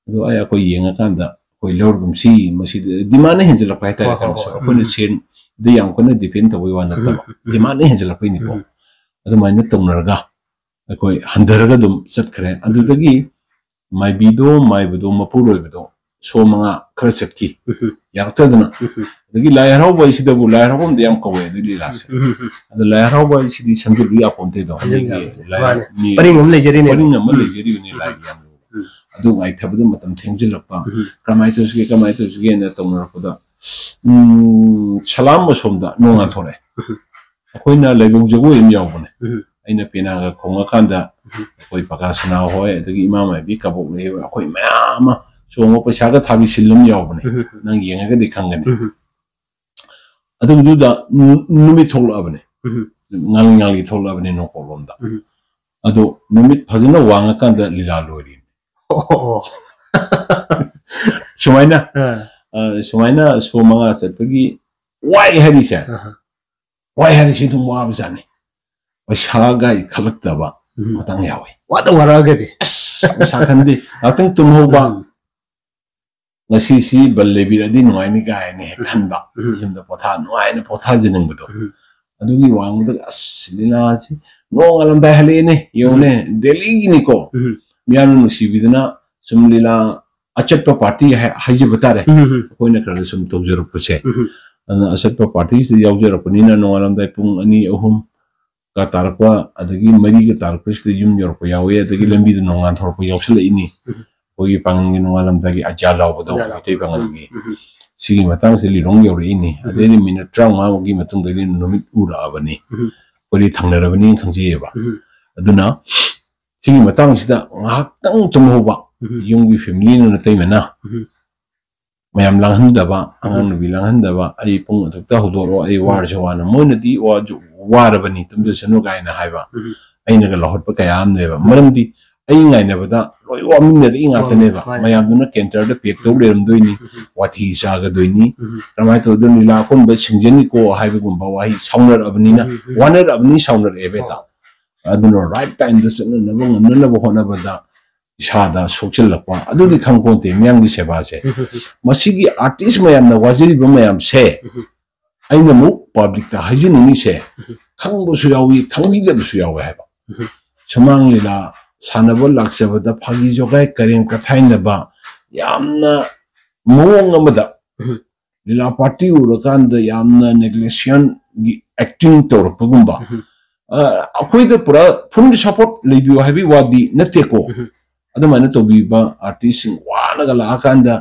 ꯑꯗꯣ ꯑꯩ, ꯑꯩꯈꯣꯏ ꯌꯦꯡꯉꯀꯥꯟꯗ ꯑꯩꯈꯣꯏ ꯂꯧꯔꯒꯨꯝꯁꯤ, ꯃꯁꯤꯗ ꯗꯤꯃꯥꯟꯅ ꯍꯦꯟꯖꯜꯂꯛꯄ ꯍꯥꯏꯇꯥꯔꯦ, ꯍꯣꯏ, ꯍꯣꯏ, ꯀꯩꯅꯣꯁꯦ꯫ ꯍꯣꯏ꯫ ꯑꯩꯈꯣꯏꯅ ꯎꯝ꯫ ꯁꯦꯟꯗ ꯌꯥꯝ ꯀꯟꯅ ꯗꯤꯄꯦꯟ ꯇꯧꯕꯩ ꯋꯥ ꯅꯠꯇꯕ, ꯎꯝ꯫ ꯗꯤꯃꯥꯟꯅ ꯍꯦꯟꯖꯜꯂꯛꯄꯩꯅꯤꯀꯣ꯫ ꯎꯝ꯫ ꯑꯗꯨꯃꯥꯏꯅ ꯇꯧꯅꯔꯒ ꯑꯩꯈꯣꯏ ꯍꯟꯊꯔꯒ ꯑꯗꯨꯝ ꯆꯠꯈ꯭ꯔꯦ꯫ ꯑꯗꯨꯗꯒꯤ ꯃꯥꯏꯕꯤꯗꯣ, ꯃꯥꯏꯕꯗꯣ, ꯃꯄꯨꯔꯣꯏꯕꯗꯣ ꯁꯣ ꯃꯉꯥ ꯈꯔ ꯆꯠꯈꯤ, ꯎꯝ꯫ ꯌꯥꯔꯛꯇꯗꯅ꯫ ꯎꯝ꯫ ꯑꯗꯒꯤ ꯂꯥꯏ ꯍꯔꯥꯎꯕ ꯍꯥꯏꯁꯤꯗꯕꯨ, ꯂꯥꯏ ꯍꯔꯥꯎꯕ ꯑꯃꯗꯤ ꯌꯥꯝ ꯀꯧꯋꯦ ꯑꯗꯨ ꯂꯤꯂꯥꯁꯦ꯫ ꯎꯝ꯫ ꯑꯗꯣ ꯂꯥꯏ ꯍꯔꯥꯎꯕ ꯍꯥꯏꯁꯤꯗꯤ ꯁꯝꯖꯤꯜꯂꯨ ꯌꯥꯄꯣꯟꯇꯦꯗꯣ꯫ ꯁꯝꯖꯤꯜꯂꯨ ꯑꯗꯒꯤ ꯌꯥꯄꯣꯟꯇꯦ꯫ ꯂꯥꯏ ꯃꯥꯅꯦ꯫ ꯃꯤ ꯄꯔꯤꯡ ꯑꯃ ꯂꯩꯖꯔꯤꯅꯦ꯫ ꯄꯔꯤꯡ ꯑꯃ ꯎꯝ꯫ ꯂꯩꯖꯔꯤꯕꯅꯤ ꯎꯝ꯫ ꯂꯥꯏꯒꯤ ꯌꯥꯝ ꯂꯨꯕ꯫ ꯎꯝ꯫ ꯑꯗꯨ ꯉꯥꯏꯊꯕꯗ ꯃꯇꯝ ꯊꯦꯡꯖꯤꯜꯂꯛꯄ꯫ ꯎꯝ꯫ ꯀꯔꯝꯍꯥꯏꯅ ꯇꯧꯁꯤꯒꯦ, ꯀꯔꯝꯍꯥꯏꯅ ꯇꯧꯁꯤꯒꯦꯅ ꯇꯧꯅꯔꯛꯄꯗ, ꯎꯝ, ꯁꯂꯥꯝ ꯑꯁꯣꯝꯗ ꯅꯣꯡ ꯉꯥꯟꯊꯣꯔꯛꯑꯦ꯫ ꯎꯝ꯫ ꯑꯩꯈꯣꯏꯅ ꯂꯥꯏꯕꯧ ꯖꯒꯣꯏ ꯑꯃ ꯌꯥꯎꯕꯅꯦ꯫ ꯎꯝ꯫ ꯑꯩꯅ ꯄꯦꯅꯥꯒ ꯈꯣꯡꯉꯀꯥꯟꯗ ꯎꯝ꯫ ꯑꯩꯈꯣꯏ ꯄꯀꯥ ꯁꯅꯥ ꯍꯣꯏ, ꯑꯗꯒꯤ ꯏꯃꯥ ꯃꯥꯏꯕꯤ ꯀꯕꯣꯛ ꯂꯩ ꯍꯣꯏ, ꯑꯩꯈꯣꯏ ꯃꯌꯥꯝ ꯑꯃ ꯆꯣꯡꯕ ꯄꯩꯁꯥꯒ ꯊꯥꯕꯤ ꯁꯤꯜ ꯑꯃ ꯌꯥꯎꯕꯅꯦ꯫ ꯎꯝ꯫ ꯅꯪ ꯌꯦꯡꯉꯒꯗꯤ ꯈꯪꯒꯅꯤ꯫ ꯎꯝ꯫ ꯑꯗꯨꯗꯨꯗ ꯅꯨ-, ꯅꯨꯃꯤꯠ ꯊꯣꯛꯂꯛꯑꯕꯅꯦ꯫ ꯎꯝ꯫ ꯉꯥꯡꯂꯤ ꯉꯥꯡꯂꯤ ꯊꯣꯛꯂꯛꯑꯕꯅꯦ ꯅꯣꯡꯄꯣꯛꯂꯣꯝꯗ꯫ ꯎꯝ꯫ ꯑꯗꯣ ꯅꯨꯃꯤꯠ ꯐꯖꯅ ꯋꯥꯡꯉꯀꯥꯟꯗ ꯂꯤꯂꯥ ꯂꯣꯏꯔꯤ꯫ ꯑꯣ꯫ ꯁꯨꯃꯥꯏꯅ, ꯑꯥ꯫ ꯑ, ꯁꯨꯃꯥꯏꯅ ꯁꯣ ꯃꯉꯥ ꯆꯠꯄꯒꯤ ꯋꯥꯏ ꯍꯥꯏꯔꯤꯁꯦ, ꯑꯍ꯫ ꯋꯥꯏ ꯍꯥꯏꯔꯤꯁꯦ ꯑꯗꯨꯝ ꯋꯥꯕꯖꯥꯠꯅꯤ꯫ ꯄꯩꯁꯥꯒ ꯈꯜꯂꯛꯇꯕ ꯎꯝ꯫ ꯃꯇꯥꯡ ꯌꯥꯎꯋꯤ꯫ ꯋꯥꯗ ꯋꯥꯔꯛꯑꯒꯗꯤ꯫ ꯑꯁ, ꯄꯩꯁꯥ ꯈꯟꯗꯦ, ꯉꯥꯛꯇꯪ ꯇꯨꯝꯍꯧꯕ, ꯎꯝ꯫ ꯉꯁꯤꯁꯤ ꯕꯜ ꯂꯩꯕꯤꯔꯗꯤ ꯅꯨꯡꯉꯥꯏꯅꯤ ꯀꯥꯏꯅ ꯍꯦꯛ ꯎꯝ꯫ ꯈꯟꯕ, ꯎꯝ꯫ ꯌꯨꯝꯗ ꯄꯣꯊꯥ, ꯅꯨꯡꯉꯥꯏꯅ ꯄꯣꯊꯥꯖꯅꯤꯡꯕꯗꯣ꯫ ꯎꯝ꯫ ꯑꯗꯨꯒꯤ ꯋꯥꯡꯃꯗ, ꯑꯁ, ꯂꯤꯂꯥꯁꯤ ꯅꯣꯡꯉꯥꯜꯂꯝꯗꯥꯏ ꯍꯜꯂꯛꯑꯦꯅꯦ, ꯌꯦꯡꯉꯨꯅꯦ, ꯗꯦꯜꯂꯤꯒꯤꯅꯤꯀꯣ꯫ ꯎꯝ꯫ ꯃꯤꯌꯥꯝꯅ ꯅꯨꯡꯁꯤꯕꯤꯗꯅ ꯁꯨꯝ ꯂꯤꯂꯥ ꯑꯆꯠꯄ ꯄꯥꯔꯇꯤ ꯍꯥꯏ-, ꯍꯥꯏꯖꯕ ꯇꯥꯔꯦ꯫ ꯎꯝ꯫ ꯑꯩꯈꯣꯏꯅ ꯈꯔ ꯈꯔ ꯁꯨꯝ ꯇꯧꯖꯔꯛꯄꯁꯦ꯫ ꯎꯝ꯫ ꯑꯗꯨꯅ ꯑꯆꯠꯄ ꯄꯥꯔꯇꯤꯁꯤꯗ ꯌꯥꯎꯖꯔꯛꯄꯅꯤꯅ ꯅꯣꯡꯉꯥꯜꯂꯝꯗꯥꯏ ꯄꯨꯡ ꯑꯅꯤ, ꯑꯍꯨꯝ ꯀ ꯇꯥꯔꯛꯄ, ꯑꯗꯒꯤ ꯃꯔꯤꯒ ꯇꯥꯔꯛꯄꯁꯤꯗ ꯌꯨꯝ ꯌꯧꯔꯛꯄ ꯌꯥꯎꯋꯤ, ꯑꯗꯒꯤ ꯎꯝ꯫ ꯂꯝꯕꯤꯗ ꯅꯣꯡꯉꯥꯟ ꯊꯣꯔꯛꯄ ꯌꯥꯎꯁꯜꯂꯛꯏꯅꯤ꯫ ꯎꯝ꯫ ꯑꯩꯈꯣꯏꯒꯤ ꯄꯥꯡꯒꯜꯒꯤ ꯅꯣꯡꯉꯥꯜꯂꯝꯗꯥꯏꯒꯤ ꯑꯖꯥ ꯂꯥꯎꯕꯗꯣ, ꯑꯖꯥ ꯂꯥꯎꯕꯗꯣ꯫ ꯃꯩꯇꯩ ꯄꯥꯡꯒꯜꯒꯤ꯫ ꯎꯝ, ꯎꯝ꯫ ꯁꯤꯒꯤ ꯃꯇꯥꯡꯁꯦ ꯂꯤꯂꯣꯡ ꯌꯧꯔꯛꯏꯅꯤ꯫ ꯎꯝ꯫ ꯑꯗꯩꯗꯤ ꯃꯤꯅꯠ ꯇꯔꯥꯃꯉꯥꯃꯨꯛꯀꯤ ꯃꯇꯨꯡꯗꯒꯤ ꯅꯨꯃꯤꯠ ꯎꯔꯛꯑꯕꯅꯤ꯫ ꯎꯝ꯫ ꯑꯩꯈꯣꯏꯗꯤ ꯊꯪꯅꯔꯕꯅꯤ ꯈꯪꯖꯩꯌꯦꯕ꯫ ꯎꯝ꯫ ꯑꯗꯨꯅ ꯁꯤꯒꯤ ꯃꯇꯥꯡꯁꯤꯗ ꯉꯥꯏꯍꯥꯛꯇꯪ ꯇꯨꯝꯍꯧꯕ, ꯎꯝ꯫ ꯌꯨꯝꯒꯤ ꯐꯦꯃꯤꯂꯤꯅ ꯅꯇꯩꯃꯅ ꯎꯝ꯫ ꯃꯌꯥꯝ ꯂꯥꯡꯍꯟꯗꯕ, ꯑꯉꯥꯡ ꯎꯝ꯫ ꯅꯨꯄꯤ ꯂꯥꯡꯍꯟꯗꯕ, "ꯑꯩ ꯄꯨꯡ ꯑꯗꯨꯛꯇ ꯍꯧꯗꯣꯔꯛꯑꯣ, ꯑꯩ ꯎꯝ꯫ ꯋꯥꯔꯁꯨ ꯋꯥꯅ", ꯃꯣꯏꯅꯗꯤ ꯋꯥꯁꯨ ꯋꯥꯔꯕꯅꯤ, "ꯇꯨꯝꯖꯁꯅꯨ" ꯀꯥꯏꯅ ꯍꯥꯏꯕ꯫ ꯎꯝ꯫ ꯑꯩꯅꯒ ꯂꯧꯍꯠꯄ ꯀꯌꯥ ꯑꯃ ꯂꯩꯌꯦꯕ꯫ ꯃꯔꯝꯗꯤ ꯑꯩ ꯉꯥꯏꯅꯕꯗ ꯂꯣꯏ ꯋꯥꯃꯤꯟꯅꯔꯛꯏ ꯉꯥꯛꯇꯅꯦꯕ꯫ ꯃꯥꯅꯦ꯫ ꯃꯌꯥꯝꯗꯨꯅ ꯀꯦꯟꯇꯔꯗ ꯄꯦꯛ ꯇꯧ ꯂꯩꯔꯝꯗꯣꯏꯅꯤ, ꯎꯝ꯫ ꯋꯥꯊꯤ ꯆꯥꯒꯗꯣꯏꯅꯤ, ꯎꯝ꯫ ꯀꯔꯝꯍꯥꯏꯅ ꯇꯧꯗꯣꯏꯅꯣ, ꯂꯤꯂꯥ ꯑꯀꯣꯟꯕ ꯁꯤꯡꯖꯅꯤꯀꯣ ꯍꯥꯏꯕꯒꯨꯝꯕ ꯋꯥꯍꯩ ꯁꯥꯎꯅꯔꯛꯑꯕꯅꯤꯅ, ꯎꯝ, ꯎꯝ꯫ ꯋꯥꯅꯔꯛꯑꯕꯅꯤ, ꯁꯥꯎꯅꯔꯛꯑꯦꯕ ꯍꯦꯛꯇ꯫ ꯍꯣꯏ꯫ ꯑꯗꯨꯅ ꯔꯥꯏꯠ ꯇꯥꯏꯝꯗ ꯆꯠꯅꯅꯕ ꯉꯝꯅꯅꯕ ꯍꯣꯠꯅꯕꯗ ꯏꯁꯥꯗ ꯁꯣꯛꯆꯤꯜꯂꯛꯄ ꯑꯗꯨꯗꯤ ꯈꯪꯄꯣꯟꯇꯦ꯫ ꯃꯤꯌꯥꯝꯒꯤ ꯁꯦꯕꯥꯁꯦ, ꯎꯝ, ꯎꯝ, ꯎꯝ꯫ ꯃꯁꯤꯒꯤ ꯑꯥꯔꯇꯤꯁ ꯃꯌꯥꯝꯅ ꯋꯥꯖꯔꯤꯕ ꯃꯌꯥꯝꯁꯦ, ꯎꯝ꯫ ꯑꯩꯅ ꯑꯃꯨꯛ ꯄꯕ꯭ꯂꯤꯛꯇ ꯍꯥꯏꯖꯅꯤꯡꯉꯤꯁꯦ, ꯎꯝ꯫ ꯈꯪꯕꯁꯨ ꯌꯥꯎꯏ, ꯈꯪꯕꯤꯗꯕꯁꯨ ꯌꯥꯎꯏ ꯍꯥꯏꯕ꯫ ꯎꯝ꯫ ꯁꯨꯃꯥꯡ ꯂꯤꯂꯥ ꯁꯥꯟꯅꯕ ꯂꯥꯛꯆꯕꯗ ꯐꯥꯒꯤ ꯖꯣꯒꯥꯏ ꯀꯔꯦꯝ ꯀꯊꯥꯏꯅꯕ, ꯌꯥꯝꯅ ꯃꯑꯣꯡ ꯑꯃꯗ ꯎꯝ꯫ ꯂꯤꯂꯥ ꯄꯥꯔꯇꯤ ꯎꯔꯀꯥꯟꯗ ꯌꯥꯝꯅ ꯅꯦꯒ꯭ꯂꯦꯁꯤꯌꯟꯒꯤ ꯑꯦꯛꯇꯤꯡ ꯇꯧꯔꯛꯄꯒꯨꯝꯕ꯫ ꯎꯝ꯫ ꯑ, ꯑꯩꯈꯣꯏꯗ ꯄꯨꯔꯥ ꯐꯨꯜ ꯁꯄꯣꯔꯠ ꯂꯩꯕꯤꯌꯨ ꯍꯥꯏꯕꯒꯤ ꯋꯥꯗꯤ ꯅꯠꯇꯦꯀꯣ꯫ ꯎꯝ꯫ ꯑꯗꯨꯃꯥꯏꯅ ꯇꯧꯕꯤꯕ ꯑꯥꯔꯇꯤꯁꯁꯤꯡ ꯋꯥꯅꯒ ꯂꯥꯛꯑꯀꯥꯟꯗ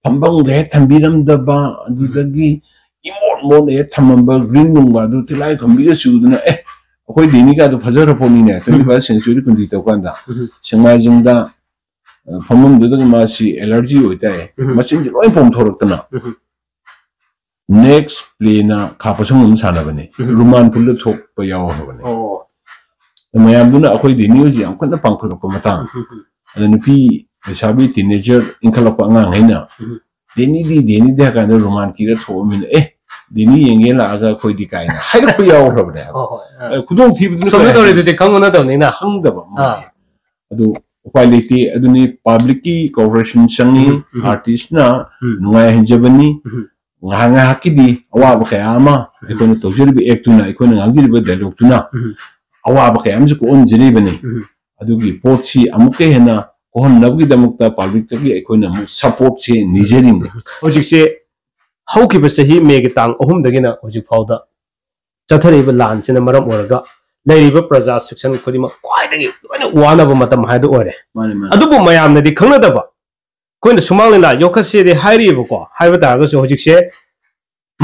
ꯐꯝꯐꯝꯒ ꯍꯦꯛ ꯊꯝꯕꯤꯔꯝꯗꯕ, ꯑꯗꯨꯗꯒꯤ ꯏꯃꯣꯠ ꯃꯣꯠꯅ ꯍꯦꯛ ꯊꯝꯃꯝꯕ ꯒ꯭ꯔꯤꯟꯒꯨꯝꯕ ꯑꯗꯨ ꯇꯤꯜꯂꯥꯏ ꯈꯝꯕꯤꯒ ꯆꯨꯗꯅ, "ꯑꯦ, ꯑꯩꯈꯣꯏ ꯗꯦꯅꯤꯒꯥꯗꯣ ꯐꯖꯈ꯭ꯔ ꯄꯣꯠꯅꯤꯅꯦ, ꯎꯝ꯫ twenty first century ꯀꯨꯟꯗꯤ ꯇꯧꯀꯥꯟꯗ ꯎꯝ꯫ ꯁꯦꯛꯃꯥꯏꯖꯤꯡꯗ, ꯑ, ꯐꯝꯐꯝꯗꯨꯗꯒꯤ ꯃꯥꯁꯤ ꯑꯦꯂꯔꯖꯤ ꯑꯣꯏꯇꯥꯏ, ꯎꯝ꯫ ꯃꯆꯤꯟꯁꯤ ꯂꯣꯏ ꯄꯣꯝꯊꯣꯔꯛꯇꯅ"꯫ ꯎꯝ꯫ ꯅꯦꯛꯁ ꯄ꯭ꯂꯦꯅ ꯈꯥ ꯄꯁꯨꯡ ꯑꯃ ꯁꯥꯟꯅꯕꯅꯤ꯫ ꯎꯝ꯫ ꯔꯨꯃꯥꯟ ꯄꯨꯜꯂ ꯊꯣꯛꯄ ꯌꯥꯎꯈ꯭ꯔꯕꯅꯤ꯫ ꯑꯣ꯫ ꯃꯌꯥꯝꯗꯨꯅ ꯑꯩꯈꯣꯏ ꯗꯦꯅꯤ ꯍꯣꯏꯁꯤ ꯌꯥꯝ ꯀꯟꯅ ꯄꯥꯡꯈꯠꯂꯛꯄ ꯃꯇꯥꯡ꯫ ꯎꯝ, ꯎꯝ, ꯎꯝ꯫ ꯑꯗ ꯅꯨꯄꯤ ꯂꯩꯁꯥꯕꯤ ꯇꯤꯅꯦꯖꯔ ꯏꯟꯈꯠꯂꯛꯄ ꯑꯉꯥꯡꯈꯩꯅ, ꯎꯝ꯫ "ꯗꯦꯅꯤꯗꯤ, ꯗꯦꯅꯤꯗꯤ" ꯍꯥꯏ ꯀꯥꯟꯗ ꯔꯨꯃꯥꯟ ꯀꯤꯔ ꯊꯣꯛꯑꯃꯤꯅ, "ꯑꯦ, ꯗꯦꯅꯤ ꯌꯦꯡꯒꯦ ꯂꯥꯛꯑꯒ ꯑꯩꯈꯣꯏꯗꯤ" ꯀꯥꯏꯅ ꯍꯥꯏꯔꯛꯄ ꯌꯥꯎꯈ꯭ꯔꯕꯅꯦ ꯍꯥꯏꯕ꯫ ꯍꯣꯏ, ꯍꯣꯏ, ꯑꯥ꯫ ꯑ, ꯈꯨꯗꯣꯡꯊꯤꯕꯗꯨꯅ ꯁꯣꯝꯗ ꯀꯔꯤ ꯇꯧꯔꯤꯗꯨꯗꯤ ꯈꯪꯕ ꯅꯠꯇꯕꯅꯤꯅ꯫ ꯈꯪꯗꯕ ꯑꯃꯗꯤ꯫ ꯑꯥ꯫ ꯑꯗꯨ ꯎꯄꯥꯏ ꯂꯩꯇꯦ꯫ ꯑꯗꯨꯅꯤ, ꯄꯕ꯭ꯂꯤꯛꯀꯤ ꯀꯣꯑꯣꯄꯔꯦꯁꯟ ꯆꯪꯉꯤ, ꯎꯝ, ꯎꯝ꯫ ꯑꯥꯔꯇꯤꯁꯅ ꯎꯝ꯫ ꯅꯨꯡꯉꯥꯏꯍꯟꯖꯕꯅꯤ꯫ ꯎꯝ꯫ ꯉꯥꯏꯍꯥꯛ ꯉꯥꯏꯍꯥꯛꯀꯤꯗꯤ ꯑꯋꯥꯕ ꯀꯌꯥ ꯑꯃ ꯎꯝ꯫ ꯑꯩꯈꯣꯏꯅ ꯇꯧꯖꯔꯤꯕ ꯑꯦꯛꯇꯨꯅ, ꯑꯩꯈꯣꯏꯅ ꯉꯥꯡꯖꯔꯤꯕ ꯗꯥꯏꯂꯣꯛꯇꯨꯅ ꯎꯝ꯫ ꯑꯋꯥꯕ ꯀꯌꯥ ꯑꯃꯁꯨ ꯀꯣꯛꯍꯟꯖꯔꯤꯕꯅꯤ꯫ ꯎꯝ꯫ ꯑꯗꯨꯒꯤ ꯄꯣꯠꯁꯤ ꯑꯃꯨꯛꯀ ꯍꯦꯟꯅ ꯀꯣꯛꯍꯟꯅꯕꯒꯤꯗꯃꯛꯇ ꯄꯕ꯭ꯂꯤꯛꯇꯒꯤ ꯑꯩꯈꯣꯏꯅ ꯑꯃꯨꯛ ꯁꯄꯣꯔꯠꯁꯦ ꯅꯤꯖꯔꯤꯕꯅꯤ꯫ ꯍꯧꯖꯤꯛꯁꯦ ꯍꯧꯈꯤꯕ ꯆꯍꯤ ꯃꯦꯒꯤ ꯇꯥꯡ ꯑꯍꯨꯝꯗꯒꯤꯅ ꯍꯧꯖꯤꯛ ꯐꯥꯎꯗ ꯆꯠꯊꯔꯤꯕ ꯂꯥꯟꯁꯤꯅ ꯃꯔꯝ ꯑꯣꯏꯔꯒ ꯂꯩꯔꯤꯕ ꯄ꯭ꯔꯖꯥ ꯁꯦꯛꯁꯟ ꯈꯨꯗꯤꯡꯃꯛ ꯈ꯭ꯋꯥꯏꯗꯒꯤ ꯂꯣꯏꯅ ꯋꯥꯅꯕ ꯃꯇꯝ ꯍꯥꯏꯗꯨ ꯑꯣꯏꯔꯦ꯫ ꯃꯥꯅꯤ, ꯃꯥꯅꯤ꯫ ꯑꯗꯨꯕꯨ ꯃꯌꯥꯝꯅꯗꯤ ꯈꯪꯅꯗꯕ, ꯑꯩꯈꯣꯏꯅ ꯁꯨꯃꯥꯡ ꯂꯤꯂꯥ ꯌꯣꯛꯈꯠꯁꯦꯗꯤ ꯍꯥꯏꯔꯤꯕꯀꯣ, ꯍꯥꯏꯕ ꯇꯥꯔꯒꯁꯨ ꯍꯧꯖꯤꯛꯁꯦ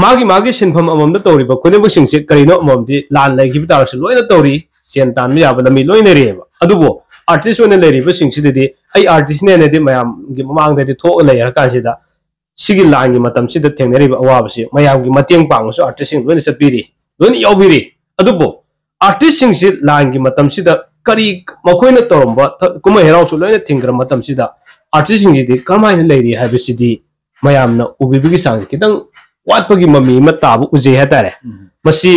ꯃꯥꯒꯤ ꯃꯥꯒꯤ ꯁꯤꯟꯐꯝ ꯑꯃꯃꯝꯗ ꯇꯧꯔꯤꯕ ꯈꯨꯗꯤꯡꯃꯛꯁꯤꯡꯁꯦ ꯀꯔꯤꯅꯣ ꯑꯃꯃꯝꯗꯤ ꯂꯥꯟ ꯂꯩꯈꯤꯕ ꯇꯥꯔꯁꯨ ꯂꯣꯏꯅ ꯇꯧꯔꯤ, ꯁꯦꯟ ꯇꯥꯟꯕ ꯌꯥꯕ ꯂꯝꯕꯤ ꯂꯣꯏ ꯂꯩꯔꯦꯕ꯫ ꯑꯗꯨꯕꯨ ꯑꯥꯔꯇꯤꯁ ꯑꯣꯏꯅ ꯂꯩꯔꯤꯕꯁꯤꯡꯁꯤꯗꯗꯤ ꯑꯩ ꯑꯥꯔꯇꯤꯁꯅꯦꯅꯗꯤ ꯃꯌꯥꯝꯒꯤ ꯃꯃꯥꯡꯗꯗꯤ ꯊꯣꯛꯑ ꯂꯩꯔ ꯀꯥꯟꯁꯤꯗ ꯁꯤꯒꯤ ꯂꯥꯟꯒꯤ ꯃꯇꯝꯁꯤꯗ ꯊꯦꯡꯅꯔꯤꯕ ꯑꯋꯥꯕꯁꯤ ꯃꯌꯥꯝꯒꯤ ꯃꯇꯦꯡ ꯄꯥꯡꯕꯁꯨ ꯑꯥꯔꯇꯤꯁꯁꯤꯡ ꯂꯣꯏꯅ ꯆꯠꯄꯤꯔꯤ, ꯂꯣꯏꯅ ꯌꯥꯎꯕꯤꯔꯤ꯫ ꯑꯗꯨꯕꯨ ꯑꯥꯔꯇꯤꯁꯁꯤꯡꯁꯤ ꯂꯥꯟꯒꯤ ꯃꯇꯝꯁꯤꯗ ꯀꯔꯤ ꯃꯈꯣꯏꯅ ꯇꯧꯔꯝꯕ ꯊ-, ꯀꯨꯝꯍꯩ ꯍꯔꯥꯎꯁꯨ ꯂꯣꯏꯅ ꯊꯤꯡꯈ꯭ꯔ ꯃꯇꯝꯁꯤꯗ ꯑꯥꯔꯇꯤꯁꯁꯤꯡꯁꯤꯗꯤ ꯀꯔꯝꯍꯥꯏꯅ ꯂꯩꯔꯤ ꯍꯥꯏꯕꯁꯤꯗꯤ ꯃꯌꯥꯝꯅ ꯎꯕꯤꯕꯒꯤ ꯆꯥꯡꯁꯦ ꯈꯤꯇꯪ ꯋꯥꯠꯄꯒꯤ ꯃꯃꯤ ꯑꯃ ꯇꯥꯕ ꯎꯖꯩ ꯍꯥꯏꯇꯥꯔꯦ꯫ ꯎꯝ꯫ ꯃꯁꯤ,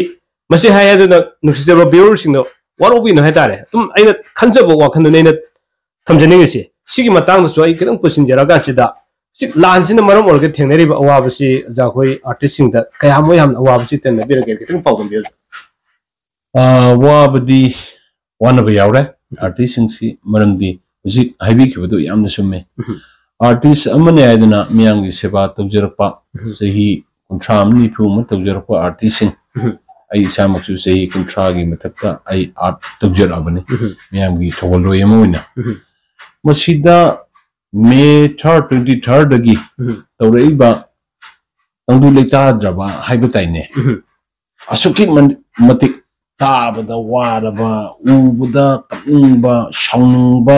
ꯃꯁꯤ ꯍꯥꯏ ꯍꯥꯏꯗꯨꯅ ꯅꯨꯡꯁꯤꯖꯕ ꯚ꯭ꯌꯨꯋꯔꯁꯤꯡꯗ ꯋꯥꯔꯧꯕꯤꯅꯨ ꯍꯥꯏꯇꯥꯔꯦ꯫ ꯑꯗꯨꯝ ꯑꯩꯅ ꯈꯟꯖꯕ ꯋꯥꯈꯜꯗꯨꯅꯤ ꯑꯩꯅ ꯊꯝꯖꯅꯤꯡꯉꯤꯁꯤ꯫ ꯁꯤꯒꯤ ꯃꯇꯥꯡꯗꯁꯨ ꯑꯩ ꯈꯤꯇꯪ ꯄꯨꯁꯤꯟꯖꯔꯀꯥꯟꯁꯤꯗ, ꯍꯧꯖꯤꯛ ꯂꯥꯟꯁꯤꯅ ꯃꯔꯝ ꯑꯣꯏꯔꯒ ꯊꯦꯡꯅꯔꯤꯕ ꯑꯋꯥꯕꯁꯤ ꯑꯣꯖꯥ ꯑꯩꯈꯣꯏ ꯑꯥꯔꯇꯤꯁꯁꯤꯡꯗ ꯀꯌꯥꯃꯨꯛ ꯌꯥꯝꯅ ꯑꯋꯥꯕꯁꯤ ꯊꯦꯡꯅꯕꯤꯔꯒꯦ, ꯈꯤꯇꯪ ꯄꯥꯎꯗꯝꯕꯤꯌꯨ꯫ ꯑꯥ, ꯋꯥꯕꯗꯤ ꯋꯥꯅꯕ ꯌꯥꯎꯔꯦ ꯑꯥꯔꯇꯤꯁꯁꯤꯡꯁꯤ, ꯃꯔꯝꯗꯤ ꯍꯧꯖꯤꯛ ꯍꯥꯏꯕꯤꯈꯤꯕꯗꯨ ꯌꯥꯝꯅ ꯆꯨꯝꯃꯦ꯫ ꯎꯝ꯫ ꯑꯥꯔꯇꯤꯁ ꯑꯃꯅꯤ ꯍꯥꯏꯗꯅ ꯃꯤꯌꯥꯝꯒꯤ ꯁꯦꯕꯥ ꯇꯧꯖꯔꯛꯄ, ꯎꯝ꯫ ꯆꯍꯤ ꯀꯨꯟꯊ꯭ꯔꯥ ꯑꯃ ꯅꯤꯐꯨ ꯑꯃ ꯇꯧꯖꯔꯛꯄ ꯑꯥꯔꯇꯤꯁꯁꯤꯡ, ꯎꯝ꯫ ꯑꯩ ꯏꯁꯥꯃꯛꯁꯨ ꯆꯍꯤ ꯀꯨꯟꯊ꯭ꯔꯥꯒꯤ ꯃꯊꯛꯇ ꯑꯩ ꯑꯥꯔꯠ ꯇꯧꯖꯔꯛꯑꯕꯅꯤ, ꯎꯝ꯫ ꯃꯤꯌꯥꯝꯒꯤ ꯊꯧꯒꯜꯂꯣꯏ ꯑꯃ ꯑꯣꯏꯅ꯫ ꯎꯝ꯫ ꯃꯁꯤꯗ ꯃꯦ ꯊꯥꯔꯠ, ꯇ꯭ꯋꯦꯟꯇꯤ ꯊꯥꯔꯠꯇꯒꯤ ꯎꯝ꯫ ꯇꯧꯔꯛꯏꯕ ꯇꯪꯗꯨ ꯂꯩꯇꯥꯗ꯭ꯔꯕ ꯍꯥꯏꯕ ꯇꯥꯏꯅꯦ꯫ ꯎꯝ꯫ ꯑꯁꯨꯛꯀꯤ ꯃꯟ-, ꯃꯇꯤꯛ ꯇꯥꯕꯗ ꯋꯥꯔꯕ, ꯎꯕꯗ ꯀꯞꯅꯤꯡꯕ, ꯁꯥꯎꯅꯤꯡꯕ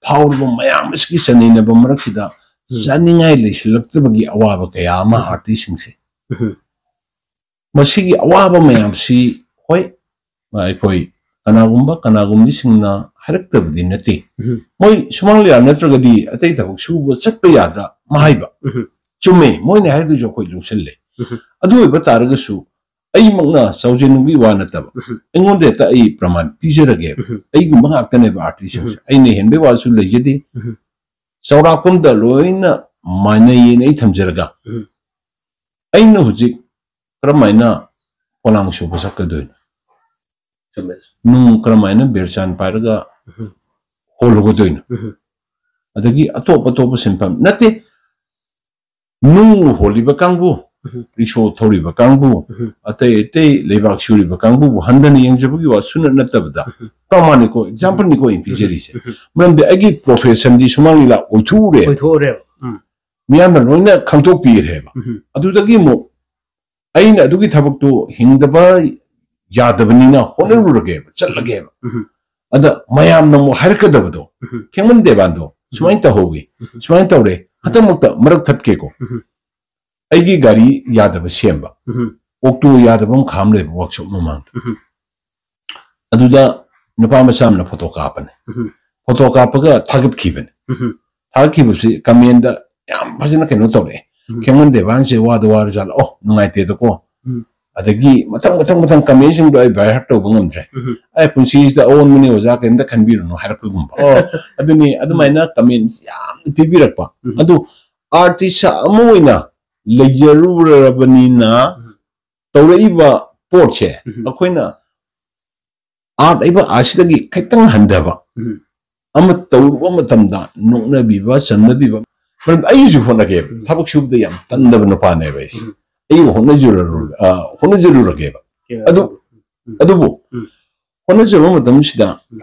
ꯐꯥꯎꯔꯕ ꯃꯌꯥꯝ ꯑꯁꯤꯒꯤ ꯆꯅꯩꯅꯕ ꯃꯔꯛꯁꯤꯗ ꯎꯝ꯫ ꯆꯥꯅꯤꯡꯉꯥꯏ ꯂꯩꯁꯤꯜꯂꯛꯇꯕꯒꯤ ꯑꯋꯥꯕ ꯀꯌꯥ ꯑꯃ ꯎꯝ꯫ ꯑꯥꯔꯇꯤꯁꯁꯤꯡꯁꯦ꯫ ꯎꯝ꯫ ꯃꯁꯤꯒꯤ ꯑꯋꯥꯕ ꯃꯌꯥꯝꯁꯤ, ꯍꯣꯏ, ꯑꯩꯈꯣꯏ ꯀꯅꯥꯒꯨꯝꯕ, ꯀꯅꯥꯒꯨꯝꯕꯤꯁꯤꯡꯅ ꯍꯥꯏꯔꯛꯇꯕꯗꯤ ꯅꯠꯇꯦ꯫ ꯎꯝ꯫ ꯃꯣꯏ ꯁꯨꯃꯥꯡ ꯂꯤꯂꯥ ꯅꯠꯇ꯭ꯔꯒꯗꯤ ꯑꯇꯩ ꯊꯕꯛ ꯁꯨꯕ ꯆꯠꯄ ꯌꯥꯗ꯭ꯔꯥ? ꯃꯍꯥꯏꯕ꯫ ꯎꯝ꯫ ꯆꯨꯝꯃꯦ, ꯃꯣꯏꯅ ꯍꯥꯏꯔꯤꯗꯨꯁꯨ ꯑꯩꯈꯣꯏ ꯂꯧꯁꯤꯜꯂꯦ꯫ ꯎꯝ꯫ ꯑꯗꯨ ꯑꯣꯏꯕ ꯇꯥꯔꯒꯁꯨ ꯑꯩꯃꯛꯅ ꯆꯥꯎꯖꯦꯟꯕꯒꯤ ꯋꯥ ꯅꯠꯇꯕ, ꯎꯝ꯫ ꯑꯩꯉꯣꯟꯗ ꯍꯦꯛꯇ ꯑꯩ ꯄ꯭ꯔꯃꯥꯟ ꯄꯤꯖꯔꯒꯦꯕ꯫ ꯎꯝ꯫ ꯑꯩꯒꯨꯝꯕ ꯉꯥꯛꯇꯅꯦꯕ ꯑꯥꯔꯇꯤꯁꯁꯤꯡꯁꯦ꯫ ꯎꯝ꯫ ꯑꯩꯅ ꯍꯦꯟꯕꯩ ꯋꯥꯁꯨ ꯂꯩꯖꯗꯦ꯫ ꯎꯝ꯫ ꯆꯥꯎꯔꯥꯛꯄ ꯑꯃꯗ ꯂꯣꯏꯅ ꯃꯥꯟꯅꯩꯌꯦꯅ ꯑꯩ ꯊꯝꯖꯔꯒ, ꯎꯝ꯫ ꯑꯩꯅ ꯍꯧꯖꯤꯛ ꯀꯔꯝꯍꯥꯏꯅ ꯄꯣꯂꯥꯡ ꯁꯨꯕ ꯆꯠꯀꯗꯣꯏꯅꯣ? ꯆꯨꯝꯃꯦ꯫ ꯅꯨꯡ ꯀꯔꯝꯍꯥꯏꯅ ꯕꯦꯔꯆꯥꯟ ꯄꯥꯏꯔꯒ ꯎꯝ꯫ ꯍꯣꯜꯂꯨꯒꯗꯣꯏꯅꯣ? ꯎꯝ꯫ ꯑꯗꯒꯤ ꯑꯇꯣꯞ ꯑꯇꯣꯞꯄ ꯁꯤꯟꯐꯝ ꯅꯠꯇꯦ, ꯅꯨꯡ ꯍꯣꯜꯂꯤꯕ ꯀꯥꯡꯕꯨ, ꯎꯝ꯫ ꯔꯤꯛꯁꯣ ꯊꯧꯔꯤꯕ ꯀꯥꯡꯕꯨ, ꯎꯝ꯫ ꯑꯇꯩ ꯑꯇꯩ ꯂꯩꯕꯥꯛ ꯁꯨꯔꯤꯕ ꯀꯥꯡꯕꯨꯕꯨ ꯍꯟꯊꯅ ꯌꯦꯡꯖꯕꯒꯤ ꯋꯥ ꯁꯨꯅ ꯅꯠꯇꯕꯗ, ꯎꯝ꯫ ꯄ꯭ꯔꯃꯥꯟꯅꯤꯀꯣ, ꯑꯦꯛꯖꯥꯝꯄꯜꯅꯤꯀꯣ ꯑꯩꯅ ꯄꯤꯖꯔꯤꯁꯦ꯫ ꯎꯝ꯫ ꯃꯔꯝꯗꯤ ꯑꯩꯒꯤ ꯄ꯭ꯔꯣꯐꯦꯁꯟꯗꯤ ꯁꯨꯃꯥꯡ ꯂꯤꯂꯥ ꯑꯣꯏꯊꯣꯛꯎꯔꯦ꯫ ꯑꯣꯏꯊꯣꯛꯎꯔꯦꯕ꯫ ꯎꯝ꯫ ꯃꯤꯌꯥꯝꯅ ꯂꯣꯏꯅ ꯈꯪꯗꯣꯛꯄꯤꯔꯦꯕ꯫ ꯎꯝ꯫ ꯑꯗꯨꯗꯒꯤ ꯑꯃꯨꯛ ꯑꯩꯅ ꯑꯗꯨꯒꯤ ꯊꯕꯛꯇꯣ ꯍꯤꯡꯗꯕ ꯌꯥꯗꯕꯅꯤꯅ ꯍꯣꯠꯅꯔꯨꯔꯒꯦꯕ, ꯆꯠꯂꯒꯦꯕ꯫ ꯎꯝ꯫ ꯑꯗ ꯃꯌꯥꯝꯅ ꯑꯃꯨꯛ ꯍꯥꯏꯔꯛꯀꯗꯕꯗꯣ, ꯎꯝ꯫ ꯈꯦꯡꯃꯟ ꯗꯦꯕꯥꯟꯗꯣ ꯎꯝ꯫ ꯁꯨꯃꯥꯏꯅ ꯇꯧꯍꯧꯋꯤ, ꯎꯝ꯫ ꯁꯨꯃꯥꯏꯅ ꯇꯧꯔꯦ, ꯎꯝ꯫ ꯍꯟꯗꯛꯃꯛꯇ ꯃꯔꯛ ꯊꯠꯀꯦꯀꯣ꯫ ꯎꯝ꯫ ꯑꯩꯒꯤ ꯒꯥꯔꯤ ꯌꯥꯗꯕ ꯁꯦꯝꯕ, ꯎꯝ꯫ ꯑꯣꯛꯇꯣ ꯌꯥꯗꯕ ꯑꯃ ꯈꯥꯝ ꯂꯩꯕ ꯋꯥꯛꯁꯣꯞ ꯃꯃꯥꯡꯗ꯫ ꯎꯝ꯫ ꯑꯗꯨꯗ ꯅꯨꯄꯥ ꯃꯆꯥ ꯑꯃꯅ ꯐꯣꯇꯣ ꯀꯥꯞꯄꯅꯦ꯫ ꯎꯝ꯫ ꯐꯣꯇꯣ ꯀꯥꯞꯄꯒ ꯊꯥꯒꯠꯈꯤꯕꯅꯦ꯫ ꯎꯝ꯫ ꯊꯥꯒꯠꯈꯤꯕꯁꯤ ꯀꯃꯦꯟꯗ ꯌꯥꯝ ꯐꯖꯅ ꯀꯩꯅꯣ ꯇꯧꯔꯛꯑꯦ꯫ ꯎꯝ꯫ ꯈꯦꯡꯃꯟ ꯗꯦꯕꯥꯟꯁꯦ ꯋꯥꯗ ꯋꯥꯔꯖꯥꯠꯂ? ꯑꯣ, ꯅꯨꯡꯉꯥꯏꯇꯦꯗꯀꯣ꯫ ꯎꯝ꯫ ꯑꯗꯒꯤ ꯃꯊꯪ, ꯃꯊꯪ, ꯃꯊꯪ ꯀꯃꯦꯟꯁꯤꯡꯗꯣ ꯑꯩ ꯚꯥꯏ ꯍꯥꯔꯠ ꯇꯧꯕ ꯉꯝꯗ꯭ꯔꯦ꯫ ꯎꯝ꯫ "ꯑꯩ ꯄꯨꯟꯁꯤꯁꯤꯗ ꯑꯑꯣꯟꯕꯅꯤ ꯑꯣꯖꯥ, ꯀꯔꯤꯝꯇ ꯈꯟꯕꯤꯔꯨꯅꯨ" ꯍꯥꯏꯔꯛꯄꯒꯨꯝꯕ꯫ ꯑꯣ꯫ ꯑꯗꯨꯅꯤ, ꯎꯝ꯫ ꯑꯗꯨꯃꯥꯏꯅ ꯀꯃꯦꯟ ꯌꯥꯝꯅ ꯄꯤꯕꯤꯔꯛꯄ꯫ ꯎꯝ꯫ ꯑꯗꯨ ꯑꯥꯔꯇꯤꯁ ꯑꯃ ꯑꯣꯏꯅ ꯂꯩꯖꯔꯨꯔꯕꯅꯤꯅ ꯎꯝ꯫ ꯇꯧꯔꯛꯏꯕ ꯄꯣꯠꯁꯦ ꯎꯝ꯫ ꯑꯩꯈꯣꯏꯅ ꯑꯥꯔꯠ ꯍꯥꯏꯕ ꯑꯁꯤꯗꯒꯤ ꯈꯤꯇꯪ ꯍꯟꯊꯕ ꯎꯝ꯫ ꯑꯃ ꯇꯧꯔꯨꯕ ꯃꯇꯝꯗ ꯅꯣꯛꯅꯕꯤꯕ, ꯆꯝꯅꯕꯤꯕ꯫ ꯃꯔꯝꯗꯤ ꯑꯩꯁꯨ ꯍꯣꯠꯅꯒꯦꯕ꯫ ꯎꯝ꯫ ꯊꯕꯛ ꯁꯨꯕꯗ ꯌꯥꯝ ꯇꯟꯗꯕ ꯅꯨꯄꯥꯅꯦꯕ ꯑꯩꯁꯦ꯫ ꯎꯝ꯫ ꯑꯩꯕꯨ ꯍꯣꯠꯅꯖꯔꯨꯔ-, ꯎꯝ꯫ ꯑ, ꯍꯣꯠꯅꯖꯔꯨꯔꯒꯦꯕ꯫ ꯎꯝ꯫ ꯑꯗꯨ, ꯎꯝ꯫ ꯑꯗꯨꯕꯨ ꯎꯝ꯫ ꯍꯣꯠꯅꯖꯕ ꯃꯇꯝꯁꯤꯗ ꯎꯝ꯫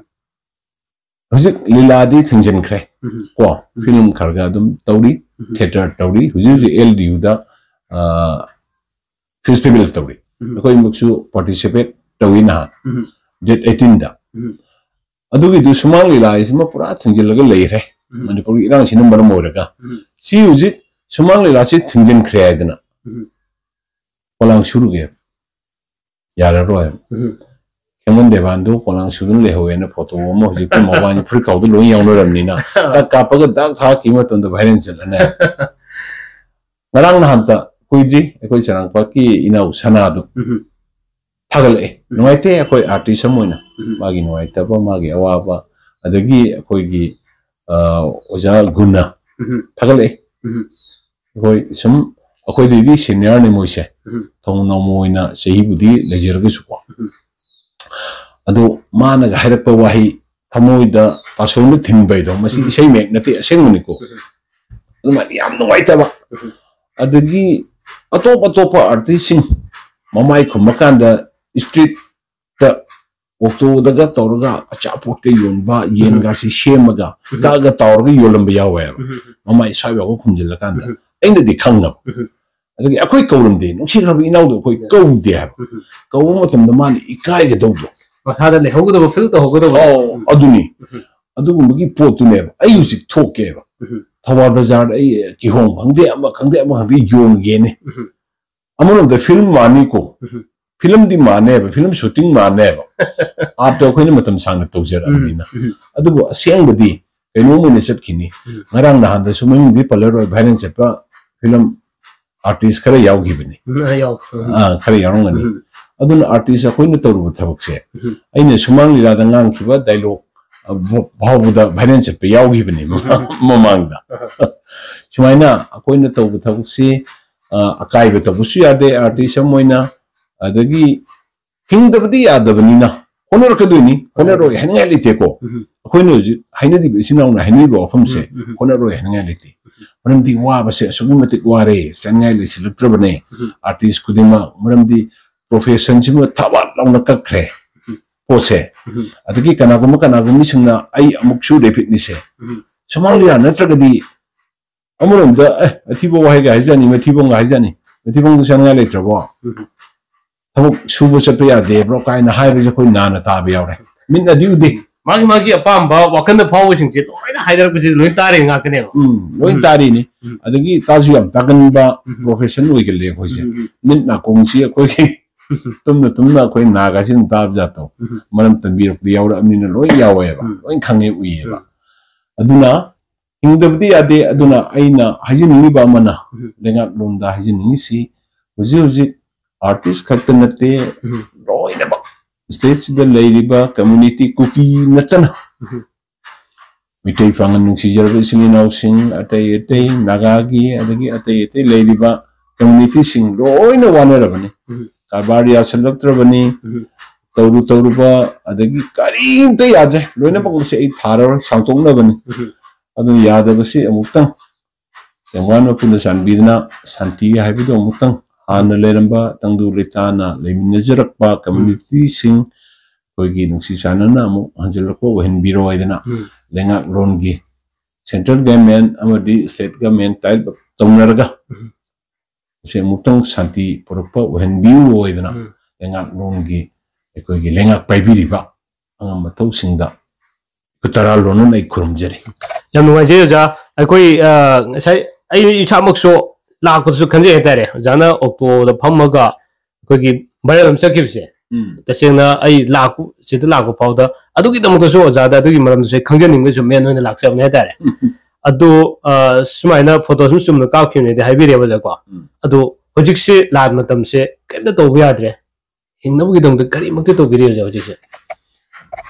ꯍꯧꯖꯤꯛ ꯂꯤꯂꯥꯗꯤ ꯊꯤꯡꯖꯤꯟꯈ꯭ꯔꯦ꯫ ꯎꯝ꯫ ꯀꯣ, ꯎꯝ꯫ ꯐꯤꯂꯝ ꯈꯔꯒ ꯑꯗꯨꯝ ꯇꯧꯔꯤ, ꯎꯝ꯫ ꯊꯤꯌꯦꯇꯔ ꯇꯧꯔꯤ꯫ ꯍꯧꯖꯤꯛ ꯍꯧꯖꯤꯛ ꯑꯦꯜ ꯗꯤ ꯌꯨꯗ, ꯑ, ꯐꯦꯁꯇꯤꯚꯦꯜ ꯇꯧꯔꯤ꯫ ꯎꯝ꯫ ꯑꯩꯈꯣꯏꯃꯛꯁꯨ ꯄꯥꯔꯇꯤꯁꯤꯄꯦꯠ ꯇꯧꯏ ꯅꯍꯥꯟ, ꯎꯝ꯫ ꯗꯦꯠ ꯑꯩꯠꯇꯤꯟꯗ꯫ ꯎꯝ꯫ ꯑꯗꯨꯒꯤꯗꯨ ꯁꯨꯃꯥꯡ ꯂꯤꯂꯥ ꯍꯥꯏꯁꯤꯃ ꯄꯨꯔꯥ ꯊꯤꯡꯖꯤꯜꯂꯒ ꯂꯩꯔꯦ꯫ ꯎꯝ꯫ ꯃꯅꯤꯄꯨꯔꯒꯤ ꯏꯔꯥꯡꯁꯤꯅ ꯃꯔꯝ ꯑꯣꯏꯔꯒ꯫ ꯎꯝ꯫ ꯁꯤ ꯍꯧꯖꯤꯛ ꯁꯨꯃꯥꯡ ꯂꯤꯂꯥꯁꯤ ꯊꯤꯡꯖꯤꯟꯈ꯭ꯔꯦ ꯍꯥꯏꯗꯅ ꯎꯝ꯫ ꯄꯣꯂꯥꯡ ꯁꯨꯔꯨꯒꯦ꯫ ꯌꯥꯔꯔꯣꯏ꯫ ꯎꯝ꯫ ꯈꯦꯃꯟ ꯗꯦꯕꯥꯟꯗꯨ ꯄꯣꯂꯥꯡ ꯁꯨꯗꯨꯅ ꯂꯩꯍꯧꯋꯦꯅ ꯐꯣꯇꯣ ꯑꯃ ꯍꯧꯖꯤꯛꯇꯤ ꯃꯣꯕꯥꯏꯜ ꯐꯨꯔꯤꯠ ꯈꯥꯎꯗ ꯂꯣꯏ ꯌꯥꯎꯅꯔꯕꯅꯤꯅ ꯇꯛ ꯀꯥꯞꯄꯒ ꯗꯛ ꯊꯥꯒꯠꯈꯤꯕ ꯃꯇꯝꯗ ꯚꯥꯏꯔꯦꯜ ꯆꯠꯂꯅꯤ꯫ ꯉꯔꯥꯡ ꯅꯍꯥꯟꯇ ꯀꯨꯏꯗ꯭ꯔꯤ ꯑꯩꯈꯣꯏ ꯆꯔꯥꯡꯄꯥꯠꯀꯤ ꯏꯅꯥꯎ ꯁꯅꯥꯗꯨ ꯎꯝ꯫ ꯊꯥꯒꯠꯂꯛꯑꯦ꯫ ꯎꯝ꯫ ꯅꯨꯡꯉꯥꯏꯇꯦ, ꯑꯩꯈꯣꯏ ꯑꯥꯔꯇꯤꯁ ꯑꯃ ꯑꯣꯏꯅ ꯎꯝ꯫ ꯃꯥꯒꯤ ꯅꯨꯡꯉꯥꯏꯇꯕ, ꯃꯥꯒꯤ ꯑꯋꯥꯕ, ꯑꯗꯒꯤ ꯑꯩꯈꯣꯏꯒꯤ, ꯑ, ꯑꯣꯖꯥ ꯒꯨꯟꯅ ꯎꯝ꯫ ꯊꯥꯒꯠꯂꯛꯑꯦ꯫ ꯎꯝ꯫ ꯑꯩꯈꯣꯏ ꯁꯨꯝ ꯑꯩꯈꯣꯏꯗꯩꯗꯤ ꯁꯦꯅꯤꯌꯔꯅꯤ ꯃꯣꯏꯁꯦ꯫ ꯎꯝ꯫ ꯊꯧꯅꯥ ꯅꯧꯃ ꯑꯣꯏꯅ ꯆꯍꯤꯕꯨꯗꯤ ꯂꯩꯖꯔꯒꯁꯨꯀꯣ꯫ ꯎꯝ꯫ ꯑꯗꯣ ꯃꯥꯅꯒ ꯍꯥꯏꯔꯛꯄ ꯋꯥꯍꯩ ꯊꯃꯣꯏꯗ ꯇꯥꯁꯣꯝꯗ ꯊꯤꯟꯕ ꯍꯥꯏꯗꯣ, ꯃꯁꯤ ꯎꯝ꯫ ꯏꯁꯩ ꯃꯌꯦꯛ ꯅꯠꯇꯦ, ꯑꯁꯦꯡꯕꯅꯤꯀꯣ꯫ ꯎꯝ꯫ ꯑꯗꯨꯃꯥꯏꯅ ꯌꯥꯝ ꯅꯨꯡꯉꯥꯏꯇꯕ꯫ ꯎꯝ꯫ ꯑꯗꯒꯤ ꯑꯇꯣꯞ ꯑꯇꯣꯞꯄ ꯑꯥꯔꯇꯤꯁꯁꯤꯡ ꯃꯃꯥꯏ ꯈꯨꯝꯃꯀꯥꯟꯗ ꯏꯁꯇ꯭ꯔꯤꯠꯇ ꯑꯣꯛꯇꯣꯗꯒ ꯇꯧꯔꯒ ꯑꯆꯥꯄꯣꯠꯀ ꯌꯣꯟꯕ, ꯎꯝ꯫ ꯌꯦꯟꯒꯁꯤ ꯁꯦꯝꯃꯒ ꯎꯝ꯫ ꯀꯛꯑꯒ ꯇꯥꯎꯔꯒ ꯌꯣꯜꯂꯝꯕ ꯌꯥꯎꯋꯦꯕ꯫ ꯎꯝ꯫ ꯃꯃꯥꯏ ꯁ꯭ꯋꯥꯏꯐꯥꯎꯕ ꯈꯨꯝꯖꯤꯜꯂꯀꯥꯟꯗ꯫ ꯎꯝ꯫ ꯑꯩꯅꯗꯤ ꯈꯪꯉꯕ꯫ ꯎꯝ꯫ ꯑꯗꯒꯤ ꯑꯩꯈꯣꯏ ꯀꯧꯔꯝꯗꯦ, ꯅꯨꯡꯁꯤꯈ꯭ꯔꯕ ꯏꯅꯥꯎꯗꯣ ꯑꯩꯈꯣꯏ ꯎꯝ꯫ ꯀꯧꯗꯦ ꯍꯥꯏꯕ꯫ ꯎꯝ꯫ ꯀꯧꯕ ꯃꯇꯝꯗ ꯃꯥꯅ ꯏꯀꯥꯏꯒꯗꯧꯗꯣ꯫ ꯃꯁꯥꯗ ꯂꯩꯍꯧꯒꯗꯕ ꯐꯤꯜ ꯇꯧꯍꯧꯒꯗꯕ꯫ ꯑꯧ, ꯎꯝ꯫ ꯑꯗꯨꯅꯤ꯫ ꯎꯝ꯫ ꯑꯗꯨꯒꯨꯝꯕꯒꯤ ꯄꯣꯠꯇꯨꯅꯦꯕ ꯑꯩ ꯍꯧꯖꯤꯛ ꯊꯣꯛꯀꯦꯕ꯫ ꯎꯝ꯫ ꯊꯧꯕꯥꯜ ꯕꯖꯥꯔꯗ ꯑꯩ ꯀꯤꯍꯣꯝ ꯈꯪꯗꯦ, ꯑꯃ ꯈꯪꯗꯦ, ꯑꯃ ꯈꯪꯗꯦ ꯌꯣꯟꯒꯦꯅꯦ꯫ ꯎꯝ꯫ ꯑꯃꯔꯣꯝꯗ ꯐꯤꯂꯝ ꯃꯥꯅꯤꯀꯣ꯫ ꯎꯝ꯫ ꯐꯤꯂꯝꯗꯤ ꯃꯥꯟꯅꯦꯕ, ꯐꯤꯂꯝ ꯁꯨꯇꯤꯡ ꯃꯥꯟꯅꯦꯕ꯫ ꯑꯥꯔꯠꯇꯣ ꯑꯩꯈꯣꯏꯅ ꯃꯇꯝ ꯁꯥꯡꯅ ꯇꯧꯖꯔꯛꯑꯕꯅꯤꯅ꯫ ꯎꯝ, ꯎꯝ꯫ ꯑꯗꯨꯕꯨ ꯑꯁꯦꯡꯕꯗꯤ ꯀꯩꯅꯣꯝ ꯑꯣꯏꯅ ꯆꯠꯈꯤꯅꯤ꯫ ꯎꯝ꯫ ꯉꯔꯥꯡ ꯅꯍꯥꯟꯗꯁꯨ ꯃꯃꯤꯡꯗꯤ ꯄꯜꯂꯔꯣꯏ, ꯚꯥꯏꯔꯦꯜ ꯆꯠꯄ ꯐꯤꯂꯝ ꯑꯥꯔꯇꯤꯁ ꯈꯔ ꯌꯥꯎꯈꯤꯕꯅꯤ꯫ ꯎꯝ, ꯌꯥꯎ-, ꯎꯝ꯫ ꯑꯥ, ꯈꯔ ꯌꯥꯎꯔꯝꯒꯅꯤ꯫ ꯎꯝ꯫ ꯑꯗꯨꯅ ꯑꯥꯔꯇꯤꯁ ꯑꯩꯈꯣꯏꯅ ꯇꯧꯔꯨꯕ ꯊꯕꯛꯁꯦ, ꯎꯝ꯫ ꯑꯩꯅ ꯁꯨꯃꯥꯡ ꯂꯤꯂꯥꯗ ꯉꯥꯡꯈꯤꯕ ꯗꯥꯏꯂꯣꯛ, ꯑ, ꯐꯥꯎꯕꯗ ꯚꯥꯏꯔꯦꯜ ꯆꯠꯄ ꯌꯥꯎꯈꯤꯕꯅꯦ ꯃꯃꯥꯡ-, ꯎꯝ꯫ ꯃꯃꯥꯡꯗ꯫ ꯑꯍ꯫ ꯁꯨꯃꯥꯏꯅ ꯑꯩꯈꯣꯏꯅ ꯇꯧꯕ ꯊꯕꯛꯁꯤ, ꯑ, ꯑꯀꯥꯏꯕ ꯇꯧꯕꯁꯨ ꯌꯥꯗꯦ ꯑꯥꯔꯇꯤꯁ ꯑꯃ ꯑꯣꯏꯅ, ꯑꯗꯒꯤ ꯍꯤꯡꯗꯕꯗꯤ ꯌꯥꯗꯕꯅꯤꯅ ꯍꯣꯠꯅꯔꯛꯀꯗꯣꯏꯅꯤ, ꯍꯣꯠꯅꯔꯣꯏ ꯍꯥꯏꯅꯤꯡꯉꯥꯏ ꯂꯩꯇꯦꯀꯣ꯫ ꯎꯝ꯫ ꯑꯩꯈꯣꯏꯅ ꯍꯧꯖꯤꯛ ꯍꯥꯏꯅꯔꯤꯕ ꯏꯆꯤꯟ ꯏꯅꯥꯎꯅ ꯍꯥꯏꯅꯔꯤꯕ ꯋꯥꯐꯝꯁꯦ ꯎꯝ, ꯎꯝ꯫ ꯍꯣꯠꯅꯔꯣꯏ ꯍꯥꯏꯅꯤꯡꯉꯥꯏ ꯂꯩꯇꯦ꯫ ꯃꯔꯝꯗꯤ ꯋꯥꯕꯁꯦ ꯑꯁꯨꯛꯀꯤ ꯃꯇꯤꯛ ꯋꯥꯔꯦ, ꯆꯥꯅꯤꯡꯉꯥꯏ ꯂꯩꯁꯤꯜꯂꯛꯇ꯭ꯔꯕꯅꯦ꯫ ꯎꯝ꯫ ꯑꯥꯔꯇꯤꯁ ꯈꯨꯗꯤꯡꯃꯛ, ꯃꯔꯝꯗꯤ ꯄ꯭ꯔꯣꯐꯦꯁꯟꯁꯤꯃ ꯊꯥꯕꯥꯛ ꯂꯥꯎꯅ ꯀꯛꯈ꯭ꯔꯦ꯫ ꯎꯝ꯫ ꯄꯣꯠꯁꯦ꯫ ꯎꯝ꯫ ꯑꯗꯒꯤ ꯀꯅꯥꯒꯨꯝꯕ ꯀꯅꯥꯒꯨꯝꯕꯁꯤꯡꯅ ꯑꯩ ꯑꯃꯨꯛꯁꯨ ꯔꯦꯐꯤꯠꯅꯤꯁꯦ꯫ ꯎꯝ꯫ ꯁꯨꯃꯥꯡ ꯂꯤꯂꯥ ꯅꯠꯇ꯭ꯔꯒꯗꯤ ꯑꯃꯔꯣꯝꯗ, "ꯑꯦ, ꯑꯊꯤꯕ ꯋꯥꯍꯩꯒ ꯍꯥꯏꯖꯅꯤ, ꯃꯊꯤꯕꯣꯡꯒ ꯍꯥꯏꯖꯅꯤ, ꯃꯊꯤꯕꯣꯡꯗ ꯆꯥꯅꯤꯡꯉꯥꯏ ꯂꯩꯇ꯭ꯔꯕꯣ? ꯎꯝ꯫ ꯊꯕꯛ ꯁꯨꯕ ꯆꯠꯄ ꯌꯥꯗꯦꯕ꯭ꯔꯣ?" ꯀꯥꯏꯅ ꯍꯥꯏꯕꯁꯦ ꯑꯩꯈꯣꯏ ꯅꯥꯅ ꯇꯥꯕ ꯌꯥꯎꯔꯦ꯫ ꯃꯤꯠꯅꯗꯤ ꯎꯗꯦ꯫ ꯃꯥꯒꯤ, ꯃꯥꯒꯤ ꯑꯄꯥꯝꯕ ꯋꯥꯈꯜꯗ ꯐꯥꯎꯕꯁꯤꯡꯁꯦ ꯂꯣꯏꯅ ꯍꯥꯏꯗꯔꯛꯄꯁꯦ ꯂꯣꯏ ꯇꯥꯔꯤ ꯉꯥꯛꯇꯅꯦꯕ꯫ ꯎꯝ, ꯂꯣꯏ ꯎꯝ꯫ ꯇꯥꯔꯤꯅꯤ꯫ ꯎꯝ꯫ ꯑꯗꯒꯤ ꯇꯥꯁꯨ ꯌꯥꯝ ꯇꯥꯒꯟꯕ ꯎꯝ꯫ ꯄ꯭ꯔꯣꯐꯦꯁꯟ ꯑꯣꯏꯒꯜꯂꯦ ꯑꯩꯈꯣꯏꯁꯦ꯫ ꯎꯝ, ꯎꯝ꯫ ꯃꯤꯠ ꯅꯥꯀꯣꯡꯁꯤ ꯑꯩꯈꯣꯏꯒꯤ ꯇꯨꯝꯅ ꯇꯨꯝꯅ ꯑꯩꯈꯣꯏ ꯅꯥꯒꯁꯤ ꯑꯗꯨꯝ ꯇꯥꯕ ꯖꯥꯠꯇꯣ꯫ ꯎꯝ꯫ ꯃꯔꯝ ꯇꯝꯕꯤꯔꯛꯄꯗ ꯌꯥꯎꯔꯛꯑꯕꯅꯤꯅ ꯂꯣꯏ ꯌꯥꯎꯋꯦꯕ꯫ ꯎꯝ꯫ ꯂꯣꯏ ꯈꯪꯉꯦ, ꯎꯏꯌꯦꯕ꯫ ꯎꯝ꯫ ꯑꯗꯨꯅ ꯍꯤꯡꯗꯕꯗꯤ ꯌꯥꯗꯦ꯫ ꯑꯗꯨꯅ ꯑꯩꯅ ꯍꯥꯏꯖꯅꯤꯡꯉꯤꯕ ꯑꯃꯅ, ꯎꯝ꯫ ꯂꯩꯉꯥꯛꯂꯣꯟꯗ ꯍꯥꯏꯖꯅꯤꯡꯉꯤꯁꯤ, ꯍꯧꯖꯤꯛ ꯍꯧꯖꯤꯛ ꯑꯥꯔꯇꯤꯁ ꯈꯛꯇ ꯅꯠꯇꯦ, ꯎꯝ꯫ ꯂꯣꯏꯅꯃꯛ ꯁ꯭ꯇꯦꯠꯁꯤꯗ ꯂꯩꯔꯤꯕ ꯀꯝꯃ꯭ꯌꯨꯅꯤꯇꯤ ꯀꯨꯀꯤ ꯅꯠꯇꯅ, ꯎꯝ꯫ ꯃꯩꯇꯩ ꯄꯥꯉꯜ ꯅꯨꯡꯁꯤꯖꯔꯕ ꯏꯆꯤꯟ ꯏꯅꯥꯎꯁꯤꯡ, ꯑꯇꯩ ꯑꯇꯩ ꯅꯥꯒꯥꯒꯤ, ꯑꯗꯒꯤ ꯑꯇꯩ ꯑꯇꯩ ꯂꯩꯔꯤꯕ ꯀꯝꯃ꯭ꯌꯨꯅꯤꯇꯤꯁꯤꯡ ꯂꯣꯏꯅ ꯋꯥꯅꯔꯕꯅꯤ꯫ ꯎꯝ꯫ ꯀꯔꯕꯥꯔ ꯌꯥꯁꯜꯂꯛꯇ꯭ꯔꯕꯅꯤ꯫ ꯎꯝ꯫ ꯇꯧꯔꯨ ꯇꯧꯔꯨꯕ, ꯑꯗꯒꯤ ꯀꯔꯤꯝꯇ ꯌꯥꯗ꯭ꯔꯦ꯫ ꯂꯣꯏꯅꯃꯛ ꯃꯁꯤ ꯑꯩ ꯊꯥꯔꯔꯣꯏ, ꯁꯥꯡꯗꯣꯛꯅꯕꯅꯤ꯫ ꯎꯝ꯫ ꯑꯗꯨꯅ ꯌꯥꯗꯕꯁꯤ ꯑꯃꯨꯛꯇꯪ ꯇꯦꯡꯕꯥꯟ ꯃꯄꯨꯅ ꯆꯥꯟꯕꯤꯗꯨꯅ ꯁꯥꯟꯇꯤ ꯍꯥꯏꯕꯗꯨ ꯑꯃꯨꯛꯇꯪ, ꯍꯥꯟꯅ ꯂꯩꯔꯝꯕ ꯇꯪꯗꯨ ꯂꯩꯇꯥꯅ ꯂꯩꯃꯤꯟꯅꯖꯔꯛꯄ ꯎꯝ꯫ ꯀꯝꯃ꯭ꯌꯨꯅꯤꯇꯤꯁꯤꯡ, ꯑꯩꯈꯣꯏꯒꯤ ꯅꯨꯡꯁꯤ ꯆꯥꯟꯅꯅ ꯑꯃꯨꯛ ꯍꯟꯖꯤꯜꯂꯛꯄ ꯑꯣꯏꯍꯟꯕꯤꯔꯣ ꯍꯥꯏꯗꯅ ꯎꯝ꯫ ꯂꯩꯉꯥꯛꯂꯣꯟꯒꯤ, ꯁꯦꯟꯇ꯭ꯔꯦꯜ ꯒꯃꯦꯟ ꯑꯃꯗꯤ ꯁ꯭ꯇꯦꯠ ꯒꯃꯦꯟ ꯇꯥꯏ ꯑꯞ ꯇꯧꯅꯔꯒ ꯎꯝ꯫ ꯃꯁꯤ ꯑꯃꯨꯛꯇꯪ ꯁꯥꯟꯇꯤ ꯄꯨꯔꯛꯄ ꯑꯣꯏꯍꯟꯕꯤꯌꯨ ꯍꯥꯏꯗꯅ ꯎꯝ꯫ ꯂꯩꯉꯥꯛꯂꯣꯟꯒꯤ, ꯑꯩꯈꯣꯏꯒꯤ ꯂꯩꯉꯥꯛ ꯄꯥꯏꯕꯤꯔꯤꯕ ꯑꯉꯝ ꯑꯊꯧꯁꯤꯡꯗ ꯈꯨꯠ ꯇꯔꯥ ꯂꯣꯟꯅꯅ ꯑꯩ ꯈꯨꯔꯨꯝꯖꯔꯤ꯫ ꯌꯥꯝ ꯅꯨꯡꯉꯥꯏꯖꯩ ꯑꯣꯖꯥ꯫ ꯑꯩꯈꯣꯏ, ꯑ, ꯉꯁꯥꯏ ꯑꯩ ꯏꯁꯥꯃꯛꯁꯨ ꯂꯥꯛꯄꯗꯁꯨ ꯈꯟꯖꯩ ꯍꯥꯏꯇꯥꯔꯦ, ꯑꯣꯖꯥꯅ ꯑꯣꯛꯇꯣꯗ ꯐꯝꯃꯒ ꯑꯩꯈꯣꯏꯒꯤ viral ꯑꯃ ꯆꯠꯈꯤꯕꯁꯦ꯫ ꯎꯝ꯫ ꯇꯁꯦꯡꯅ ꯑꯩ ꯂꯥꯛꯄ, ꯁꯤꯗ ꯂꯥꯛꯄ ꯐꯥꯎꯗ ꯑꯗꯨꯒꯤꯗꯃꯛꯇꯁꯨ ꯑꯣꯖꯥꯗ ꯑꯗꯨꯒꯤ ꯃꯔꯝꯗꯁꯨ ꯑꯩ ꯈꯪꯖꯅꯤꯡꯕꯒꯤꯁꯨ main ꯑꯣꯏꯅ ꯂꯥꯛꯆꯕꯅꯦ ꯍꯥꯏꯇꯥꯔꯦ꯫ ꯎꯝ꯫ ꯑꯗꯣ, ꯑ, ꯁꯨꯃꯥꯏꯅ photo ꯁꯨꯝ ꯆꯨꯝꯅ ꯀꯥꯞꯈꯤꯕꯅꯦꯗꯤ ꯍꯥꯏꯕꯤꯔꯦꯕ ꯑꯣꯖꯥꯀꯣ꯫ ꯎꯝ꯫ ꯑꯗꯣ ꯍꯧꯖꯤꯛꯁꯦ ꯂꯥꯟ ꯃꯇꯝꯁꯦ ꯀꯔꯤꯝꯇ ꯇꯧꯕ ꯌꯥꯗ꯭ꯔꯦ꯫ ꯍꯤꯡꯅꯕꯒꯤꯗꯃꯛꯇ ꯀꯔꯤꯃꯛꯇꯤ ꯇꯧꯕꯤꯔꯤ ꯑꯣꯖꯥ ꯍꯧꯖꯤꯛꯁꯦ?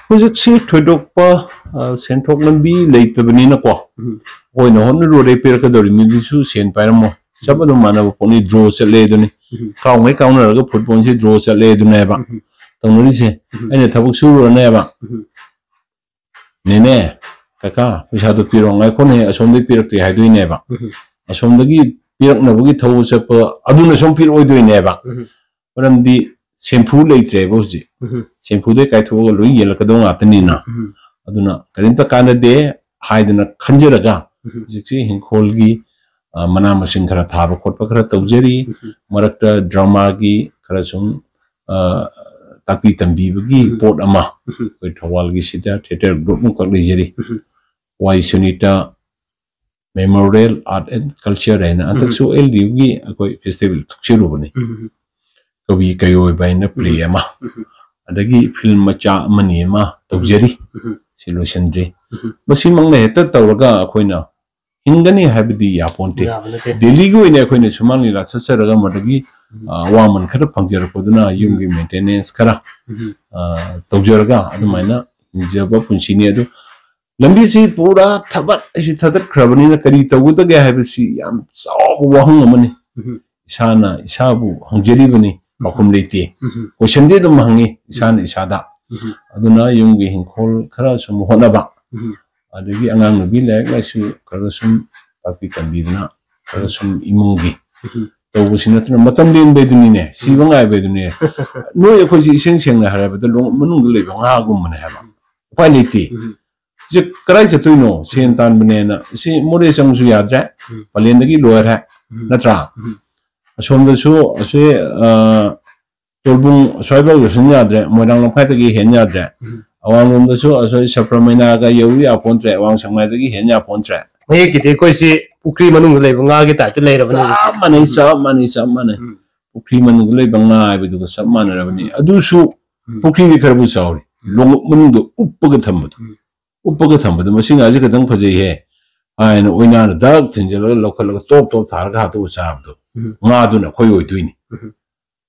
ꯍꯧꯖꯤꯛꯁꯤ ꯊꯣꯏꯗꯣꯛꯄ, ꯑ, ꯁꯦꯟꯊꯣꯛ ꯂꯝꯕꯤ ꯂꯩꯇꯕꯅꯤꯅꯀꯣ, ꯎꯝ꯫ ꯑꯩꯈꯣꯏꯅ ꯍꯣꯠꯅꯔꯨꯔꯦ, ꯄꯤꯔꯛꯀꯗꯧꯔꯤ ꯃꯤꯗꯨꯁꯨ ꯁꯦꯟ ꯄꯥꯏꯔꯝꯃꯣꯏ꯫ ꯆꯞ ꯑꯗꯨꯝ ꯃꯥꯟꯅꯕ ꯄꯣꯠꯅꯤ, draw ꯆꯠꯂꯦ ꯑꯗꯨꯅꯤ꯫ ꯎꯝ꯫ ꯀꯥꯎꯉꯩ ꯀꯥꯎꯅꯔꯒ football ꯁꯤ draw ꯆꯠꯂꯦ ꯑꯗꯨꯅꯦꯕ꯫ ꯎꯝ꯫ ꯇꯧꯅꯔꯤꯁꯦ꯫ ꯑꯩꯅ ꯊꯕꯛ ꯁꯨꯔꯨꯔꯅꯦꯕ, "ꯅꯦꯅꯦ, ꯀꯀꯥ, ꯄꯩꯁꯥꯗꯣ ꯄꯤꯔꯛꯑꯣ", "ꯉꯥꯏꯈꯣꯅꯦ, ꯑꯁꯣꯝꯗꯒꯤ ꯄꯤꯔꯛꯇ꯭ꯔꯤ" ꯍꯥꯏꯗꯣꯏꯅꯦꯕ꯫ "ꯑꯁꯣꯝꯗꯒꯤ ꯄꯤꯔꯛꯅꯕꯒꯤ ꯊꯧꯕ ꯆꯠꯄ ꯑꯗꯨꯅ ꯁꯨꯝ ꯄꯤꯔꯛꯑꯣꯏꯗꯣꯏꯅꯦꯕ꯫ ꯃꯔꯝꯗꯤ ꯁꯦꯝꯐꯨ ꯂꯩꯇ꯭ꯔꯦꯕ ꯍꯧꯖꯤꯛ꯫ ꯁꯦꯝꯐꯨꯗꯩ ꯀꯥꯏꯊꯣꯛꯑꯒ ꯂꯣꯏ ꯌꯦꯜꯂꯛꯀꯗꯧ ꯉꯥꯛꯇꯅꯤꯅ꯫ ꯑꯗꯨꯅ ꯀꯔꯤꯝꯇ ꯀꯥꯟꯅꯗꯦ ꯍꯥꯏꯗꯅ ꯈꯟꯖꯔꯒ ꯍꯧꯖꯤꯛꯁꯤ ꯏꯪꯈꯣꯜꯒꯤ, ꯑ, ꯃꯅꯥ ꯃꯁꯤꯡ ꯈꯔ ꯊꯥꯕ ꯈꯣꯠꯄ ꯈꯔ ꯇꯧꯖꯔꯤ꯫ ꯃꯔꯛꯇ ꯗ꯭ꯔꯃꯥꯒꯤ ꯈꯔ ꯁꯨꯝ, ꯑ, ꯇꯥꯛꯄꯤ ꯇꯝꯕꯤꯕꯒꯤ ꯄꯣꯠ ꯑꯃ ꯑꯩꯈꯣꯏ ꯊꯧꯕꯥꯜꯒꯤꯁꯤꯗ ꯊꯤꯌꯦꯇꯔ ꯒ꯭ꯔꯨꯞ ꯑꯃꯈꯛ ꯂꯩꯖꯔꯤ꯫ ꯋꯥꯏ Sunita Memorial Art and Culture ꯍꯥꯏꯅ ꯍꯟꯗꯛꯁꯨ ꯑꯦꯜ ꯗꯤ ꯌꯨꯒꯤ ꯑꯩꯈꯣꯏ ꯐꯦꯁꯇꯤꯚꯦꯜ ꯊꯣꯛꯆꯔꯨꯕꯅꯤ꯫ ꯀꯕꯤ ꯀꯌꯣꯏꯕ ꯍꯥꯏꯅ ꯄ꯭ꯂꯦ ꯑꯃ, ꯑꯗꯒꯤ ꯐꯤꯜꯝ ꯃꯆꯥ ꯑꯃꯅꯤ ꯑꯃ ꯇꯧꯖꯔꯤ꯫ ꯁꯤ ꯂꯣꯏꯁꯤꯟꯗ꯭ꯔꯤ꯫ ꯃꯁꯤꯃꯛꯅ ꯍꯦꯛꯇ ꯇꯧꯔꯒ ꯑꯩꯈꯣꯏꯅ ꯍꯤꯡꯒꯅꯤ ꯍꯥꯏꯕꯗꯤ ꯌꯥꯄꯣꯟꯇꯦ꯫ ꯌꯥꯕ ꯅꯠꯇꯦ꯫ ꯗꯦꯜꯂꯤꯒꯤ ꯑꯣꯏꯅ ꯑꯩꯈꯣꯏꯅ ꯁꯨꯃꯥꯡ ꯂꯤꯂꯥ ꯆꯠꯆꯔꯒ ꯃꯗꯨꯒꯤ, ꯑ, ꯑꯋꯥꯃꯟ ꯈꯔ ꯐꯪꯖꯔꯛꯄꯗꯨꯅ ꯌꯨꯝꯒꯤ ꯃꯦꯟꯇꯦꯅꯦꯟꯁ ꯈꯔ, ꯑ, ꯇꯧꯖꯔꯒ ꯑꯗꯨꯃꯥꯏꯅ ꯍꯤꯡꯖꯕ ꯄꯨꯟꯁꯤꯅꯤ꯫ ꯑꯗꯨ ꯂꯝꯕꯤꯁꯤ ꯄꯨꯔꯥ ꯊꯕꯛ ꯑꯁꯤ ꯊꯥꯗꯠꯈ꯭ꯔꯕꯅꯤꯅ ꯀꯔꯤ ꯇꯧꯒꯗꯒꯦ ꯍꯥꯏꯕꯁꯤ ꯌꯥꯝ ꯆꯥꯎꯕ ꯋꯥꯍꯪ ꯑꯃꯅꯤ꯫ ꯏꯁꯥꯅ ꯏꯁꯥꯕꯨ ꯍꯪꯖꯔꯤꯕꯅꯤ, ꯄꯥꯎꯈꯨꯝ ꯂꯩꯇꯦ꯫ ꯀꯣꯏꯁꯟꯗꯤ ꯑꯗꯨꯝ ꯍꯪꯉꯤ ꯏꯁꯥꯅ ꯏꯁꯥꯗ꯫ ꯑꯗꯨꯅ ꯌꯨꯝꯒꯤ ꯏꯪꯈꯣꯜ ꯈꯔ ꯁꯨꯝ ꯍꯣꯠꯅꯕ, ꯑꯗꯒꯤ ꯑꯉꯥꯡ ꯅꯨꯕꯤ ꯂꯥꯏꯔꯤꯛ ꯂꯥꯏꯁꯨ ꯈꯔ ꯁꯨꯝ ꯇꯥꯛꯄꯤ ꯇꯝꯕꯤꯗꯅ, ꯈꯔ ꯁꯨꯝ ꯏꯃꯨꯡꯒꯤ ꯇꯧꯕꯁꯤ ꯅꯠꯇꯅ ꯃꯇꯝ ꯂꯦꯟꯕꯩꯗꯨꯅꯤꯅꯦ, ꯁꯤꯕ ꯉꯥꯏꯕꯩꯗꯨꯅꯦ꯫ ꯅꯣꯏ ꯑꯩꯈꯣꯏꯁꯤ ꯏꯁꯦꯡ ꯁꯦꯡꯅ ꯍꯥꯏꯔꯕꯗ ꯂꯣꯡ ꯃꯅꯨꯡꯗ ꯂꯩꯕ ꯉꯥꯒꯨꯝꯕꯅꯦ ꯍꯥꯏꯕ꯫ ꯎꯄꯥꯏ ꯂꯩꯇꯦ꯫ ꯁꯤ ꯀꯗꯥꯏ ꯆꯠꯇꯣꯏꯅꯣ? ꯁꯦꯟ ꯇꯥꯟꯕꯅꯦꯅ꯫ ꯁꯤ ꯃꯣꯔꯦ ꯆꯪꯕꯁꯨ ꯌꯥꯗ꯭ꯔꯦ꯫ ꯄꯂꯦꯟꯗꯒꯤ ꯂꯣꯏꯔꯦ꯫ ꯅꯠꯇ꯭ꯔꯥ? ꯑꯁꯣꯝꯗꯁꯨ ꯑꯁꯤ, ꯑ, ꯇꯣꯜꯕꯨꯡ ꯑꯁ꯭ꯋꯥꯏꯐꯥꯎ ꯌꯧꯁꯤꯟ ꯌꯥꯗ꯭ꯔꯦ, ꯃꯣꯏꯔꯥꯡ ꯂꯝꯈꯥꯏꯗꯒꯤ ꯍꯦꯟ ꯌꯥꯗ꯭ꯔꯦ꯫ ꯑꯋꯥꯡꯂꯣꯝꯗꯁꯨ ꯑꯁ꯭ꯋꯥꯏ ꯁꯄ꯭ꯔꯃꯩꯅꯥꯒ ꯌꯧ ꯌꯥꯄꯣꯟꯇ꯭ꯔꯦ, ꯑꯋꯥꯡ ꯁꯦꯛꯃꯥꯏꯗꯒꯤ ꯍꯦꯟ ꯌꯥꯄꯣꯟꯇ꯭ꯔꯦ꯫ ꯃꯌꯦꯛꯀꯤꯗꯤ ꯑꯩꯈꯣꯏꯁꯤ ꯄꯨꯈ꯭ꯔꯤ ꯃꯅꯨꯡꯗ ꯂꯩꯕ ꯉꯥꯒꯤ ꯇꯥꯏꯞꯇ ꯂꯩꯔꯕꯅꯦ ꯍꯧꯖꯤꯛ꯫ ꯆꯞ ꯃꯥꯟꯅꯩ, ꯆꯞ ꯃꯥꯟꯅꯩ, ꯆꯞ ꯃꯥꯟꯅꯩ꯫ ꯄꯨꯈ꯭ꯔꯤ ꯃꯅꯨꯡꯗ ꯂꯩꯕ ꯉꯥ ꯍꯥꯏꯕꯗꯨꯒ ꯆꯞ ꯃꯥꯟꯅꯔꯕꯅꯤ꯫ ꯑꯗꯨꯁꯨ ꯄꯨꯈ꯭ꯔꯤꯗꯤ ꯈꯔꯕꯨ ꯆꯥꯎꯔꯤ, ꯂꯣꯡꯎꯞ ꯃꯅꯨꯡꯗ ꯎꯞꯄꯒ ꯊꯝꯕꯗꯣ꯫ ꯎꯞꯄꯒ ꯊꯝꯕꯗꯣ, "ꯃꯁꯤ ꯉꯥꯁꯦ ꯈꯤꯇꯪ ꯐꯖꯩꯍꯦ" ꯍꯥꯏꯅ ꯑꯣꯏꯅꯥꯅ ꯗꯛ ꯊꯤꯟꯖꯤꯜꯂꯒ ꯂꯧꯈꯠꯂꯒ ꯇꯣꯞ ꯇꯣꯞ ꯊꯥꯔꯒ ꯍꯥꯠꯇꯣꯛꯑ ꯆꯥꯕꯗꯣ, ꯉꯥꯗꯨꯅ ꯑꯩꯈꯣꯏ ꯑꯣꯏꯗꯣꯏꯅꯤ꯫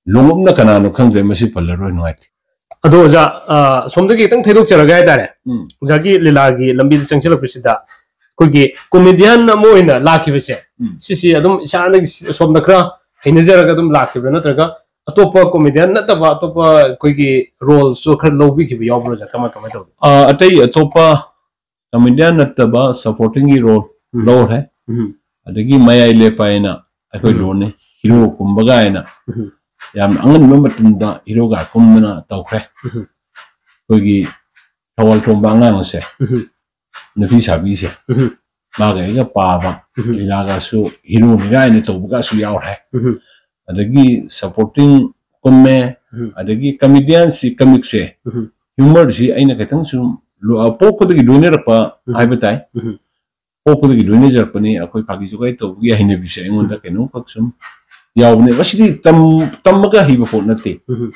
ꯂꯣꯡꯎꯞꯅ ꯀꯅꯥꯅꯣ ꯈꯪꯗ꯭ꯔꯦ, ꯃꯁꯤ ꯄꯜꯂꯔꯣꯏ, ꯅꯨꯡꯉꯥꯏꯇꯦ꯫ ꯑꯗꯣ ꯑꯣꯖꯥ, ꯑ, ꯁꯣꯝꯗꯒꯤ ꯈꯤꯇꯪ ꯊꯩꯗꯣꯛꯆꯔꯒꯦ ꯍꯥꯏꯇꯥꯔꯦ꯫ ꯎꯝ꯫ ꯑꯣꯖꯥꯒꯤ ꯂꯤꯂꯥꯒꯤ ꯂꯝꯕꯤꯗ ꯆꯪꯁꯤꯜꯂꯛꯄꯁꯤꯗ ꯑꯩꯈꯣꯏꯒꯤ ꯀꯣꯃꯦꯗꯤꯌꯟ ꯑꯃ ꯑꯣꯏꯅ ꯂꯥꯛꯈꯤꯕꯁꯦ, ꯎꯝ꯫ ꯁꯤꯁꯤ ꯑꯗꯨꯝ ꯏꯁꯥꯅ ꯁꯣꯝꯗ ꯈꯔ ꯍꯩꯅꯖꯔꯒ ꯑꯗꯨꯝ ꯂꯥꯛꯈꯤꯕ꯭ꯔꯥ, ꯅꯠꯇ꯭ꯔꯒ ꯑꯇꯣꯞꯄ comedian ꯅꯠꯇꯕ ꯑꯇꯣꯞꯄ ꯑꯩꯈꯣꯏꯒꯤ roleꯁꯨ ꯈꯔ ꯂꯧꯕꯤꯈꯤꯕ ꯌꯥꯎꯕ꯭ꯔꯣ, ꯑꯣꯖꯥ? ꯀꯃꯥꯏ, ꯀꯃꯥꯏ ꯇꯧꯒꯦ? ꯑ, ꯑꯇꯩ ꯑꯇꯣꯞꯄ comedian ꯅꯠꯇꯕ supportingꯒꯤ role ꯎꯝ꯫ ꯂꯧꯔꯦ꯫ ꯎꯝ꯫ ꯑꯗꯒꯤ ꯃꯌꯥꯏ ꯂꯦꯞꯄ ꯍꯥꯏꯅ ꯑꯩꯈꯣꯏ ꯎꯝ꯫ roleꯅꯤ, hero ꯀꯨꯝꯕ ꯀꯥꯏꯅ꯫ ꯎꯝ꯫ ꯌꯥꯝ ꯑꯉꯟꯕ ꯃꯇꯝꯗ heroꯒ ꯀꯨꯝꯗꯅ ꯇꯧꯈ꯭ꯔꯦ꯫ ꯎꯝ꯫ ꯑꯩꯈꯣꯏꯒꯤ ꯊꯧꯒꯜ ꯊꯣꯡꯕ ꯑꯉꯥꯡ ꯑꯁꯦ, ꯎꯝ꯫ ꯅꯨꯄꯤ ꯁꯥꯕꯤꯁꯦ, ꯎꯝ꯫ ꯃꯥꯒ ꯑꯩꯒ ꯄꯥꯕ, ꯎꯝ꯫ ꯂꯤꯂꯥꯒꯁꯨ heroꯅꯤ ꯀꯥꯏꯅ ꯇꯧꯕꯒꯁꯨ ꯌꯥꯎꯔꯦ꯫ ꯎꯝ꯫ ꯑꯗꯒꯤ supporting ꯀꯨꯝꯃꯦ, ꯎꯝ꯫ ꯑꯗꯒꯤ comedianꯁꯤ, comicꯁꯦ, ꯎꯝ꯫ Humorꯁꯤ ꯑꯩꯅ ꯈꯤꯇꯪ ꯁꯨꯝ ꯂꯣ-, ꯑ, ꯄꯣꯛꯄꯗꯒꯤ ꯂꯣꯏꯅꯔꯛꯄ ꯎꯝ꯫ ꯍꯥꯏꯕ ꯇꯥꯏ꯫ ꯎꯝ꯫ ꯄꯣꯛꯄꯗꯒꯤ ꯂꯣꯏꯅꯖꯔꯛꯄꯅꯤ꯫ ꯑꯩꯈꯣꯏ ꯐꯥꯒꯤ ꯖꯣꯒꯥꯏ ꯇꯧꯕꯒꯤ ꯍꯩꯅꯕꯤꯁꯦ ꯑꯩꯉꯣꯟꯗ ꯎꯝ꯫ ꯀꯩꯅꯣꯝꯈꯛ ꯁꯨꯝ ꯌꯥꯎꯕꯅꯦ꯫ ꯃꯁꯤꯗꯤ ꯇꯝ-, ꯇꯝꯃꯒ ꯍꯩꯕ ꯄꯣꯠ ꯅꯠꯇꯦ꯫ ꯎꯝ꯫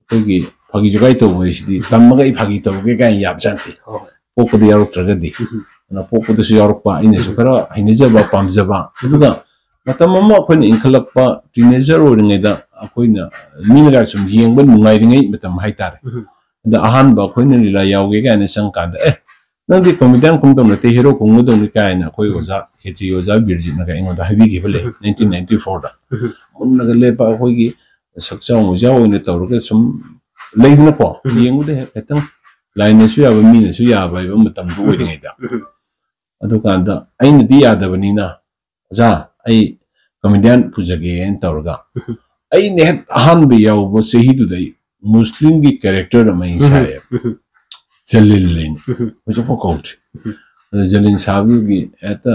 ꯑꯩꯈꯣꯏꯒꯤ ꯐꯥꯒꯤ ꯖꯣꯒꯥꯏ ꯇꯧꯕ ꯍꯥꯏꯁꯤꯗꯤ ꯇꯝꯃꯒ ꯑꯩ ꯐꯥꯒꯤ ꯇꯧꯔꯒꯦ ꯀꯥꯏꯅ ꯌꯥꯕꯖꯥꯠ ꯅꯠꯇꯦ꯫ ꯍꯣꯏ꯫ ꯄꯣꯛꯄꯗ ꯌꯥꯎꯔꯛꯇ꯭ꯔꯒꯗꯤ꯫ ꯎꯝ꯫ ꯑꯗꯨꯅ ꯄꯣꯛꯄꯗꯁꯨ ꯌꯥꯎꯔꯛꯄ, ꯑꯩꯅꯁꯨ ꯎꯝ꯫ ꯈꯔ ꯍꯩꯅꯖꯕ, ꯄꯥꯝꯖꯕ꯫ ꯑꯗꯨꯒ ꯃꯇꯝ ꯑꯃ ꯑꯩꯈꯣꯏꯅ ꯏꯟꯈꯠꯂꯛꯄ teenager ꯑꯣꯏꯔꯤꯉꯩꯗ ꯑꯩꯈꯣꯏꯅ ꯃꯤꯅꯒ ꯁꯨꯝ ꯌꯦꯡꯕ ꯅꯨꯡꯉꯥꯏꯔꯤꯉꯩ ꯃꯇꯝ ꯍꯥꯏꯇꯥꯔꯦ꯫ ꯎꯝ꯫ ꯑꯗ ꯑꯍꯥꯟꯕ ꯑꯩꯈꯣꯏꯅ ꯂꯤꯂꯥ ꯌꯥꯎꯒꯦ ꯀꯥꯏꯅ ꯆꯪꯀꯥꯟꯗ, "ꯑꯦ, ꯅꯪꯗꯤ comedian ꯀꯨꯝꯗꯧ ꯅꯠꯇꯦ, hero ꯀꯨꯝꯒꯗꯧꯅꯤ" ꯀꯥꯏꯅ ꯑꯩꯈꯣꯏ ꯎꯝ꯫ ꯑꯣꯖꯥ ꯈꯦꯇ꯭ꯔꯤ ꯑꯣꯖꯥ ꯕꯤꯔꯖꯤꯠꯅꯒ ꯑꯩꯉꯣꯟꯗ ꯍꯥꯏꯕꯤꯈꯤꯕ ꯂꯩ, ꯎꯝ꯫ nineteen ninety fourꯗ꯫ ꯎꯝ꯫ ꯃꯨꯟꯅꯒ ꯂꯦꯞꯄ ꯑꯩꯈꯣꯏꯒꯤ ꯁꯛꯆꯥꯎ ꯃꯣꯏꯖꯥꯎ ꯑꯣꯏꯅ ꯇꯧꯔꯒ ꯁꯨꯝ ꯂꯩꯗꯅꯀꯣ, ꯎꯝ꯫ ꯌꯦꯡꯕꯗ ꯍꯦꯛ ꯈꯤꯇꯪ ꯂꯥꯏꯅꯁꯨ ꯌꯥꯕ, ꯃꯤꯅꯁꯨ ꯌꯥꯕ ꯍꯥꯏꯕ ꯃꯇꯝꯗꯨ ꯎꯝ꯫ ꯑꯣꯏꯔꯤꯉꯩꯗ꯫ ꯎꯝ꯫ ꯑꯗꯨꯀꯥꯟꯗ ꯑꯩꯅꯗꯤ ꯌꯥꯗꯕꯅꯤꯅ, "ꯑꯣꯖꯥ, ꯑꯩ comedian ꯄꯨꯖꯒꯦꯅ" ꯇꯧꯔꯒ, ꯎꯝ꯫ ꯑꯩꯅ ꯍꯦꯛ ꯑꯍꯥꯟꯕ ꯌꯥꯎꯕ ꯆꯍꯤꯗꯨꯗ ꯑꯩ ꯃꯨꯁꯂꯤꯝꯒꯤ character ꯑꯃ ꯑꯩ ꯎꯝ꯫ ꯁꯥꯏꯌꯦꯕ꯫ ꯎꯝ꯫ ꯖꯂꯤꯜ ꯍꯥꯏꯅ꯫ ꯎꯝ꯫ ꯍꯧꯖꯤꯛꯐꯥꯎ ꯀꯧꯗ꯭ꯔꯤ꯫ ꯎꯝ꯫ ꯑꯗ ꯖꯂꯤꯜ ꯁꯥꯕꯒꯤ ꯍꯦꯛꯇ,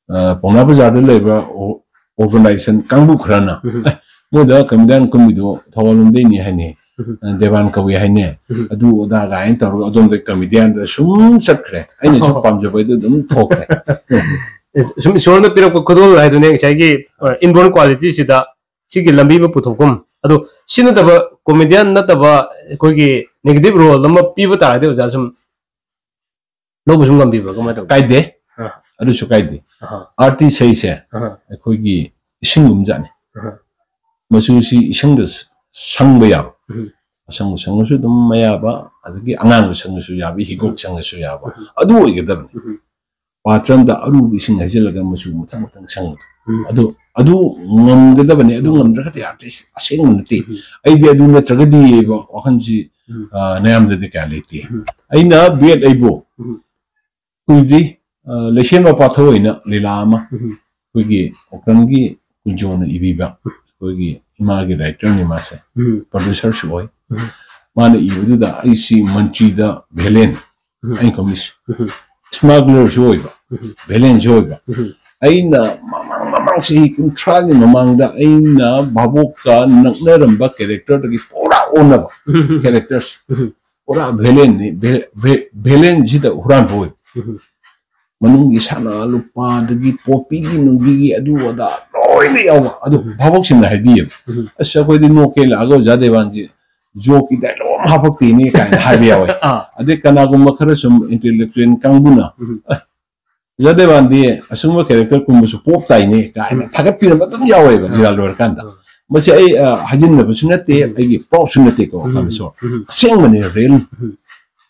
ꯑ, ꯄꯥꯎꯅꯥ ꯕꯖꯥꯔꯗ ꯂꯩꯕ ꯑꯣ-, organization ꯀꯥꯡꯕꯨ ꯈꯔꯅ, ꯎꯝ꯫ "ꯑꯦ, ꯃꯣꯏꯗ comedian ꯀꯨꯝꯃꯤꯗꯣ ꯊꯧꯕꯥꯜ ꯂꯣꯝꯗꯩꯅꯤ ꯍꯥꯏꯅꯦ, ꯎꯝ꯫ ꯑ, ꯗꯦꯕꯥꯟ ꯀꯧꯏ ꯍꯥꯏꯅꯦ, ꯎꯝ꯫ ꯑꯗꯨ ꯑꯗꯥ" ꯀꯥꯏꯅ ꯇꯧꯔꯒ ꯑꯗꯣꯝꯗ comedianꯗ ꯁꯨꯝ ꯆꯠꯈ꯭ꯔꯦ꯫ ꯑꯩꯅꯁꯨ ꯑꯣ꯫ ꯄꯥꯝꯖꯕ ꯍꯥꯏꯗꯨ ꯑꯗꯨꯝ ꯊꯣꯛꯈ꯭ꯔꯦ꯫ ꯁꯨꯝ ꯏꯁꯣꯔꯅ ꯄꯤꯔꯛꯄ ꯈꯨꯗꯣꯜ ꯍꯥꯏꯗꯨꯅꯦ, ꯉꯁꯥꯏꯒꯤ, ꯑ, inborn qualityꯁꯤꯗ ꯁꯤꯒꯤ ꯂꯝꯕꯤ ꯑꯃ ꯄꯨꯊꯣꯛꯐꯝ꯫ ꯑꯗꯣ ꯁꯤ ꯅꯠꯇꯕ, comedian ꯅꯠꯇꯕ ꯑꯩꯈꯣꯏꯒꯤ negative role ꯑꯃ ꯄꯤꯕ ꯇꯥꯔꯗꯤ ꯑꯣꯖꯥ ꯁꯨꯝ ꯂꯧꯕ ꯁꯨꯝ ꯉꯝꯕꯤꯕ꯭ꯔꯥ? ꯀꯃꯥꯏꯅ ꯇꯧꯒꯦ? ꯀꯥꯏꯗꯦ꯫ ꯑꯥ꯫ ꯑꯗꯨꯁꯨ ꯀꯥꯏꯗꯦ꯫ ꯑꯍꯥ꯫ Artist ꯍꯥꯏꯁꯦ ꯑꯍꯥ꯫ ꯑꯩꯈꯣꯏꯒꯤ ꯏꯁꯤꯡꯒꯨꯝꯖꯥꯠꯅꯤ꯫ ꯑꯍꯥ꯫ ꯃꯆꯨꯁꯤ ꯏꯁꯤꯡꯗ ꯁ-, ꯁꯪꯕ ꯌꯥꯕ꯫ ꯎꯝ꯫ ꯑꯁꯪꯕ ꯁꯪꯉꯁꯨ ꯑꯗꯨꯝ ꯌꯥꯕ, ꯑꯗꯒꯤ ꯑꯉꯥꯡꯕ ꯁꯪꯉꯁꯨ ꯌꯥꯕ, ꯍꯤꯒꯣꯛ ꯎꯝ꯫ ꯁꯪꯉꯁꯨ ꯌꯥꯕ꯫ ꯎꯝ꯫ ꯑꯗꯨ ꯑꯣꯏꯒꯗꯕꯅꯤ꯫ ꯎꯝ꯫ ꯄꯥꯇ꯭ꯔ ꯑꯃꯗ ꯑꯔꯨꯕ ꯏꯁꯤꯡ ꯍꯩꯖꯤꯜꯂꯒ ꯃꯆꯨ ꯃꯊꯪ ꯃꯊꯪ ꯁꯪꯕꯗꯣ꯫ ꯎꯝ꯫ ꯑꯗꯨ ꯑꯗꯨ ꯉꯝꯒꯗꯕꯅꯤ, ꯑꯗꯨ ꯎꯝ꯫ ꯉꯝꯗ꯭ꯔꯒꯗꯤ ꯑꯥꯔꯇꯤꯁ ꯑꯁꯦꯡꯕ ꯅꯠꯇꯦ꯫ ꯎꯝ꯫ ꯑꯩꯗꯤ ꯑꯗꯨ ꯅꯠꯇ꯭ꯔꯒꯗꯤ ꯍꯥꯏꯕ ꯋꯥꯈꯜꯁꯤ, ꯎꯝ꯫ ꯑ, ꯅꯌꯥꯝꯗꯗꯤ ꯀꯌꯥ ꯂꯩꯇꯦ꯫ ꯎꯝ꯫ ꯑꯩꯅ ꯕꯤ ꯑꯦꯗ ꯑꯩꯕꯨ ꯎꯝ꯫ ꯀꯨꯏꯗ꯭ꯔꯤ, ꯑ, ꯂꯩꯁꯦꯝꯕ ꯄꯥꯊꯧ ꯑꯣꯏꯅ ꯂꯤꯂꯥ ꯑꯃ ꯎꯝ꯫ ꯑꯩꯈꯣꯏꯒꯤ ꯑꯣꯀ꯭ꯔꯝꯒꯤ ꯀꯨꯟꯖꯣꯅ ꯏꯕꯤꯕ, ꯑꯩꯈꯣꯏꯒꯤ ꯏꯃꯥꯒꯤ ꯔꯥꯏꯇꯔꯅꯤ ꯃꯥꯁꯦ, ꯎꯝ꯫ ꯄ꯭ꯔꯣꯗ꯭ꯌꯨꯁꯔꯁꯨ ꯑꯣꯏ꯫ ꯎꯝ꯫ ꯃꯥꯅ ꯏꯕꯗꯨꯗ ꯑꯩꯁꯤ ꯃꯟꯇ꯭ꯔꯤꯗ ꯚꯦꯂꯦꯟ, ꯎꯝ꯫ ꯑꯩꯅ ꯈꯪꯕꯁꯤ ꯎꯝ꯫ ꯁ꯭ꯃꯒꯂꯔꯁꯨ ꯑꯣꯏꯕ, ꯎꯝ꯫ ꯚꯦꯂꯦꯟꯁꯨ ꯑꯣꯏꯕ꯫ ꯎꯝ꯫ ꯑꯩꯅ ꯃꯃꯥꯡ ꯃꯃꯥꯡ ꯆꯍꯤ ꯀꯨꯟꯊ꯭ꯔꯥꯒꯤ ꯃꯃꯥꯡꯗ ꯑꯩꯅ ꯚꯥꯕꯣꯛꯀ ꯅꯛꯅꯔꯝꯕ ꯀꯦꯔꯦꯛꯇꯔꯗꯒꯤ ꯄꯨꯔꯥ ꯑꯣꯟꯅꯕ ꯎꯝ꯫ ꯀꯦꯔꯦꯛꯇꯔꯁꯤ꯫ ꯎꯝ꯫ ꯄꯨꯔꯥ ꯚꯦꯂꯦꯟꯅꯤ, ꯚꯦ-, ꯚꯦ-, ꯚꯦꯂꯦꯟꯁꯤꯗ ꯍꯨꯔꯥꯟꯕ ꯑꯣꯏꯕ꯫ ꯎꯝ꯫ ꯃꯅꯨꯡꯒꯤ ꯁꯅꯥ ꯂꯨꯄꯥꯗꯒꯤ ꯄꯣꯄꯤꯒꯤ ꯅꯨꯡꯕꯤꯒꯤ ꯑꯗꯨ ꯑꯗꯥ ꯂꯣꯏꯅ ꯌꯥꯎꯕ꯫ ꯑꯗꯨ ꯎꯝ꯫ ꯚꯥꯕꯣꯛꯁꯤꯡꯅ ꯍꯥꯏꯕꯤꯌꯦꯕ, ꯎꯝ꯫ "ꯑꯁ, ꯑꯩꯈꯣꯏꯗꯤ ꯅꯣꯛꯀꯦ ꯂꯥꯛꯑꯒ ꯑꯣꯖꯥ ꯗꯦꯕꯥꯟꯁꯤ ꯖꯣꯛꯀꯤ ꯗꯥꯏꯂꯣꯛ ꯑꯃ ꯍꯥꯄꯛꯇꯦꯅꯦ" ꯀꯥꯏꯅ ꯍꯥꯏꯕ ꯌꯥꯎꯋꯦ꯫ ꯑꯥ꯫ ꯑꯗꯩ ꯀꯅꯥꯒꯨꯝꯕ ꯈꯔ ꯁꯨꯝ ꯏꯟꯇꯦꯂꯦꯛꯆꯨꯋꯦꯜ ꯀꯥꯡꯕꯨꯅ, ꯎꯝ꯫ "ꯑꯦ, ꯑꯣꯖꯥ ꯗꯦꯕꯥꯟꯗꯤ ꯑꯁꯨꯝꯕ ꯀꯦꯔꯦꯛꯇꯔ ꯀꯨꯝꯕꯁꯨ ꯄꯣꯞ ꯇꯥꯏꯅꯦ" ꯀꯥꯏꯅ ꯎꯝ꯫ ꯊꯥꯒꯠꯄꯤꯔꯝꯕ ꯑꯗꯨꯝ ꯌꯥꯎꯋꯦꯕ, ꯑꯥ꯫ ꯂꯤꯂꯥ ꯂꯣꯏꯔꯀꯥꯟꯗ꯫ ꯑꯥ꯫ ꯃꯁꯤ ꯑꯩ, ꯑ, ꯍꯥꯏꯖꯤꯟꯅꯕꯁꯨ ꯅꯠꯇꯦ, ꯎꯝ꯫ ꯑꯩꯒꯤ ꯄ꯭ꯔꯣꯞꯁꯨ ꯅꯠꯇꯦꯀꯣ, ꯎꯝ꯫ ꯀꯥꯃꯦꯁꯣꯔ꯫ ꯎꯝ꯫ ꯑꯁꯦꯡꯕꯅꯦ, ꯔꯤꯌꯦꯜ, ꯎꯝ꯫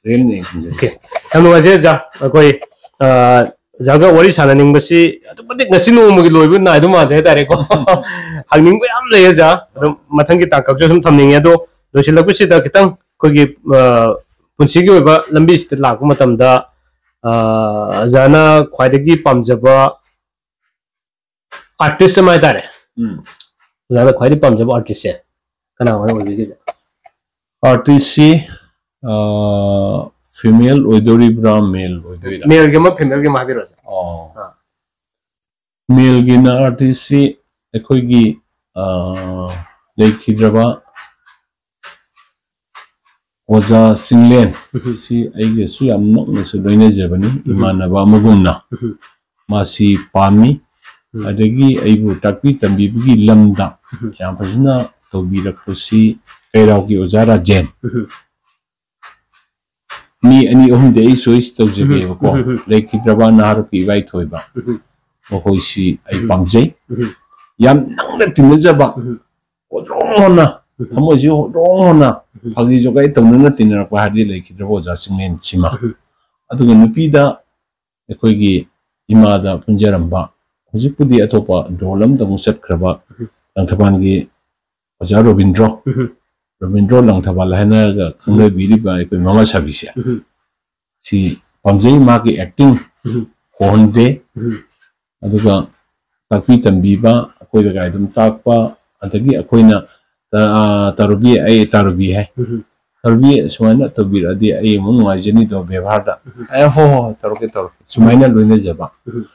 ꯔꯤꯌꯦꯜꯅꯦ ꯈꯟꯖꯩ꯫ ꯑꯣꯀꯦ꯫ ꯌꯥꯝ ꯅꯨꯡꯉꯥꯏꯖꯔꯦ ꯑꯣꯖꯥ꯫ ꯑꯩꯈꯣꯏ, ꯑ, ꯑꯣꯖꯥꯒ ꯋꯥꯔꯤ ꯁꯥꯟꯅꯅꯤꯡꯕꯁꯤ ꯑꯗꯨꯛꯀꯤ ꯃꯇꯤꯛ ꯉꯁꯤ ꯅꯣꯡꯃꯒꯤ ꯂꯣꯏꯕ ꯅꯥꯏꯗꯧ ꯃꯥꯟꯗꯦ ꯍꯥꯏꯇꯥꯔꯦꯀꯣ꯫ ꯍꯪꯅꯤꯡꯕ ꯌꯥꯝ ꯂꯩ ꯑꯣꯖꯥ꯫ ꯑꯗꯨꯝ ꯃꯊꯪꯒꯤ ꯇꯥꯡꯀꯛꯁꯨ ꯁꯨꯝ ꯊꯝꯅꯤꯡꯉꯦ꯫ ꯑꯗꯣ ꯂꯣꯏꯁꯤꯜꯂꯛꯄꯁꯤꯗ ꯈꯤꯇꯪ ꯑꯩꯈꯣꯏꯒꯤ, ꯑ, ꯄꯨꯟꯁꯤꯒꯤ ꯑꯣꯏꯕ ꯂꯝꯕꯤꯁꯤꯗ ꯂꯥꯛꯄ ꯃꯇꯝꯗ, ꯑ, ꯑꯣꯖꯥꯅ ꯈ꯭ꯋꯥꯏꯗꯒꯤ ꯄꯥꯝꯖꯕ ꯑꯥꯔꯇꯤꯁ ꯑꯃ ꯍꯥꯏꯇꯥꯔꯦ꯫ ꯎꯝ꯫ ꯑꯣꯖꯥꯅ ꯈ꯭ꯋꯥꯏꯗꯒꯤ ꯄꯥꯝꯖꯕ ꯑꯥꯔꯇꯤꯁꯁꯦ ꯀꯅꯥ ꯑꯣꯏ-, ꯑꯣꯏꯕꯤꯒꯦ? ꯑꯥꯔꯇꯤꯁꯁꯤ, ꯑ, ꯐꯤꯃꯦꯜ ꯑꯣꯏꯗꯣꯔꯤꯕ꯭ꯔꯥ, ꯃꯦꯜ ꯑꯣꯏꯗꯣꯏꯔꯥ? ꯃꯦꯜꯒꯤ ꯑꯃ, ꯐꯤꯃꯦꯜꯒꯤ ꯑꯃ ꯍꯥꯏꯕꯤꯔꯛꯑꯣ꯫ ꯑꯣ꯫ ꯑꯥ꯫ ꯃꯦꯜꯒꯤꯅ ꯑꯥꯔꯇꯤꯁꯁꯤ ꯑꯩꯈꯣꯏꯒꯤ, ꯑ, ꯂꯩꯈꯤꯗ꯭ꯔꯕ ꯑꯣꯖꯥ ꯆꯤꯡꯂꯦꯟ, ꯎꯝ꯫ ꯁꯤ ꯑꯩꯒꯁꯨ ꯌꯥꯝ ꯅꯛꯅꯁꯨ ꯂꯣꯏꯅꯖꯕꯅꯤ, ꯎꯝ꯫ ꯏꯃꯥꯟꯅꯕ ꯑꯃꯒꯨꯝꯅ꯫ ꯎꯝ꯫ ꯃꯥꯁꯤ ꯄꯥꯝꯃꯤ꯫ ꯎꯝ꯫ ꯑꯗꯒꯤ ꯑꯩꯕꯨ ꯇꯥꯛꯄꯤ ꯇꯝꯕꯤꯕꯒꯤ ꯂꯝꯗ ꯎꯝ꯫ ꯌꯥꯝ ꯐꯖꯅ ꯇꯧꯕꯤꯔꯛꯄꯁꯤ ꯀꯩꯔꯥꯎꯒꯤ ꯑꯣꯖꯥ ꯔꯥꯖꯦꯟ꯫ ꯎꯝ꯫ ꯃꯤ ꯑꯅꯤ ꯑꯍꯨꯝꯗꯤ ꯑꯩ ꯆꯣꯏꯁ ꯇꯧꯖꯒꯦꯕꯀꯣ꯫ ꯎꯝ, ꯎꯝ, ꯎꯝ꯫ ꯂꯩꯈꯤꯗ꯭ꯔꯕ ꯅꯍꯥꯔꯣꯛꯀꯤ ꯏꯕꯥꯏꯊꯣꯏꯕ꯫ ꯎꯝ, ꯎꯝ꯫ ꯃꯈꯣꯏꯁꯤ ꯑꯩ ꯎꯝ꯫ ꯄꯥꯝꯖꯩ꯫ ꯎꯝ, ꯎꯝ꯫ ꯌꯥꯝ ꯅꯛꯅ ꯇꯤꯟꯅꯖꯕ, ꯎꯝ, ꯎꯝ꯫ ꯍꯣꯗ꯭ꯔꯣꯡ ꯍꯣꯟꯅ, ꯎꯝ, ꯎꯝ꯫ ꯊꯃꯣꯏꯁꯤ ꯍꯣꯗ꯭ꯔꯣꯡ ꯍꯣꯟꯅ, ꯎꯝ, ꯎꯝ꯫ ꯐꯥꯒꯤ ꯖꯣꯒꯥꯏ ꯇꯧꯅꯅ ꯇꯤꯟꯅꯔꯛꯄ ꯍꯥꯏꯔꯗꯤ ꯂꯩꯈꯤꯗ꯭ꯔꯕ ꯑꯣꯖꯥ ꯆꯤꯡꯂꯦꯟ ꯁꯤꯃ꯫ ꯎꯝ, ꯎꯝ꯫ ꯑꯗꯨꯒ ꯅꯨꯄꯤꯗ ꯑꯩꯈꯣꯏꯒꯤ ꯏꯃꯥꯗ ꯄꯨꯟꯖꯔꯝꯕ ꯍꯧꯖꯤꯛꯄꯨꯗꯤ ꯑꯇꯣꯞꯄ ꯔꯣꯜ ꯑꯃꯗ ꯑꯃꯨꯛ ꯆꯠꯈ꯭ꯔꯕ ꯎꯝ꯫ ꯂꯪꯊꯕꯥꯜꯒꯤ ꯑꯣꯖꯥ ꯔꯣꯕꯤꯟꯗ꯭ꯔꯣ, ꯎꯝ꯫ ꯔꯣꯕꯤꯟꯗ꯭ꯔꯣ ꯂꯪꯊꯕꯥꯜ ꯍꯥꯏꯅꯔꯒ ꯈꯪꯅꯕꯤꯔꯤꯕ ꯑꯩꯈꯣꯏ ꯃꯃꯥ ꯁꯥꯕꯤꯁꯦ, ꯎꯝ꯫ ꯁꯤ ꯄꯥꯝꯖꯩ꯫ ꯃꯥꯒꯤ ꯑꯦꯛꯇꯤꯡ ꯎꯝ꯫ ꯍꯣꯍꯟꯗꯦ꯫ ꯎꯝ꯫ ꯑꯗꯨꯒ ꯇꯥꯛꯄꯤ ꯇꯝꯕꯤꯕ, ꯑꯩꯈꯣꯏꯗ ꯀꯥꯏ ꯑꯗꯨꯝ ꯇꯥꯛꯄ, ꯑꯗꯒꯤ ꯑꯩꯈꯣꯏꯅ ꯇ-, ꯑ, ꯇꯥꯔꯨꯕꯤ, ꯑꯩ ꯇꯥꯔꯨꯕꯤ ꯍꯥꯏ꯫ ꯎꯝ꯫ ꯇꯥꯔꯨꯕꯤ, ꯁꯨꯃꯥꯏꯅ ꯇꯧꯕꯤꯔꯛꯑꯗꯤ ꯑꯩ ꯑꯃꯨꯛ ꯅꯨꯡꯉꯥꯏꯖꯅꯤꯗꯣ ꯕꯦꯕꯥꯔꯗ꯫ ꯎꯝ꯫ ꯑꯦ, ꯍꯣ, ꯍꯣ, ꯍꯣ, ꯇꯧꯔꯛꯀꯦ, ꯇꯧꯔꯛꯀꯦ꯫ ꯁꯨꯃꯥꯏꯅ ꯂꯣꯏꯅꯖꯕ꯫ ꯎꯝ꯫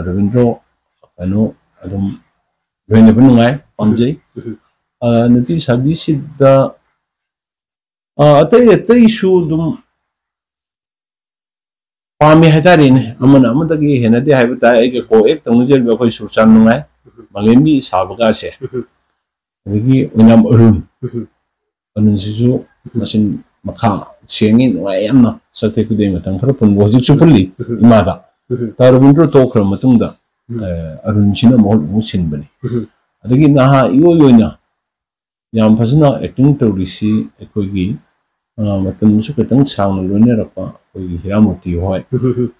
ꯔꯕꯤꯟꯗ꯭ꯔꯣ, ꯀꯩꯅꯣ, ꯑꯗꯨꯝ ꯂꯣꯏꯅꯕ ꯅꯨꯡꯉꯥꯏ, ꯄꯥꯝꯖꯩ꯫ ꯎꯝ꯫ ꯑ, ꯅꯨꯄꯤ ꯁꯥꯕꯤꯁꯤꯗ, ꯑ, ꯑꯇꯩ ꯑꯇꯩꯁꯨ ꯑꯗꯨꯝ ꯄꯥꯝꯃꯤ ꯍꯥꯏꯇꯥꯔꯦꯅꯦ꯫ ꯑꯃꯅ ꯑꯃꯗꯒꯤ ꯍꯦꯟꯅꯗꯦ ꯍꯥꯏꯕ ꯇꯥꯏ꯫ ꯑꯩꯒ ꯀꯣ ꯑꯦꯛ ꯇꯧꯅꯖꯔꯤꯕ ꯑꯩꯈꯣꯏ ꯁꯨꯔꯆꯥꯟ ꯅꯨꯡꯉꯥꯏ, ꯎꯝ꯫ ꯃꯥꯂꯦꯝꯕꯤ ꯁꯥꯕꯒꯥꯁꯦ, ꯎꯝ꯫ ꯑꯗꯒꯤ ꯑꯣꯏꯅꯥꯝ ꯑꯔꯨꯟ, ꯎꯝ꯫ ꯑꯔꯨꯟꯁꯤꯁꯨ ꯎꯝ꯫ ꯃꯆꯤꯟ ꯃꯈꯥ ꯁꯦꯡꯉꯤ, ꯅꯨꯡꯉꯥꯏ ꯌꯥꯝꯅ꯫ ꯆꯠꯊꯦꯛ ꯈꯨꯗꯩ ꯃꯇꯝ ꯈꯔ ꯄꯨꯟꯕ, ꯍꯧꯖꯤꯛꯁꯨ ꯄꯨꯜꯂꯤ ꯎꯝ꯫ ꯏꯃꯥꯗ꯫ ꯎꯝ꯫ ꯇꯥ ꯔꯕꯤꯟꯗ꯭ꯔꯣ ꯇꯣꯛꯈ꯭ꯔ ꯃꯇꯨꯡꯗ, ꯎꯝ꯫ ꯑ, ꯑꯔꯨꯟꯁꯤꯅ ꯃꯍꯨꯠ ꯑꯃꯨꯛ ꯁꯤꯟꯕꯅꯤ꯫ ꯎꯝ꯫ ꯑꯗꯒꯤ ꯅꯍꯥ ꯏꯑꯣꯏ ꯑꯣꯏꯅ ꯌꯥꯝ ꯐꯖꯅ ꯑꯦꯛꯇꯤꯡ ꯇꯧꯔꯤꯁꯤ ꯑꯩꯈꯣꯏꯒꯤ, ꯑ, ꯃꯇꯝꯁꯨ ꯈꯤꯇꯪ ꯁꯥꯡꯅ ꯂꯣꯏꯅꯔꯛꯄ ꯑꯩꯈꯣꯏꯒꯤ ꯍꯤꯔꯥꯃꯣꯇꯤ ꯍꯣꯏ, ꯎꯝ꯫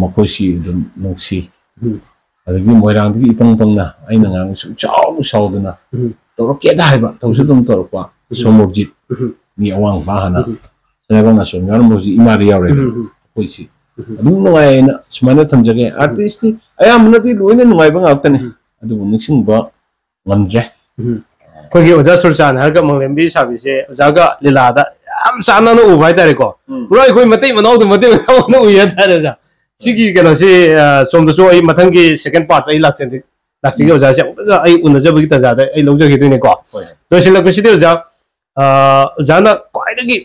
ꯃꯈꯣꯏꯁꯤ ꯑꯗꯨꯝ ꯅꯨꯡꯁꯤ꯫ ꯎꯝ꯫ ꯑꯗꯒꯤ ꯃꯣꯏꯔꯥꯡꯗꯒꯤ ꯏꯄꯪ ꯄꯪꯅ ꯑꯩꯅ ꯉꯥꯡꯕ ꯁꯨꯡꯁꯥꯎ ꯁꯥꯎꯗꯅ ꯎꯝ꯫ ꯇꯧꯔꯛꯀꯦꯗ ꯍꯥꯏꯕ, ꯇꯧꯁꯨ ꯑꯗꯨꯝ ꯇꯧꯔꯛꯄ ꯎꯝ꯫ ꯁꯣꯃꯣꯔꯖꯤꯠ, ꯎꯝ꯫ ꯃꯤ ꯑꯋꯥꯡꯕ ꯍꯥꯟꯅ ꯎꯝ꯫ ꯁꯅꯥꯕꯝ ꯉꯥꯁꯣꯟ ꯌꯥꯎꯔꯝꯕ ꯍꯧꯖꯤꯛ ꯏꯃꯥꯗ ꯌꯥꯎꯔꯦꯗꯅ ꯎꯝ꯫ ꯑꯩꯈꯣꯏꯁꯤ ꯎꯝ꯫ ꯑꯗꯨꯝ ꯅꯨꯡꯉꯥꯏꯌꯦꯅ ꯁꯨꯃꯥꯏꯅ ꯊꯝꯖꯒꯦ꯫ ꯎꯝ꯫ ꯑꯥꯔꯇꯤꯁꯇꯤ ꯑꯌꯥꯝꯕꯅꯗꯤ ꯂꯣꯏꯅ ꯅꯨꯡꯉꯥꯏꯕ ꯉꯥꯛꯇꯅꯤ, ꯎꯝ꯫ ꯑꯗꯨꯕꯨ ꯅꯤꯡꯁꯤꯡꯕ ꯉꯝꯗ꯭ꯔꯦ꯫ ꯎꯝ꯫ ꯑꯩꯈꯣꯏꯒꯤ ꯑꯣꯖꯥ ꯁꯨꯔꯆꯥꯟ ꯍꯥꯏꯔꯒ ꯃꯪꯂꯦꯝꯕꯤ ꯁꯥꯕꯤꯁꯦ ꯑꯣꯖꯥꯒ ꯂꯤꯂꯥꯗ ꯌꯥꯝ ꯆꯥꯟꯅꯅ ꯎꯕ ꯍꯥꯏꯇꯥꯔꯦꯀꯣ꯫ ꯎꯝ꯫ ꯄꯨꯔꯥ ꯑꯩꯈꯣꯏ ꯃꯇꯩ ꯃꯅꯥꯎꯗ ꯃꯇꯩ ꯃꯅꯥꯎꯅ ꯎꯏ ꯍꯥꯏꯇꯥꯔꯦ ꯑꯣꯖꯥ꯫ ꯁꯤꯒꯤ ꯀꯩꯅꯣꯁꯤ, ꯑ, ꯁꯣꯝꯗꯁꯨ ꯑꯩ ꯃꯊꯪꯒꯤ second part ꯑꯩ ꯂꯥꯛꯆꯒꯦ, ꯂꯥꯛꯆꯒꯦ ꯎꯝ꯫ ꯑꯣꯖꯥꯁꯦ ꯑꯃꯨꯛꯇꯒ ꯑꯩ ꯎꯅꯖꯕꯒꯤ ꯇꯥꯟꯖꯥꯗ ꯑꯩ ꯂꯧꯖꯈꯤꯗꯣꯏꯅꯦꯀꯣ꯫ ꯍꯣꯏ꯫ ꯂꯣꯏꯁꯤꯜꯂꯛꯄꯁꯤꯗ ꯑꯣꯖꯥ, ꯑ, ꯑꯣꯖꯥꯅ ꯈ꯭ꯋꯥꯏꯗꯒꯤ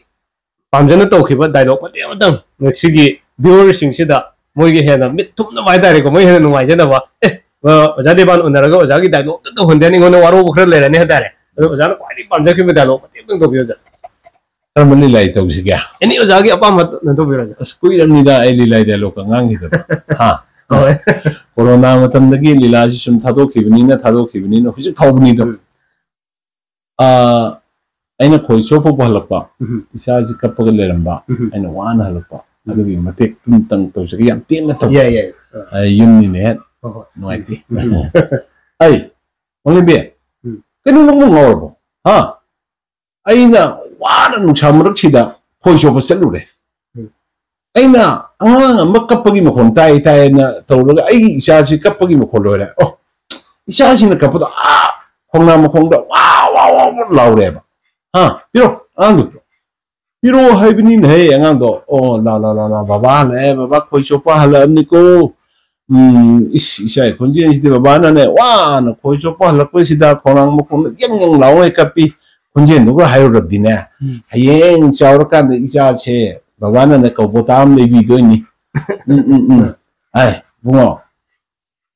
ꯄꯥꯝꯖꯅ ꯇꯧꯈꯤꯕ ꯗꯥꯏꯂꯣꯛ ꯃꯇꯦꯛ ꯑꯃꯇꯪ ꯉꯁꯤꯒꯤ ꯚ꯭ꯌꯨꯋꯔꯁꯤꯡꯁꯤꯗ ꯃꯣꯏꯒꯤ ꯍꯦꯟꯅ ꯃꯤꯠ ꯊꯨꯝꯅꯕ ꯍꯥꯏꯇꯥꯔꯦꯀꯣ, ꯃꯣꯏ ꯍꯦꯟꯅ ꯅꯨꯡꯉꯥꯏꯖꯅꯕ꯫ ꯑꯦ, ꯑ, ꯑꯣꯖꯥ ꯗꯦꯕꯥꯟ ꯎꯅꯔꯒ ꯑꯣꯖꯥꯒꯤ ꯗꯥꯏꯂꯣꯛꯇ ꯇꯧꯍꯟꯗꯦ ꯍꯥꯏꯅ ꯑꯩꯉꯣꯟꯗ ꯋꯥꯔꯧꯕ ꯈꯔ ꯂꯩꯔꯅꯤ ꯍꯥꯏꯇꯥꯔꯦ꯫ ꯑꯗꯣ ꯑꯣꯖꯥꯅ ꯈ꯭ꯋꯥꯏꯗꯒꯤ ꯄꯥꯝꯖꯈꯤꯕ ꯗꯥꯏꯂꯣꯛ ꯃꯇꯦꯛ ꯑꯃꯇꯪ ꯇꯧꯕꯤꯌꯨ ꯑꯣꯖꯥ꯫ ꯀꯔꯝꯕ ꯂꯤꯂꯥꯏ ꯇꯧꯁꯤꯒꯦ? ꯑꯦꯅꯤ ꯑꯣꯖꯥꯒꯤ ꯑꯄꯥꯝꯕ ꯑꯗꯨꯝ ꯇꯧꯕꯤꯔꯣ ꯑꯣꯖꯥ꯫ ꯑꯁ, ꯀꯨꯏꯔꯕꯅꯤꯗ ꯑꯩ ꯂꯤꯂꯥꯏ ꯗꯥꯏꯂꯣꯛꯀ ꯉꯥꯡꯈꯤꯗꯕ꯫ ꯍꯥ? ꯍꯣꯏ꯫ ꯀꯣꯔꯣꯅꯥ ꯃꯇꯝꯗꯒꯤ ꯂꯤꯂꯥꯁꯤ ꯁꯨꯝ ꯊꯥꯗꯣꯛꯈꯤꯕꯅꯤꯅ, ꯊꯥꯗꯣꯛꯈꯤꯕꯅꯤꯅ ꯍꯧꯖꯤꯛ ꯐꯥꯎꯕꯅꯤꯗꯣ꯫ ꯎꯝ꯫ ꯑꯥ, ꯑꯩꯅ ꯈꯣꯏ ꯆꯣꯞꯄ ꯄꯨꯍꯜꯂꯛꯄ, ꯎꯝ꯫ ꯏꯆꯥꯁꯤ ꯀꯞꯄꯒ ꯂꯩꯔꯝꯕ, ꯎꯝ꯫ ꯑꯩꯅ ꯋꯥꯅ ꯍꯜꯂꯛꯄ, ꯎꯝ꯫ ꯑꯗꯨꯒꯤ ꯃꯇꯦꯛ ꯑꯗꯨꯝꯇꯪ ꯇꯧꯖꯒꯦ, ꯌꯥꯝ ꯇꯦꯟꯅ ꯇꯧꯒꯦ꯫ ꯌꯥꯏ, ꯌꯥꯏ꯫ ꯑꯥ꯫ ꯑꯥ, ꯌꯨꯝꯅꯤꯅꯦ꯫ ꯍꯣꯏ, ꯍꯣꯏ꯫ ꯅꯨꯡꯉꯥꯏꯇꯦ꯫ ꯎꯝ꯫ ꯑꯩ, ꯃꯪꯂꯦꯝꯕꯤ, ꯎꯝ꯫ ꯀꯩꯅꯣ ꯅꯪꯕꯨ ꯉꯥꯎꯔꯕꯣ? ꯍꯥ? ꯑꯩꯅ ꯋꯥꯅ ꯅꯨꯡꯁꯥ ꯃꯔꯛꯁꯤꯗ ꯈꯣꯏ ꯆꯣꯞꯄ ꯆꯠꯂꯨꯔꯦ꯫ ꯎꯝ꯫ ꯑꯩꯅ ꯑꯉꯥꯡ ꯑꯃ ꯀꯞꯄꯒꯤ ꯃꯈꯣꯟ ꯇꯥꯏ ꯇꯥꯏꯅ ꯇꯧꯔꯒ ꯑꯩꯒꯤ ꯏꯆꯥꯁꯤ ꯀꯞꯄꯒꯤ ꯃꯈꯣꯟ ꯂꯣꯏꯔꯦ꯫ ꯑꯣ, ꯏꯆꯥꯁꯤꯅ ꯀꯞꯄꯗꯣ ꯑꯥ ꯈꯣꯡꯅꯥꯡ ꯃꯈꯣꯡꯗ ꯋꯥ ꯋꯥ ꯋꯥ ꯋꯥ ꯂꯥꯎꯔꯦꯕ꯫ ꯍꯥ, ꯄꯤꯔꯣ, ꯑꯉꯥꯡꯗꯣ ꯄꯤꯔꯣ꯫ ꯄꯤꯔꯣ ꯍꯥꯏꯕꯅꯤꯅꯦꯍꯦ ꯑꯉꯥꯡꯗꯣ꯫ ꯑꯣ, ꯂꯥ, ꯂꯥ, ꯂꯥ, ꯂꯥ, ꯕꯕꯥ ꯍꯜꯂꯛꯑꯦ, ꯕꯕꯥ ꯈꯣꯏ ꯆꯣꯞꯄ ꯍꯜꯂꯛꯑꯕꯅꯤꯀꯣ꯫ ꯎꯝ, ꯏꯁ, ꯏꯆꯥꯒꯤ ꯈꯣꯟꯖꯦꯜꯁꯤꯗꯤ ꯕꯕꯥꯅꯅꯦ, ꯋꯥꯅ ꯈꯣꯏ ꯆꯣꯞꯄ ꯍꯜꯂꯛꯄꯁꯤꯗ ꯈꯣꯡꯅꯥꯡ ꯃꯈꯣꯡꯗ ꯌꯦꯡ ꯌꯦꯡ ꯂꯥꯎꯉꯩ ꯀꯞꯄꯤ꯫ ꯈꯣꯟꯖꯦꯜꯗꯨꯒ ꯍꯥꯏꯔꯨꯔꯗꯤꯅꯦ, ꯎꯝ꯫ ꯍꯌꯦꯡ ꯆꯥꯎꯔꯀꯥꯟꯗ ꯏꯆꯥꯁꯦ ꯕꯕꯥꯅꯅꯦ ꯀꯕꯣꯇꯥ ꯑꯃ ꯂꯩꯕꯤꯗꯣꯏꯅꯤ꯫ ꯎꯝ, ꯎꯝ, ꯎꯝ꯫ ꯑꯥꯏ, ꯏꯕꯨꯡꯉꯣ,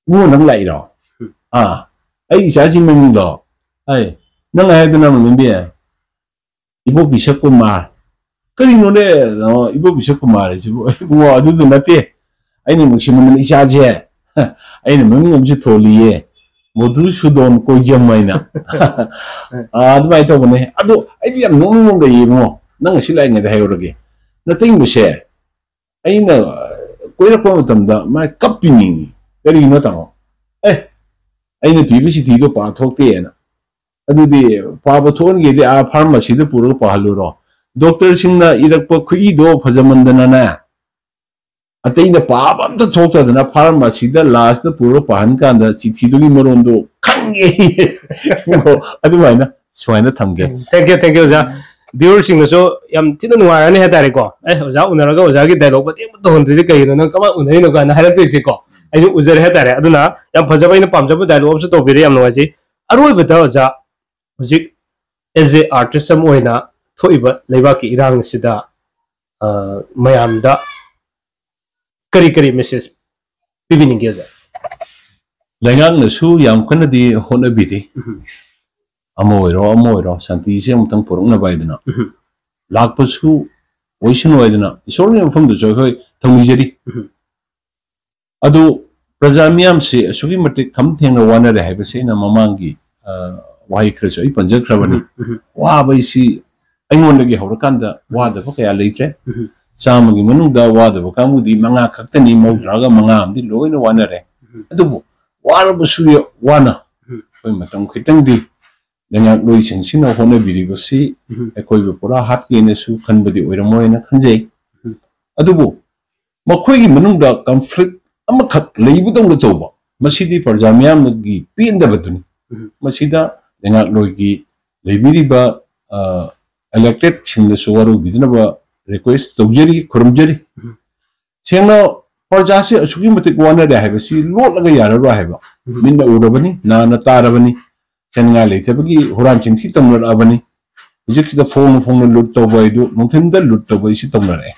ꯏꯕꯨꯡꯉꯣ, ꯅꯪ ꯂꯥꯛꯏꯔꯣ? ꯎꯝ꯫ ꯑꯥ, ꯑꯩ ꯏꯆꯥꯁꯤ ꯃꯃꯤꯡꯗꯣ, ꯑꯥꯏ, ꯅꯪ ꯍꯥꯏꯗꯅ ꯃꯃꯤꯡꯗꯤ? ꯏꯕꯣꯕꯤ ꯁꯛꯀꯨꯃꯥꯔ꯫ ꯀꯔꯤꯅꯣꯅꯦ? ꯑꯣ, ꯏꯕꯣꯕꯤ ꯁꯛꯀꯨꯃꯥꯔ ꯍꯥꯏꯁꯤꯕꯨ? ꯏꯕꯨꯡꯉꯣ, ꯑꯗꯨꯗꯨ ꯅꯠꯇꯦ꯫ ꯑꯩꯅ ꯅꯨꯡꯁꯤꯃꯟꯗꯅ ꯏꯆꯥꯁꯦ, ꯑꯩꯅ ꯃꯃꯤꯡ ꯑꯃꯁꯨ ꯊꯣꯜꯂꯤꯌꯦ, ꯃꯣꯙꯨꯁꯨꯗꯣꯟ ꯀꯣꯏꯖꯝ ꯍꯥꯏꯅ꯫ ꯑꯥ, ꯑꯗꯨꯃꯥꯏꯅ ꯇꯧꯕꯅꯦ꯫ ꯑꯗꯣ ꯑꯩꯗꯤ ꯌꯥꯝ ꯅꯣꯛꯅꯤꯡꯕ ꯑꯃ ꯂꯩꯌꯦ ꯏꯕꯨꯡꯉꯣ, ꯅꯪ ꯑꯁꯤ ꯂꯥꯛꯏꯉꯩꯗ ꯍꯥꯏꯍꯧꯔꯒꯦ꯫ ꯅꯇꯩꯃꯁꯦ ꯑꯩꯅ ꯀꯣꯏꯔꯛꯄ ꯃꯇꯝꯗ ꯃꯥ ꯀꯞꯄꯤꯅꯤꯡꯉꯤ꯫ ꯀꯔꯤꯒꯤꯅꯣ ꯇꯥꯃꯣ? ꯑꯦ, ꯑꯩꯅ ꯄꯤꯕ ꯆꯤꯊꯤꯗꯣ ꯄꯥꯊꯣꯛꯇꯦꯅ꯫ ꯑꯗꯨꯗꯤ ꯄꯥꯕ ꯊꯣꯛꯍꯟꯒꯦꯗꯤ ꯑꯥ ꯐꯥꯔꯃꯥꯁꯤꯗ ꯄꯨꯔꯒ ꯄꯥꯍꯜꯂꯨꯔꯣ꯫ ꯗꯣꯛꯇꯔꯁꯤꯡꯅ ꯏꯔꯛꯄ ꯈꯨꯏꯗꯣ ꯐꯖꯃꯟꯗꯅꯅꯦ, ꯑꯇꯩꯅ ꯄꯥꯕ ꯑꯝꯇ ꯊꯣꯛꯇꯗꯅ ꯐꯥꯔꯃꯥꯁꯤꯗ ꯂꯥꯁꯇ ꯄꯨꯔꯒ ꯄꯥꯍꯟ ꯀꯥꯟꯗ ꯆꯤꯊꯤꯗꯨꯒꯤ ꯃꯔꯣꯟꯗꯣ ꯈꯪꯉꯦ꯫ ꯑꯗꯨꯃꯥꯏꯅ ꯁꯨꯃꯥꯏꯅ ꯊꯝꯒꯦ꯫ Thank you, thank you, ꯑꯣꯖꯥ꯫ Viewerꯁꯤꯡꯅꯁꯨ ꯌꯥꯝ ꯊꯤꯅ ꯅꯨꯡꯉꯥꯏꯔꯅꯤ ꯍꯥꯏꯇꯥꯔꯦꯀꯣ꯫ "ꯑꯦ, ꯑꯣꯖꯥ ꯎꯅꯔꯒ ꯑꯣꯖꯥꯒꯤ dialogue ꯃꯇꯦꯛ ꯑꯃ ꯇꯧꯍꯟꯗ꯭ꯔꯤꯗꯤ ꯀꯩꯒꯤꯅꯣ? ꯅꯪ ꯀꯃꯥꯏꯅ ꯎꯅꯔꯤꯅꯣ?" ꯀꯥꯏꯅ ꯍꯥꯏꯔꯛꯇꯣꯏꯁꯦꯀꯣ꯫ ꯑꯩꯁꯨ ꯎꯖꯔꯦ ꯍꯥꯏꯇꯥꯔꯦ꯫ ꯑꯗꯨꯅ ꯌꯥꯝ ꯐꯖꯕ, ꯑꯩꯅ ꯄꯥꯝꯖꯕ dialogue ꯑꯃꯁꯨ ꯇꯧꯕꯤꯔꯦ꯫ ꯌꯥꯝ ꯅꯨꯡꯉꯥꯏꯖꯩ꯫ ꯑꯔꯣꯏꯕꯗ ꯑꯣꯖꯥ, ꯍꯧꯖꯤꯛ as a artist ꯑꯃ ꯑꯣꯏꯅ ꯊꯣꯛꯏꯕ ꯂꯩꯕꯥꯛꯀꯤ ꯏꯔꯥꯡ ꯑꯁꯤꯗ, ꯑ, ꯃꯌꯥꯝꯗ ꯀꯔꯤ ꯀꯔꯤ message ꯄꯤꯕꯤꯅꯤꯡꯒꯦ ꯑꯣꯖꯥ? ꯂꯩꯉꯥꯛꯅꯁꯨ ꯌꯥꯝ ꯀꯟꯅꯗꯤ ꯍꯣꯠꯅꯕꯤꯔꯤ꯫ ꯎꯝ꯫ ꯑꯃ ꯑꯣꯏꯔꯣ, ꯑꯃ ꯑꯣꯏꯔꯣ, ꯁꯥꯟꯇꯤꯁꯦ ꯑꯃꯨꯛꯇꯪ ꯄꯨꯔꯛꯅꯕ ꯍꯥꯏꯗꯅ꯫ ꯎꯝ꯫ ꯂꯥꯛꯄꯁꯨ ꯑꯣꯏꯁꯅꯨ ꯍꯥꯏꯗꯅ ꯏꯁꯣꯔꯒꯤ ꯃꯐꯝꯗꯁꯨ ꯑꯩꯈꯣꯏ ꯊꯧꯅꯤꯖꯔꯤ꯫ ꯎꯝ꯫ ꯑꯗꯨ ꯄ꯭ꯔꯖꯥ ꯃꯤꯌꯥꯝꯁꯤ ꯑꯁꯨꯛꯀꯤ ꯃꯇꯤꯛ ꯈꯝ ꯊꯦꯡꯅ ꯋꯥꯅꯔꯦ ꯍꯥꯏꯕꯁꯤ ꯑꯩꯅ ꯃꯃꯥꯡꯒꯤ, ꯑ, ꯋꯥꯍꯩ ꯈꯔꯁꯨ ꯑꯩ ꯄꯟꯖꯈ꯭ꯔꯕꯅꯤ꯫ ꯎꯝ, ꯎꯝ꯫ ꯋꯥꯕ ꯍꯥꯏꯁꯤ ꯑꯩꯉꯣꯟꯗꯒꯤ ꯍꯧꯔꯀꯥꯟꯗ ꯋꯥꯗꯕ ꯀꯌꯥ ꯂꯩꯇ꯭ꯔꯦ꯫ ꯎꯝ꯫ ꯆꯥꯝꯃꯒꯤ ꯃꯅꯨꯡꯗ ꯋꯥꯗꯕ ꯀꯥꯡꯕꯨꯗꯤ ꯃꯉꯥ ꯈꯛꯇꯅꯤ, ꯃꯧꯗ꯭ꯔꯥꯒ ꯃꯉꯥ ꯑꯃꯗꯤ ꯂꯣꯏꯅ ꯋꯥꯅꯔꯦ꯫ ꯑꯗꯨꯕꯨ ꯋꯥꯔꯕꯁꯨ ꯌ-, ꯋꯥꯅ ꯑꯩꯈꯣꯏ ꯃꯇꯝ ꯈꯤꯇꯪꯗꯤ ꯂꯩꯉꯥꯛꯂꯣꯏꯁꯤꯡꯁꯤꯅ ꯍꯣꯠꯅꯕꯤꯔꯤꯕꯁꯤ ꯑꯩꯈꯣꯏꯕꯨ ꯄꯨꯔꯥ ꯍꯥꯠꯀꯦꯅꯁꯨ ꯈꯟꯕꯗꯤ ꯑꯣꯏꯔꯝꯃꯣꯏꯅ ꯈꯟꯖꯩ꯫ ꯑꯗꯨꯕꯨ ꯃꯈꯣꯏꯒꯤ ꯃꯅꯨꯡꯗ conflict ꯑꯃꯈꯛ ꯂꯩꯕꯗꯧꯅ ꯇꯧꯕ, ꯃꯁꯤꯗꯤ ꯄ꯭ꯔꯖꯥ ꯃꯤꯌꯥꯝꯒꯤ ꯄꯦꯟꯗꯕꯗꯨꯅꯤ꯫ ꯃꯁꯤꯗ ꯂꯩꯉꯥꯛꯂꯣꯏꯒꯤ ꯂꯩꯕꯤꯔꯤꯕ, ꯑ, elected ꯁꯤꯡꯗꯁꯨ ꯋꯥꯔꯧꯕꯤꯗꯅꯕ request ꯇꯧꯖꯔꯤ, ꯈꯨꯔꯨꯝꯖꯔꯤ꯫ ꯁꯦꯡꯅ ꯄ꯭ꯔꯖꯥꯁꯦ ꯑꯁꯨꯛꯀꯤ ꯃꯇꯤꯛ ꯋꯥꯅꯔꯦ ꯍꯥꯏꯕꯁꯤ ꯂꯣꯠꯂꯒ ꯌꯥꯔꯔꯣꯏ ꯍꯥꯏꯕ꯫ ꯃꯤꯠꯅ ꯎꯔꯕꯅꯤ, ꯅꯥꯅ ꯇꯥꯔꯕꯅꯤ꯫ ꯁꯦꯟꯉꯥꯏ ꯂꯩꯇꯕꯒꯤ ꯍꯨꯔꯥꯟ ꯆꯤꯟꯊꯤ ꯇꯧꯅꯔꯛꯑꯕꯅꯤ꯫ ꯍꯧꯖꯤꯛꯁꯤꯗ ꯐꯣꯡꯅ ꯐꯣꯡꯅ ꯂꯨꯠ ꯇꯧꯕ ꯍꯥꯏꯗꯨ, ꯅꯨꯡꯊꯤꯟꯗ ꯂꯨꯠ ꯇꯧꯕ ꯍꯥꯏꯁꯤ ꯇꯧꯅꯔꯛꯑꯦ꯫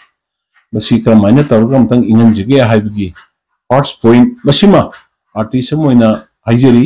ꯃꯁꯤ ꯀꯔꯝꯍꯥꯏꯅ ꯇꯧꯔꯒ ꯑꯝꯇꯪ ꯏꯪꯍꯟꯁꯤꯒꯦ ꯍꯥꯏꯕꯒꯤ first point ꯃꯁꯤꯃ artist ꯑꯃ ꯑꯣꯏꯅ ꯍꯥꯏꯖꯔꯤ꯫